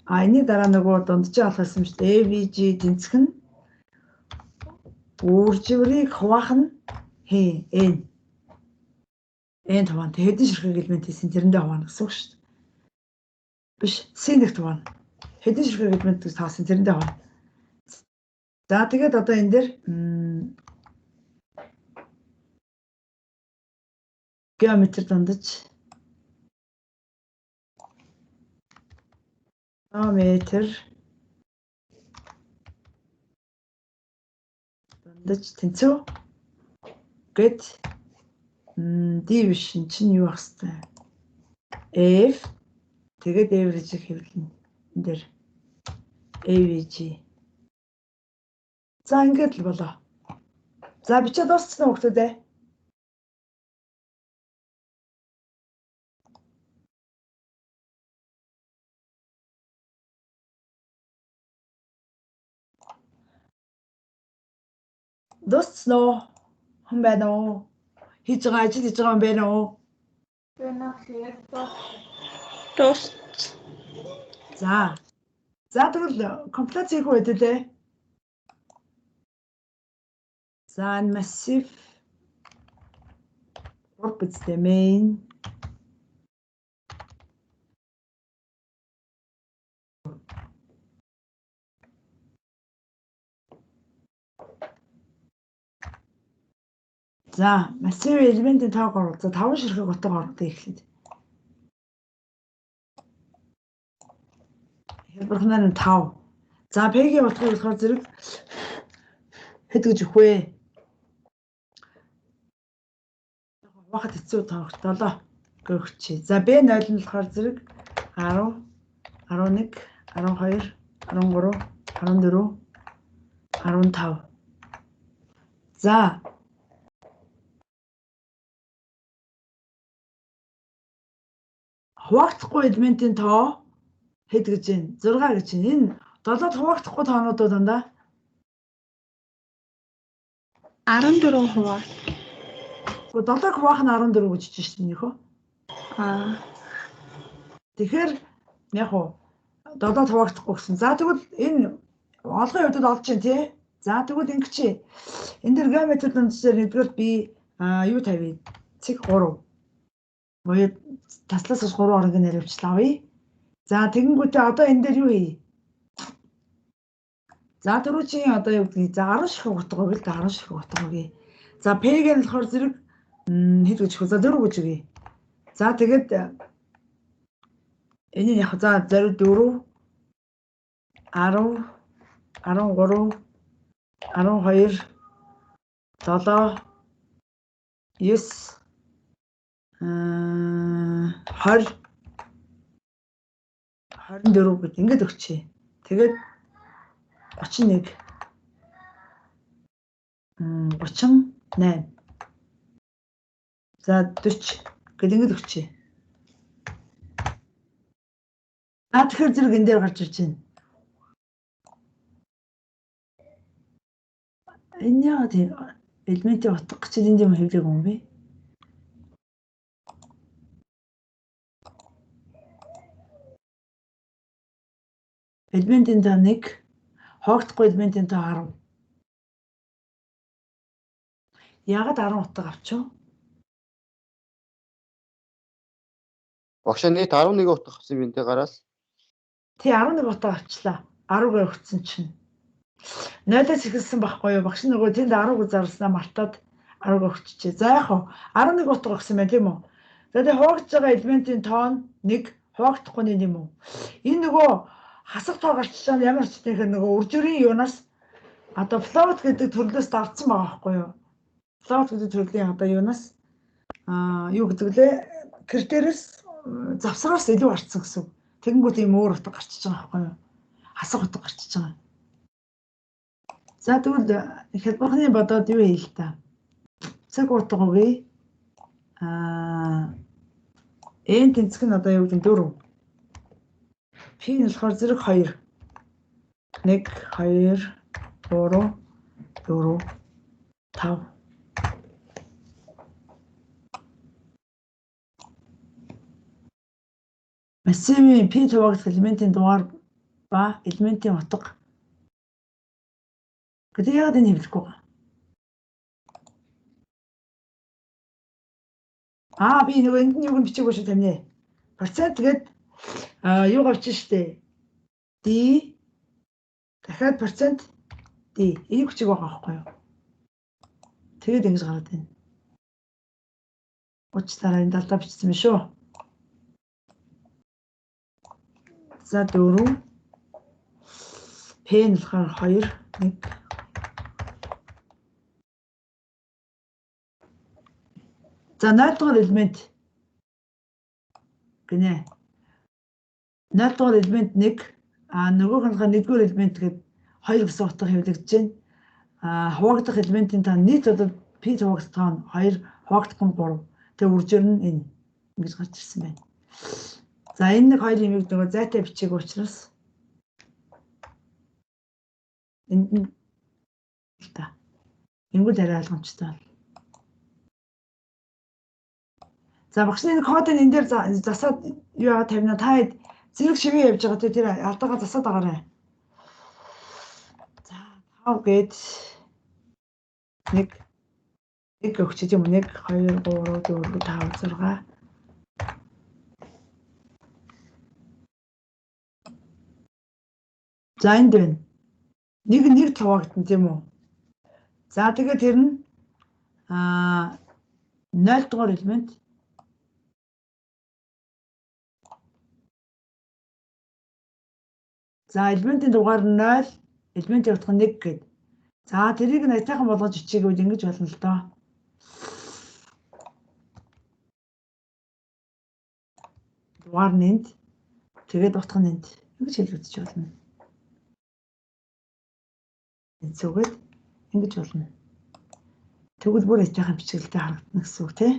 энэний дараа нөгөө дунджийг олох гэсэн чинь AVG тэнцэх нь үржүүрийг хуваах нь N. N хуваана. Хэдэн ширхэг элемент хийсэн тэрэндээ хуваана гэсэн үг шүү дээ. Биш, C1-т хуваана. Хэдэн ширхэг элемент гэж таасан тэрэндээ хуваана. За тэгээд одоо энэ дээр геометр дундаж метр дундаж тэнцүү гэд D биш эн чинь юу ах хэвтэй F тэгээд average хэвлэнэ энэ дээр AVG. За ингээд л болоо. За бичээд дууссан уу хүмүүстээ? Дууссан уу? Хүн байна уу? Хийж байгаа ажил хийж байгаа юм байна уу? Дууссан. За. За тэгвэл компиляц хийх үү хэдүүлээ? За энэ массив 3 бидтэй main За массив элементийн тоог оруулах. За 5 ширхэг утга оруулах эхлээд. Хялбархнаар нь 5. За P-ийн утгыг болохоор зэрэг хэд гэж өгөх вэ? Хуваахад хэцүү тоогч 7 гэгчээ. За B0 нь болохоор зэрэг 10, 11, 12, 13, 14, 15. За хуваагдахгүй элементийн тоо хэд гэж байна? 6 гэж байна. Энэ 7-д хуваагдахгүй тоонууд дандаа 14 хуваа. 7-г хуваах нь 14 гэж хэлж шин нөхөө. Тэгэхээр яг уу 7-д хуваагдахгүй гэсэн. За тэгвэл энэ олгын хувьд олж чинь тий. За тэгвэл ингэж чи. Энэ дэр геометр дундчаар нэгдүгээр би юу тавья? Цэг 3. Буюу таслаас 3 оронг наривчлаа авъя. За тэгэнгүүтээ одоо энэ дээр юу хий? За түрүүчийн одоо юу гэдгийг за 10 ширхэг утга өгөл 10 ширхэг утга өгье. За P-г нь болохоор зэрэг хэд гэж өгөх? За 4 гэж өгье. За тэгээд энэ яг за 4 10 13 12 7 9 20 24 гэд ингээд өгчээ. Тэгээд 31 38 за 40 гэд ингээд өгчээ. А тэгэхээр зэрэг энэ дээр гарч ирж байна. Энэ яа тийм элементийн утга гэж энд юм хэвлэг юм бэ? Элементийн тоо 1, хоогдохгүй элементийн тоо 10. Яагаад 10 утга авчих вэ? Багшаа нийт 11 утга авсан юм энэ гараас. Тий 11 утга авчлаа. 10-г өгсөн чинь. 0-аас эхэлсэн байхгүй юу? Багш нөгөө тэнд 10-г зарласнаа мартаад 10-г өгчжээ. За яг хөө 11 утга өгсөн байна тийм үү? За тэгээ хуваагдж байгаа элементийн тоо нь 1, хуваагдахгүй нь юм уу? Энэ нөгөө хасах тоо гарч байгаа ямар ч тийм нөгөө үржирийн юунаас одоо float гэдэг төрлөөс давцсан байгаа байхгүй юу? Float гэдэг төрлийн одоо юунаас юу гэдэг лээ? Критериэс завсраас илүү гарцсан гэсэн. Тэгэнгүүт ийм өөр утга гарчиж байгаа байхгүй юу? Хасах утга гарчиж байгаа. За тэгвэл хялбархны бодоод юу хийл та? Цаг утга өгье. N тэнцэх нь одоо юу гэдэг 4. P нь болохоор зэрэг 2. 1 2 3 4 5. Массивын P хуваагдах элементийн дугаар ба элементийн утга. Гэдэг яагаад энэ хэвлэхгүй байгаа? Аа би нөгөө энд нь юуг нь бичээгүй шүү тамнэ. Процент гээд юу авчих штэ. D дахиад процент D энийг хүчиг байгаа байхгүй юу? Тэгээд ингэж гараад байна. Уучлаарай энэ далдаа бичсэн юм шүү. За 4 P нь болохоор 2 1. За 0 дугаар элемент гинэ. 0 дугаар элемент 1, а нөгөөх нь болохоор 1 дугаар элемент гээд 2 гэсэн утга хэвлэгдэж байна. А хуваагдах элементийн тоо нийт одоо P хуваагдах тоо нь 2, хуваагдах нь 3. Тэгээ үржир нь энэ ингэж гарч ирсэн байна. За энэ нэг хоёр юмыг нөгөө зайтай бичээг учраас энд нь л та. Ингүүл арай ойлгомжтой байна. За багшны энэ кодыг энэ дээр засаад юу яагаад тавина та хэд зэрэг шивээ явж байгаа тэр алдаагаа засаад агаарай. За 5 гээд 1 1 өгч юм 1 2 3 4 5 6. За энд байна. Нэг нэг хуваагдана тийм үү? За тэгээд тэр нь 0 дугаар элемент За элементийн дугаар нь 0, элементийн утга нь 1 гээд. За тэрийг нь аятайхан болгож ичээгээвэл ингэж болно л доо. Дугаар нь энд, тэгээд утга нь энд. Ингэж хэлэгдэж болно. Зүгээд ингэж болно. Тэгвэл бүр аятайхан бичгэлтэй харагдана гэсэн үг тий.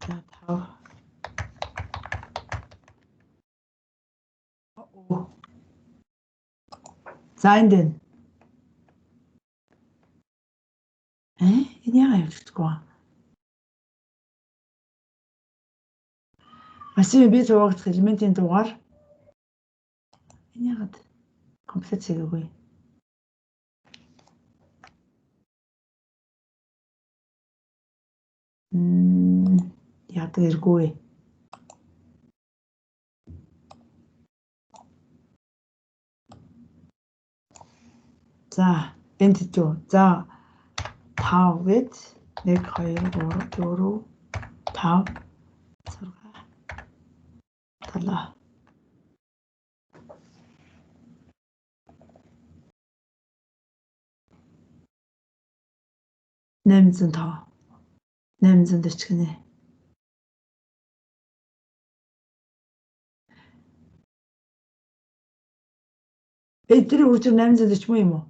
За 5 За энд байна. Энэ яагаад явагдахгүй вэ? Массивын бие хуваагдах элементийн дугаар энэ яагаад комплекс хийгээгүй? Яадаг эргүй. За энд хэдүү. За 5 гээд 1 2 3 4 5 6 7. 805 840 гинэ. Эдгээр үржир 840 муу юм уу?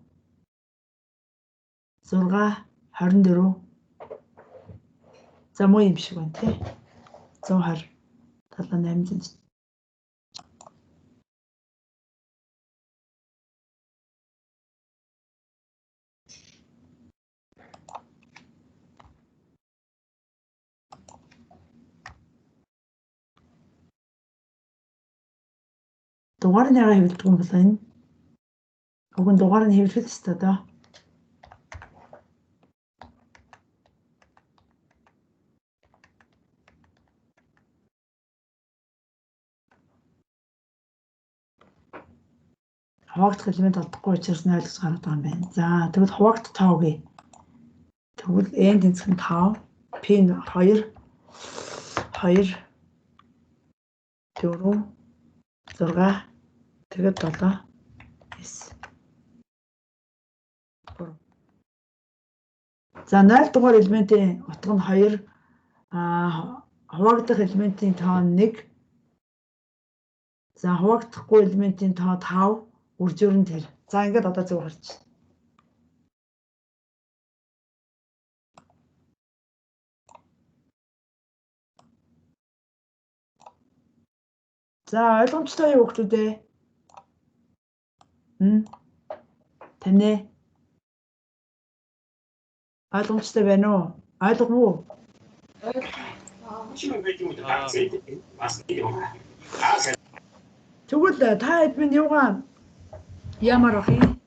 6 24. За муу юм шиг байна тий. 127. 7 8 Дугаар нь яга хэвлэдэг юм бол энэ. Уг нь дугаар нь хэвлэх ёстой доо. Хуваагдах элемент олдохгүй учраас 0 гэж гараад байгаа юм байна. За тэгвэл хуваагдах тоо гээ. Тэгвэл n тэнцэх нь 5, p нь 2, 2, 4, 6, тэгээд 7, 9. 3. За 0 дугаар элементийн утга нь 2, хуваагдах элементийн тоо нь 1. За хуваагдахгүй элементийн тоо 5, үржүүр нь тэр. За ингээд одоо зөв гарч. За ойлгомжтой юу хүмүүс ээ? Таны ойлгомжтой байна уу? Ойлгов уу? Тэгвэл та хэд минь юугаа ямар ах юм?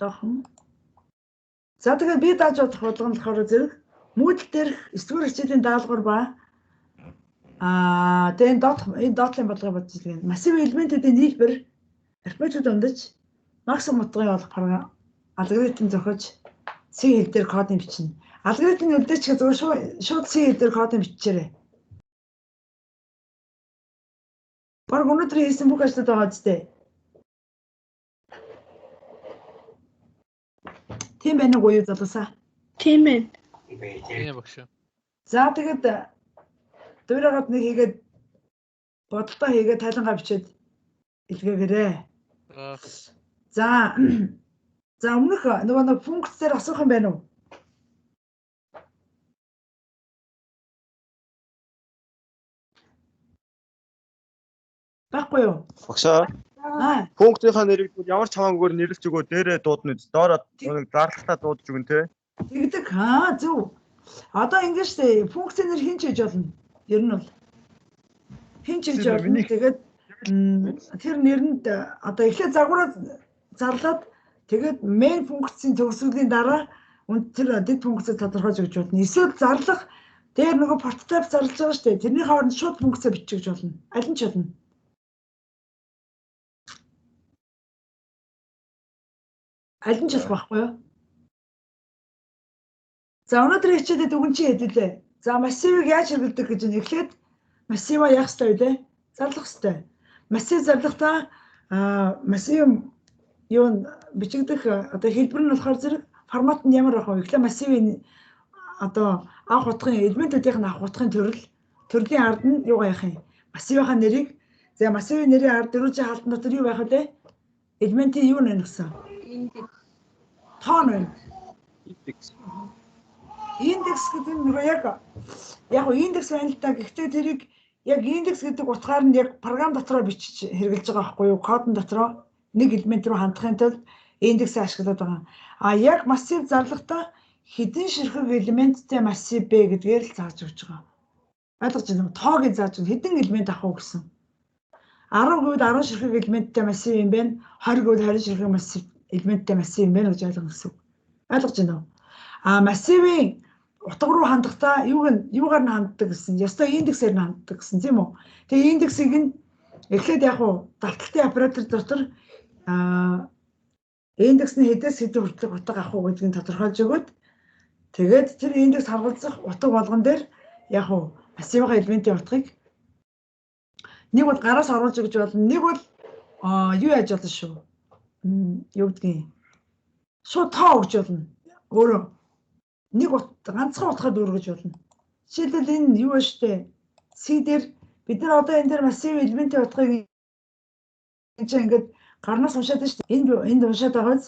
Одоохон. За тэгээд би дааж бодох болгон болохоор зэрэг Moodle дээрх 9-р хичээлийн даалгавар ба тэгээд энэ доотлын бодлогыг бодож иргэн. Массив элементүүдийн нийлбэр арифметик дундаж максимум утгын олох програм алгоритм зохиож C хэл дээр кодыг бичнэ. Алгоритмын үлдээч зүгээр шууд C хэл дээр кодыг бичээрэй. Бараг өнөөдөр хийсэн бүх ажлууд байгаа үстэй. Тийм байна уу юу залуусаа? Тийм байна. Тийм багш. За тэгээд дуурайгаад нэг хийгээд бодолтой хийгээд тайлангаа бичээд илгээгээрэй. За за өмнөх нөгөө нэг функц дээр асуух юм байна уу? Байхгүй юу? Багшаа. Функцийнхаа нэрийг ямар ч хамаагүйгээр нэрлэж өгөө дээрээ дуудана үз. Доороо нэг зарлахтаа дуудаж өгнө те. Тэгдэг. Аа зөв. Одоо ингэж штэ функцийн нэр хэн ч хийж болно. Ер нь бол хэн ч хийж болно. Тэгээд тэр нэрэнд одоо эхлээд загвараа зарлаад тэгээд main функцийн төгсгөлийн дараа тэр дэд функцийг тодорхойлж өгч болно. Эсвэл зарлах дээр нөгөө прототип зарлаж байгаа штэ. Тэрний хооронд шууд функцээ бичиж өгч болно. Аль нь ч болно. Аль нь ч болох байхгүй юу? За өнөөдрийн хичээлд дүгэн чи хэдүүлээ. За массивыг яаж хэрэглэдэг гэж нь эхлээд массиваа яах ёстой вэ? Зарлах ёстой. Массив зарлахдаа массив юу бичигдэх одоо хэлбэр нь болохоор зэрэг формат нь ямар байх вэ? Эхлээд массивын одоо авах утгын элементүүдийнх нь авах утгын төрөл, төрлийн ард нь юу яах юм? Массивынхаа нэрийг за массивын нэрийн ард дөрвөлжин хаалтан дотор юу байх вэ? Элементийн юу нэ гэсэн? Индекс. Тоон байна. Индекс. Индекс гэдэг нь нөгөө яг индекс байна л да. Гэхдээ тэрийг яг индекс гэдэг утгаар нь яг програм дотроо бичиж хэрэглэж байгаа байхгүй юу? Кодон дотроо нэг элемент рүү хандахын тулд индексээ ашиглаад байгаа. А яг массив зарлахдаа хэдэн ширхэг элементтэй массив бэ гэдгээр л зааж өгч байгаа. Ойлгож байна уу? Тоог нь зааж өгнө. Хэдэн элемент авах уу гэсэн. 10 гэвэл 10 ширхэг элементтэй массив юм байна. 20 гэвэл 20 ширхэг массив элементтэй массив юм байна гэж ойлгоно гэсэн үг. Ойлгож байна уу? А массивын утга руу хандахдаа юугаар нь ханддаг гэсэн. Ёстой индексээр нь ханддаг гэсэн тийм үү? Тэгээ индексийг нь эхлээд яг уу давталтын оператор дотор индекс нь хэдээс хэдэн хүртэлх утга авах уу гэдгийг тодорхойлж өгөөд тэгээд тэр индекс харгалзах утга болгон дээр яг уу массивын элементийн утгыг нэг бол гараас оруулж өгч болно, нэг бол юу яаж болно шүү. Юу гэдгийг шууд тоо өгч болно. Өөрөө нэг ганцхан утгаар дүүргэж болно. Жишээлбэл энэ юу вэ штэ? C дээр бид нар одоо энэ дээр массив элементийн утгыг энэ чинь ингээд гарнаас уншаад байна шүү дээ. Энд уншаад байгаа биз?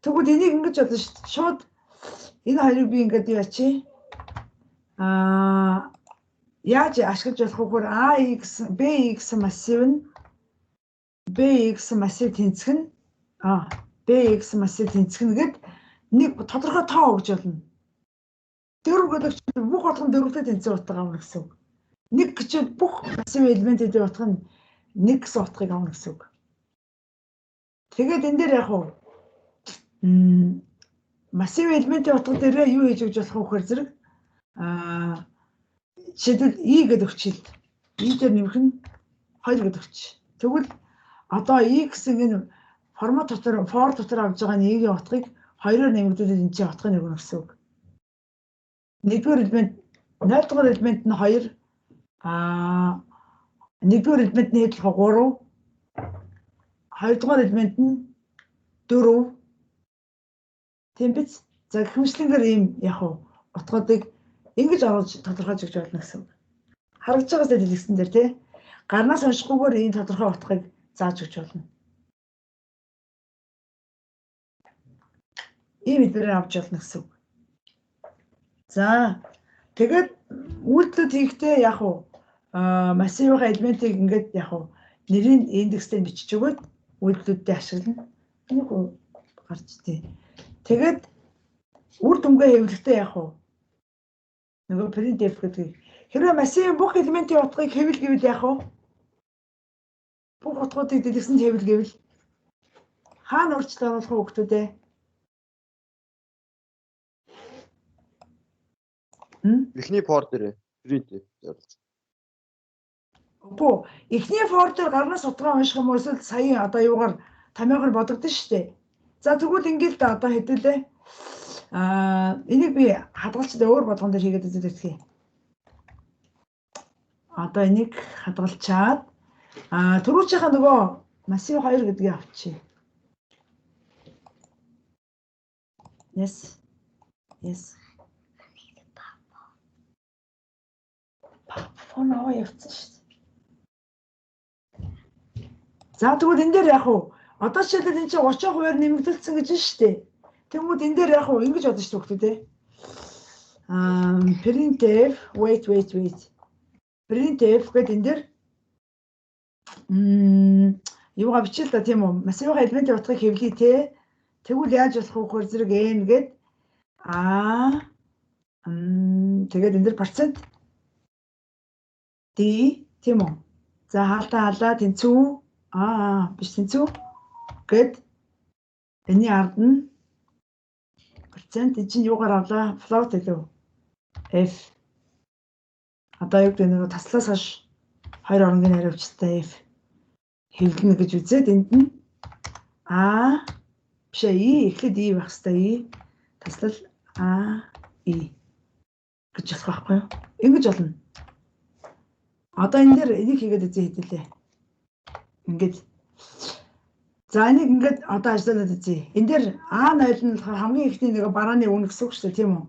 Тэгвэл энийг ингэж бодно шүү дээ. Шууд энэ хоёрыг би ингээд юу ячи? Яаж ашиглаж болох вэ гэхээр A гэсэн B гэсэн массив нь B гэсэн массив тэнцэх нь B гэсэн массив тэнцэх нь гэд нэг тодорхой тоо өгж болно. 4 гэдэг чинь бүх утга нь 4-тэй тэнцэх утга авна гэсэн үг. 1 гэж бүх массив элементүүдийн утга нь 1 гэсэн утгыг авна гэсэн үг. Тэгээд энэ дээр яг уу массив элементийн утга дээрээ юу хийж өгч болох вэ гэхээр зэрэг жишээлбэл E гэдэг өгчил. E дээр нэмэх нь 2 гэдэг өгч. Тэгвэл одоо E гэсэн энэ формат дотор for дотор авж байгаа нэг-ийн утгыг 2-оор нэмэгдүүлээд энэ чинь утгыг өгнө гэсэн үг. Нэгдүгээр элемент 0 дугаар элемент нь 2, нэгдүгээр элемент нь хэд болох 3, хоёрдугаар элемент нь 4. Тийм биз? За гэх мэтлэнгээр ийм яг уу утгуудыг ингэж оруулж тодорхойлж өгч болно гэсэн үг. Харагдж байгаа зүйл дэлгэцэн дээр тий. Гарнаас уншихгүйгээр ийм тодорхой утгыг зааж өгч болно. Ийм хэлбэрээр авч болно гэсэн үг. За тэгээд үйлдэлүүд хийхдээ яг уу массивын элементийг ингээд яг уу нэрийн индекстэй бичиж өгөөд үйлдэлүүдэд ашиглана. Энийг гарч тий. Тэгээд үр дүнгээ хэвлэхдээ яг уу нөгөө printf гэдгийг хэрвээ массивын бүх элементийн утгыг хэвлэл гэвэл яг уу бүх утгуудыг дэлгэсэнд хэвлэл гэвэл хаана өөрчлөлт оруулах вэ хүмүүс ээ? Эхний for дээр printf оруулж. Үгүй эхний for дээр гарнаас утгаа унших юм уу эсвэл сая одоо юугаар томьёогоор бодогдсон шүү дээ. За тэгвэл ингээд л одоо хэдүүлээ. Энийг би хадгалчдаа өөр болгон дээр хийгээд үзээд үзье. Одоо энийг хадгалчаад түрүүчийнхаа нөгөө массив 2 гэдгийг авчи. Yes. Yes. Фон аваа явцсан шүү дээ. За тэгвэл энэ дээр яг уу одоо жишээлбэл энэ чинь 30%-аар нэмэгдэлсэн гэж шүү дээ. Тэнгүүд энэ дээр яг уу ингэж бодно шүү дээ. Printf wait wait wait. Printf гэдэг энэ дээр юугаа бичил та тийм үү? Массивын элементийн утгыг хэвлэе те. Тэгвэл яаж болох вэ гэхээр зэрэг n гээд тэгээд энэ дээр процент D тийм үү? За хаалтаа халаа тэнцүү биш тэнцүү гэд энэний ард нь процент энэ чинь юугаар авлаа? Float илүү F одоо юу гэдэг нэг таслаас хойш хоёр оронгийн хариуцлагатай F хэвлэнэ гэж үзээд энд нь А биш ээ E эхлээд E байх хэвээр E таслал А E гэж болох байхгүй юу? Ингэж болно. Одоо энэ дээр энийг хийгээд үзье хэдүүлээ. Ингээд за энийг ингээд одоо ажиллуулад үзье. Энэ дээр А0 нь болохоор хамгийн ихний нэг барааны үн гэсэн үг шүү дээ, тийм үү?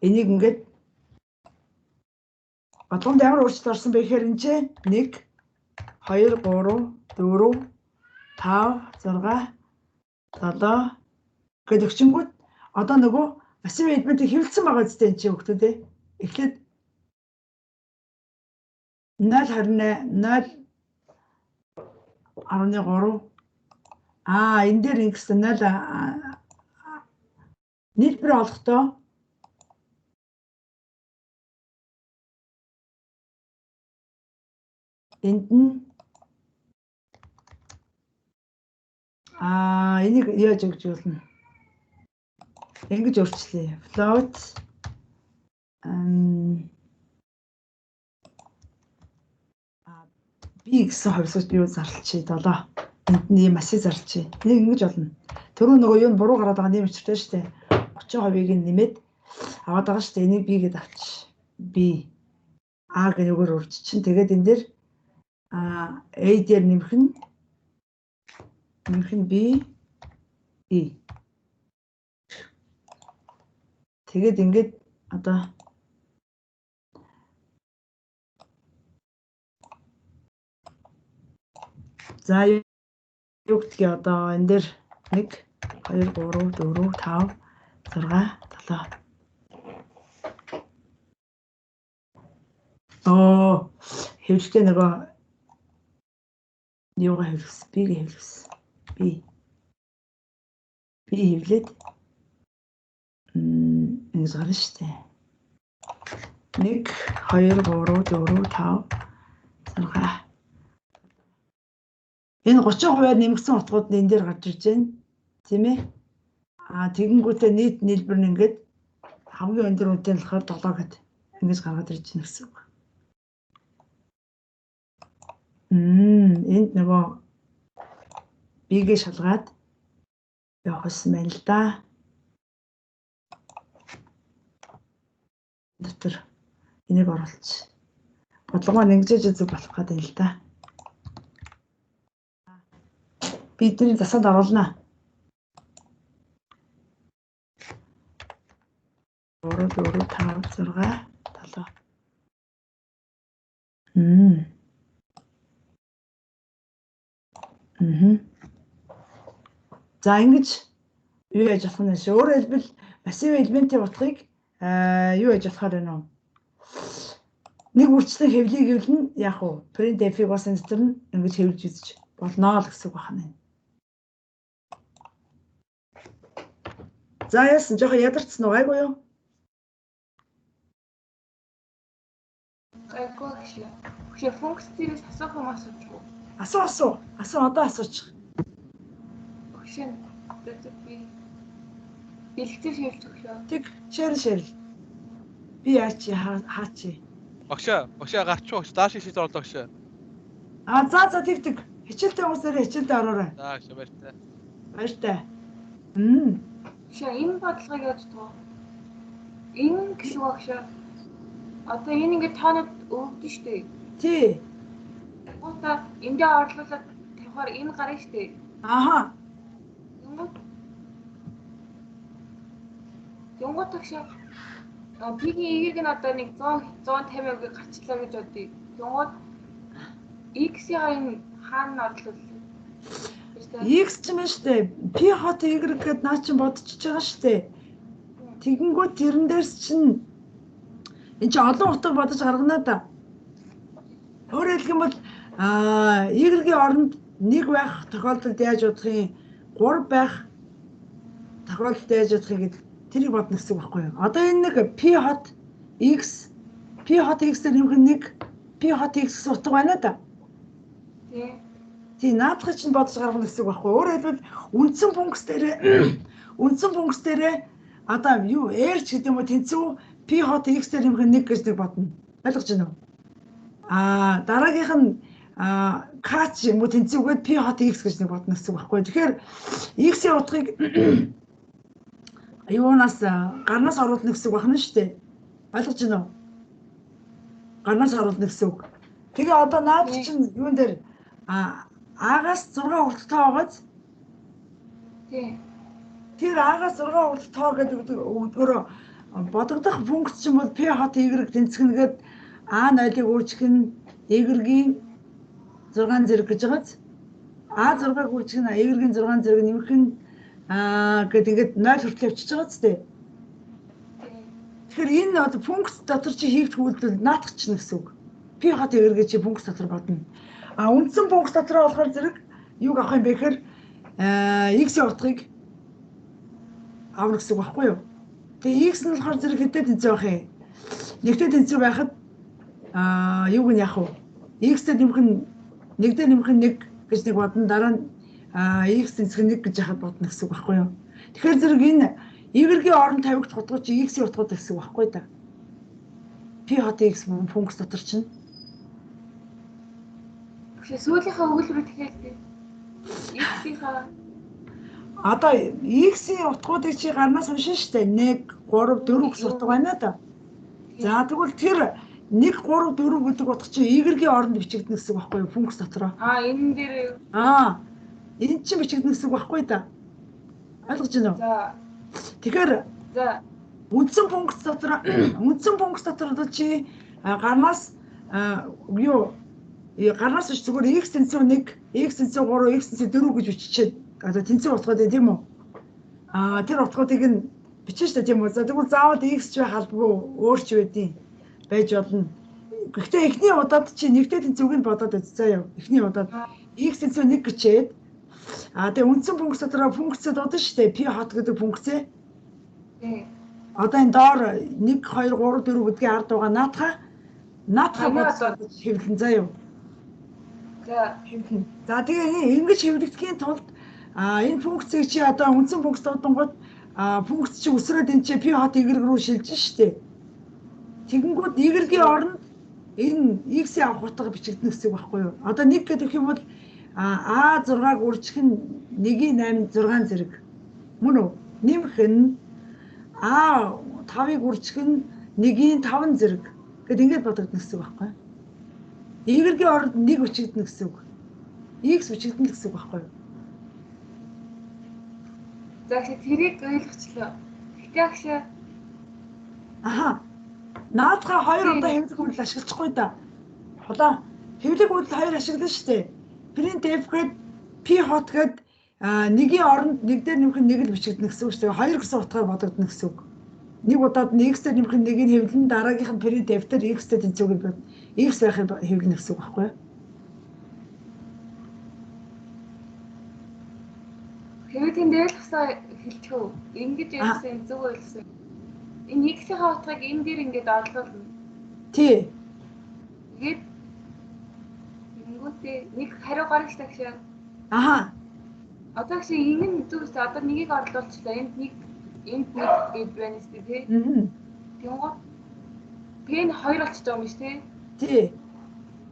Энийг ингээд бодлогонд ямар өөрчлөлт орсон бэ гэхээр энэ чинь 1 2 3 4 5 6 7 гээд өгчөнгүүд одоо нөгөө массив элементийг хэвлэсэн байгаа зү энэ чинь өгтөө дээ. Эхлээд 0.28 0.3 энэ дээр ингэсэн 0 нийлбэр олохдоо энд нь энийг яаж өгч болно? Ингэж өөрчлөе. Float B гэсэн хувьсагч юу зарлчихъя 7. Энд нь ийм массив зарлчихъя. Энийг ингэж болно. Түрүү нөгөө юу буруу гараад байгаа нэм учиртай шүү дээ. 30%-ыг нь нэмээд аваад байгаа шүү дээ. Энийг B гэдээ авчих. B А гэх нүгээр үрж чинь тэгээд энэ дээр A дээр нэмэх нь B E. Тэгээд ингээд одоо За юу гэдгийг одоо энэ дээр 1 2 3 4 5 6 7. Оо хэвлэлтэй нөгөө юугаа хэвлэсэн? Би хэвлэсэн. Би хэвлээд ингэж гарна шүү дээ. 1 2 3 4 5 6. Энэ 30%-аар нэмэгдсэн утгууд нь энэ дээр гарч ирж байна. Тийм ээ? Аа тэгэнгүүтээ нийт нийлбэр нь ингээд хамгийн өндөр үнэтэй нь болохоор 7 гэд ингэж гаргаад ирж байна гэсэн үг. Энд нөгөө бигээ шалгаад явах гэсэн байна л да. Дотор энийг оруулчих. Бодлогоо нэгжээж үзэг болох гэдэг юм л да. Бидний засаад оруулна. 3 4 5 6 7. За ингэж юу яаж болох нь вэ? Өөрөөр хэлбэл массив элементийн утгыг юу яаж болохоор байна вэ? Нэг үрчлэн хэвлийг гэвэл нь яг уу printf-ийг бас энэ дотор нь ингэж хэвлэж үзэж болно л гэсэн үг байна. За яасан жоохон ядарсан уу гайгүй юу? Гайгүй гэж. Хөшөө функц дээрээс асуух юм асууж уу? Асуу. Асуу одоо асуучих. Хөшөө би дэлгэцээр шеэрлж өглөө. Тэг шеэрл. Би яачи хаачи. Багшаа гарчуу багш дааш шийдэж орлоо багшаа. А за тэг. Хичээлтэй хүмүүсээрээ хичээлдээ ороорой. За багшаа баяртай. Баяртай. Багшаа энэ бодлогыг яаж тоо? Энэ гэсэн багшаа. Одоо энэ ингээд тоонод өвдөн штэ. Тий. Гутаа эндээ орлуулаад тавихаар энэ гарна штэ. Аха. Юнгууд багшаа. Пигийн y-г нь одоо нэг 100 150-ыг гарчлаа гэж бодъё. Юнгууд x-ийн энэ хаана орлуул? X ч юм штэ. P хот y гэд наа чин бодчихж байгаа штэ. Тэгэнгүүт тэрэн дээрс чинь энэ чинь олон утга бодож гаргана да. Өөрөөр хэлэх юм бол y-ийн оронд 1 байх тохиолдолд яаж бодох юм? 3 байх тохиолдолд яаж бодох юм гэдэг тэрийг бодно гэсэн үг байхгүй юу? Одоо энэ нэг p хот x p хот x-ээр нэмэх нь 1 p хот x гэсэн утга байна да. Тий. Тий, наадхыг чинь бодож гаргана гэсэн үг байхгүй юу? Өөрөөр хэлбэл үндсэн функц дээрээ одоо юу r ч гэдэг юм уу тэнцүү p хот x-ээр нэмэх нь 1 гэж нэг бодно. Ойлгож байна уу? Аа дараагийнх нь k ч юм уу тэнцүүгээд p хот x гэж нэг бодно гэсэн үг байхгүй юу? Тэгэхээр x-ийн утгыг юунаас гарнаас оруулна гэсэн үг байна шүү дээ. Ойлгож байна уу? Гарнаас оруулна гэсэн үг. Тэгээ одоо наад чинь юун дээр А-гаас 6 хүртэл тоо байгааз. Тий. Тэр А-гаас 6 хүртэл тоо гэдэг өгдгөөрөө бодогдох функц чинь бол p хот y тэнцгэнгээд А 0-ыг үүсгэх нь y-ийн 6 зэрэг гэж байгааз. А 6-ыг үүсгэх нь y-ийн 6 зэрэг нэмэх нь гэдэг ингээд 0 хүртэл явчихж байгаа зү. Тэгэхээр энэ одоо функц дотор чи хийгдэх үйлдэл наадах чинь гэсэн үг. P хот y гэж чи функц дотор бодно. А үндсэн функц дотор болохоор зэрэг юуг авах юм бэ гэхээр x-ийн утгыг авна гэсэн үг байхгүй юу? Тэгээ x нь болохоор зэрэг хэдтэй тэнцүү байх юм? Нэгтэй тэнцүү байхад юуг нь яах вэ? X-тэй нэмэх нь 1 дээр нэмэх нь 1 гэж нэг бодно. Дараа нь x тэнцэх нь 1 гэж яхад бодно гэсэн үг байхгүй юу? Тэгэхээр зэрэг энэ y-ийн оронд тавигдах утгууд чи x-ийн утгууд гэсэн үг байхгүй да. P хот x функц дотор чинь. Тэгвэл сүүлийнхээ өгүүлбэрийг дахиад дээ. X-ийнхаа одоо x-ийн утгуудыг чи гарнаас уншина шүү дээ. 1 3 4 гэсэн утга байна да. За тэгвэл тэр 1 3 4 гэдэг утга чи y-ийн оронд бичигдэнэ гэсэн үг байхгүй юу? Функц дотроо. Энэ дээр энэ чинь бичигдэнэ гэсэн үг байхгүй да. Ойлгож байна уу? За. Тэгэхээр за үндсэн функц дотор үндсэн функц дотор одоо чи гарнаас юу Гарнаас биш зүгээр x тэнцүү 1, x тэнцүү 3, x тэнцүү 4 гэж биччихээд одоо тэнцүү утгууд тийм үү? Аа тэр утгуудыг нь бичнэ шүү дээ тийм үү? За тэгвэл заавал x ч байх албагүй өөр ч байдیں۔ Байж болно. Гэхдээ эхний удаад чи нэгтэй тэнцүүг нь бодоод үз заа юу. Эхний удаад x тэнцүү 1 гэчээд аа тэгээ үндсэн функц дотроо функц дуудана шүү дээ. P хот гэдэг функц. Одоо энэ доор 1 2 3 4 гэдгийн ард байгаа наатха бодоод хэвлэн заа юу. За хэвлэн. За тэгээ ингэж хэвлэгдэхийн тулд энэ функцийг чи одоо үндсэн функц дуудангууд функц чи өсрөөд энэ чи p хот y рүү шилжин шүү дээ. Тэгэнгүүт y-ийн оронд энэ x-ийн авах утга бичигдэнэ гэсэн үг байхгүй юу? Одоо 1 гэдэг юм бол а6-г үржих нь 1-ийн 8 6 зэрэг. Мөн үү? Нэмэх нь а5-ыг үржих нь 1-ийн 5 зэрэг гэд ингэж бодогдно гэсэн үг байхгүй юу? Y-ийн оронд 1 бичигдэнэ гэсэн үг. X бичигдэнэ гэсэн үг байхгүй юу? За тэрийг ойлгочлоо. Гэтэ агшаа аха. Наадхаа хоёр удаа хэвлэх үйлдэл ашиглахгүй да. Хулаа хэвлэх үйлдэл хоёр ашиглана шүү дээ. Printf гээд p hot гээд нэгийн оронд нэг дээр нэмэх нь нэг л бичигдэнэ гэсэн үг шүү дээ. Хоёр гэсэн утгаар бодогдно гэсэн үг. Нэг удаад нь x дээр нэмэх нь нэгийг хэвлэн дараагийнх нь printf дээр x-тэй тэнцүүгээр бод. X байхыг хэвлэнэ гэсэн үг байхгүй юу? Хэвлэлийн дээрлэхсээ хэлчих үү? Ингэж ярьсан зөв ойлгосон. Энэ x-ийн утгыг энэ дээр ингээд орлуулна. Тий. Тэгээд тэнгүүтээ нэг хариу гарах тагшаа. Аха. Одоо чи энэ нь зөв үстэй. Одоо нэгийг орлуулчихлаа. Энд нэг энд нэг гэж байна үстэй тий. Тэнгүүт p нь 2 болчихж байгаа юм шүү тий. Тий.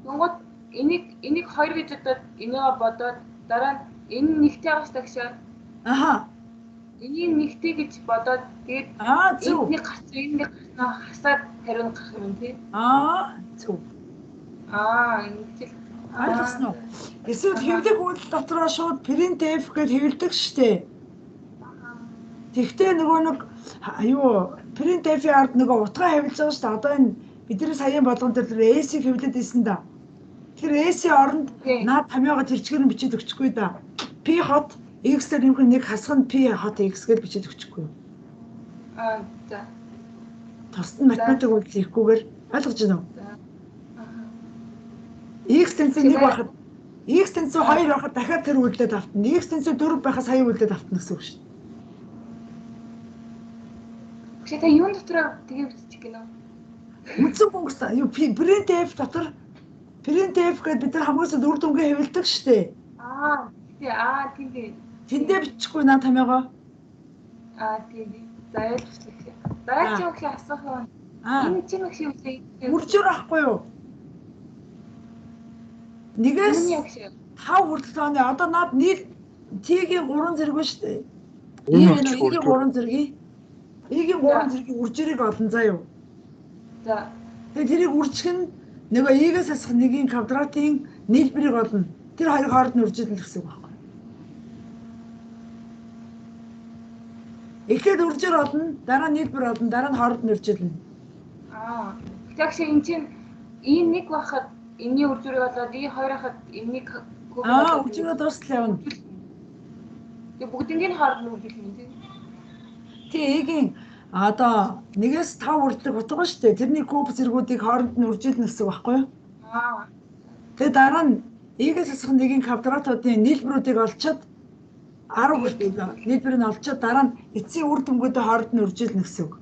Тэнгүүт энийг 2 гэж бодоод энийгээ бодоод дараа нь энэ нэгтэй байгаа тагшаа. Аха. Энийг нэгтэй гэж бодоод тэгээд зөв. Нэг гарсан, энэ нэг гарснаа хасаад хариу нь гарах юм тий. Аа зөв. Аа ингэж л ойлгосон уу? Эсвэл хэвлэх үйлдэл дотроо шууд printf гэж хэвлэдэг штэ. Тэгтээ нөгөө нэг юу printf-ийн ард нөгөө утгаа хэвлэж байгаа штэ. Одоо энэ бидний саяын болгон дээр S-ийг хэвлээд ирсэн да. Тэгэхээр S-ийн оронд наад томьёогоо тэрчгээр нь бичээд өгчихгүй да. P хот X дээр нэмэх нэг хасах нь P хот X гэж бичээд өгчихгүй. Аа за. Тусад нь математик үйлдэл хийхгүйгээр ойлгож байна уу? X тэнцүү 1 байхад X тэнцүү 2 байхад дахиад тэр үйлдэлд автна. X тэнцүү 4 байхад сая үйлдэлд автна гэсэн үг шүү. Гэхдээ та юун дотор тэгээ биччих гинэ? Үндсэн функц юу printf дотор printf гэдээ бид нар хамгийн сүүлд үр дүнгээ хэвлэдэг шүү дээ. Аа тий аа тийм тий. Тэндээ бичихгүй наа томьёогоо. Аа тийм. За ойлгочлаа. Дараа чи өгөх асуух юм. Энэ чинь өгш юу вэ? Үржээр ахгүй юу? Нэгээс 5 хүртэл тооны одоо наад нийл T-ийн 3 зэрэг ба шүү дээ. E-ийн 3 зэргийг E-ийн 3 зэргийн үржирийг олон заа юу. За. Тэгээ тэрийг үржих нь нөгөө E-гээс асах нэгийн квадратын нийлбэрийг олно. Тэр хоёрын хооронд нь үржилнэ гэсэн үг байхгүй. Эхлээд үржир олно, дараа нь нийлбэр олно, дараа нь хооронд нь үржилнэ. Аа. Тэгэхээр энэ чинь E1 байхад энэний үржирийг олоод E2 байхад энэний аа үржирээ дуустал явна. Тэгээ бүгднийг хооронд нь үржилнэ тийм. Тий, E-гийн одоо 1-ээс 5 хүртэлх утга шүү дээ. Тэрний куб зэргүүдийг хооронд нь үржилнэ гэсэн үг байхгүй юу? Аа. Тэгээ дараа нь E-гээс асах нэгийн квадратуудын нийлбэрүүдийг олчоод 10 хүртэл нийлбэрийг нь олчоод дараа нь эцсийн үр дүнгуудын хооронд нь үржилнэ гэсэн үг.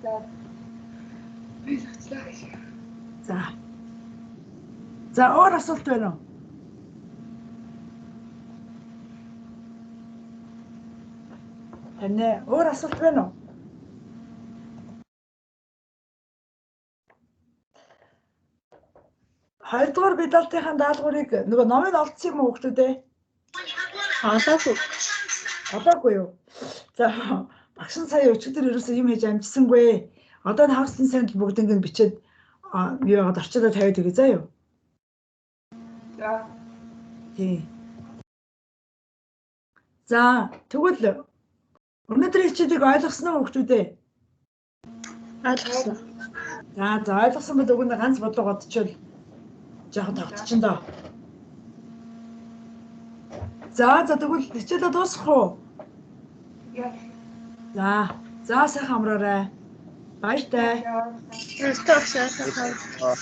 За. Ойлгочлаа гэж. За. За өөр асуулт байна уу? Таны өөр асуулт байна уу? Хоёрдугаар бидалтынхаа даалгаврыг нөгөө номыг олдсон юм уу хүмүүс ээ? Олоогүй. Олоогүй юу? За багш нь сая өчигдөр ерөөсөө юм хийж амжсангүй. Одоо нь хагас сайн бүгд ингэ бичээд юу яагаад орчуулаад тавиад өгье заа юу? За. Тий. За тэгвэл өнөөдрийн хичээлийг ойлгосон уу хүмүүс ээ? Ойлгосон. За за, ойлгосон бол өгнө, ганц бодлого бодчихвол жоохон тогтчин доо. За за, тэгвэл хичээлээ дуусгах уу? Яа. За за, сайхан амраарай. Баяртай. Баярлалаа.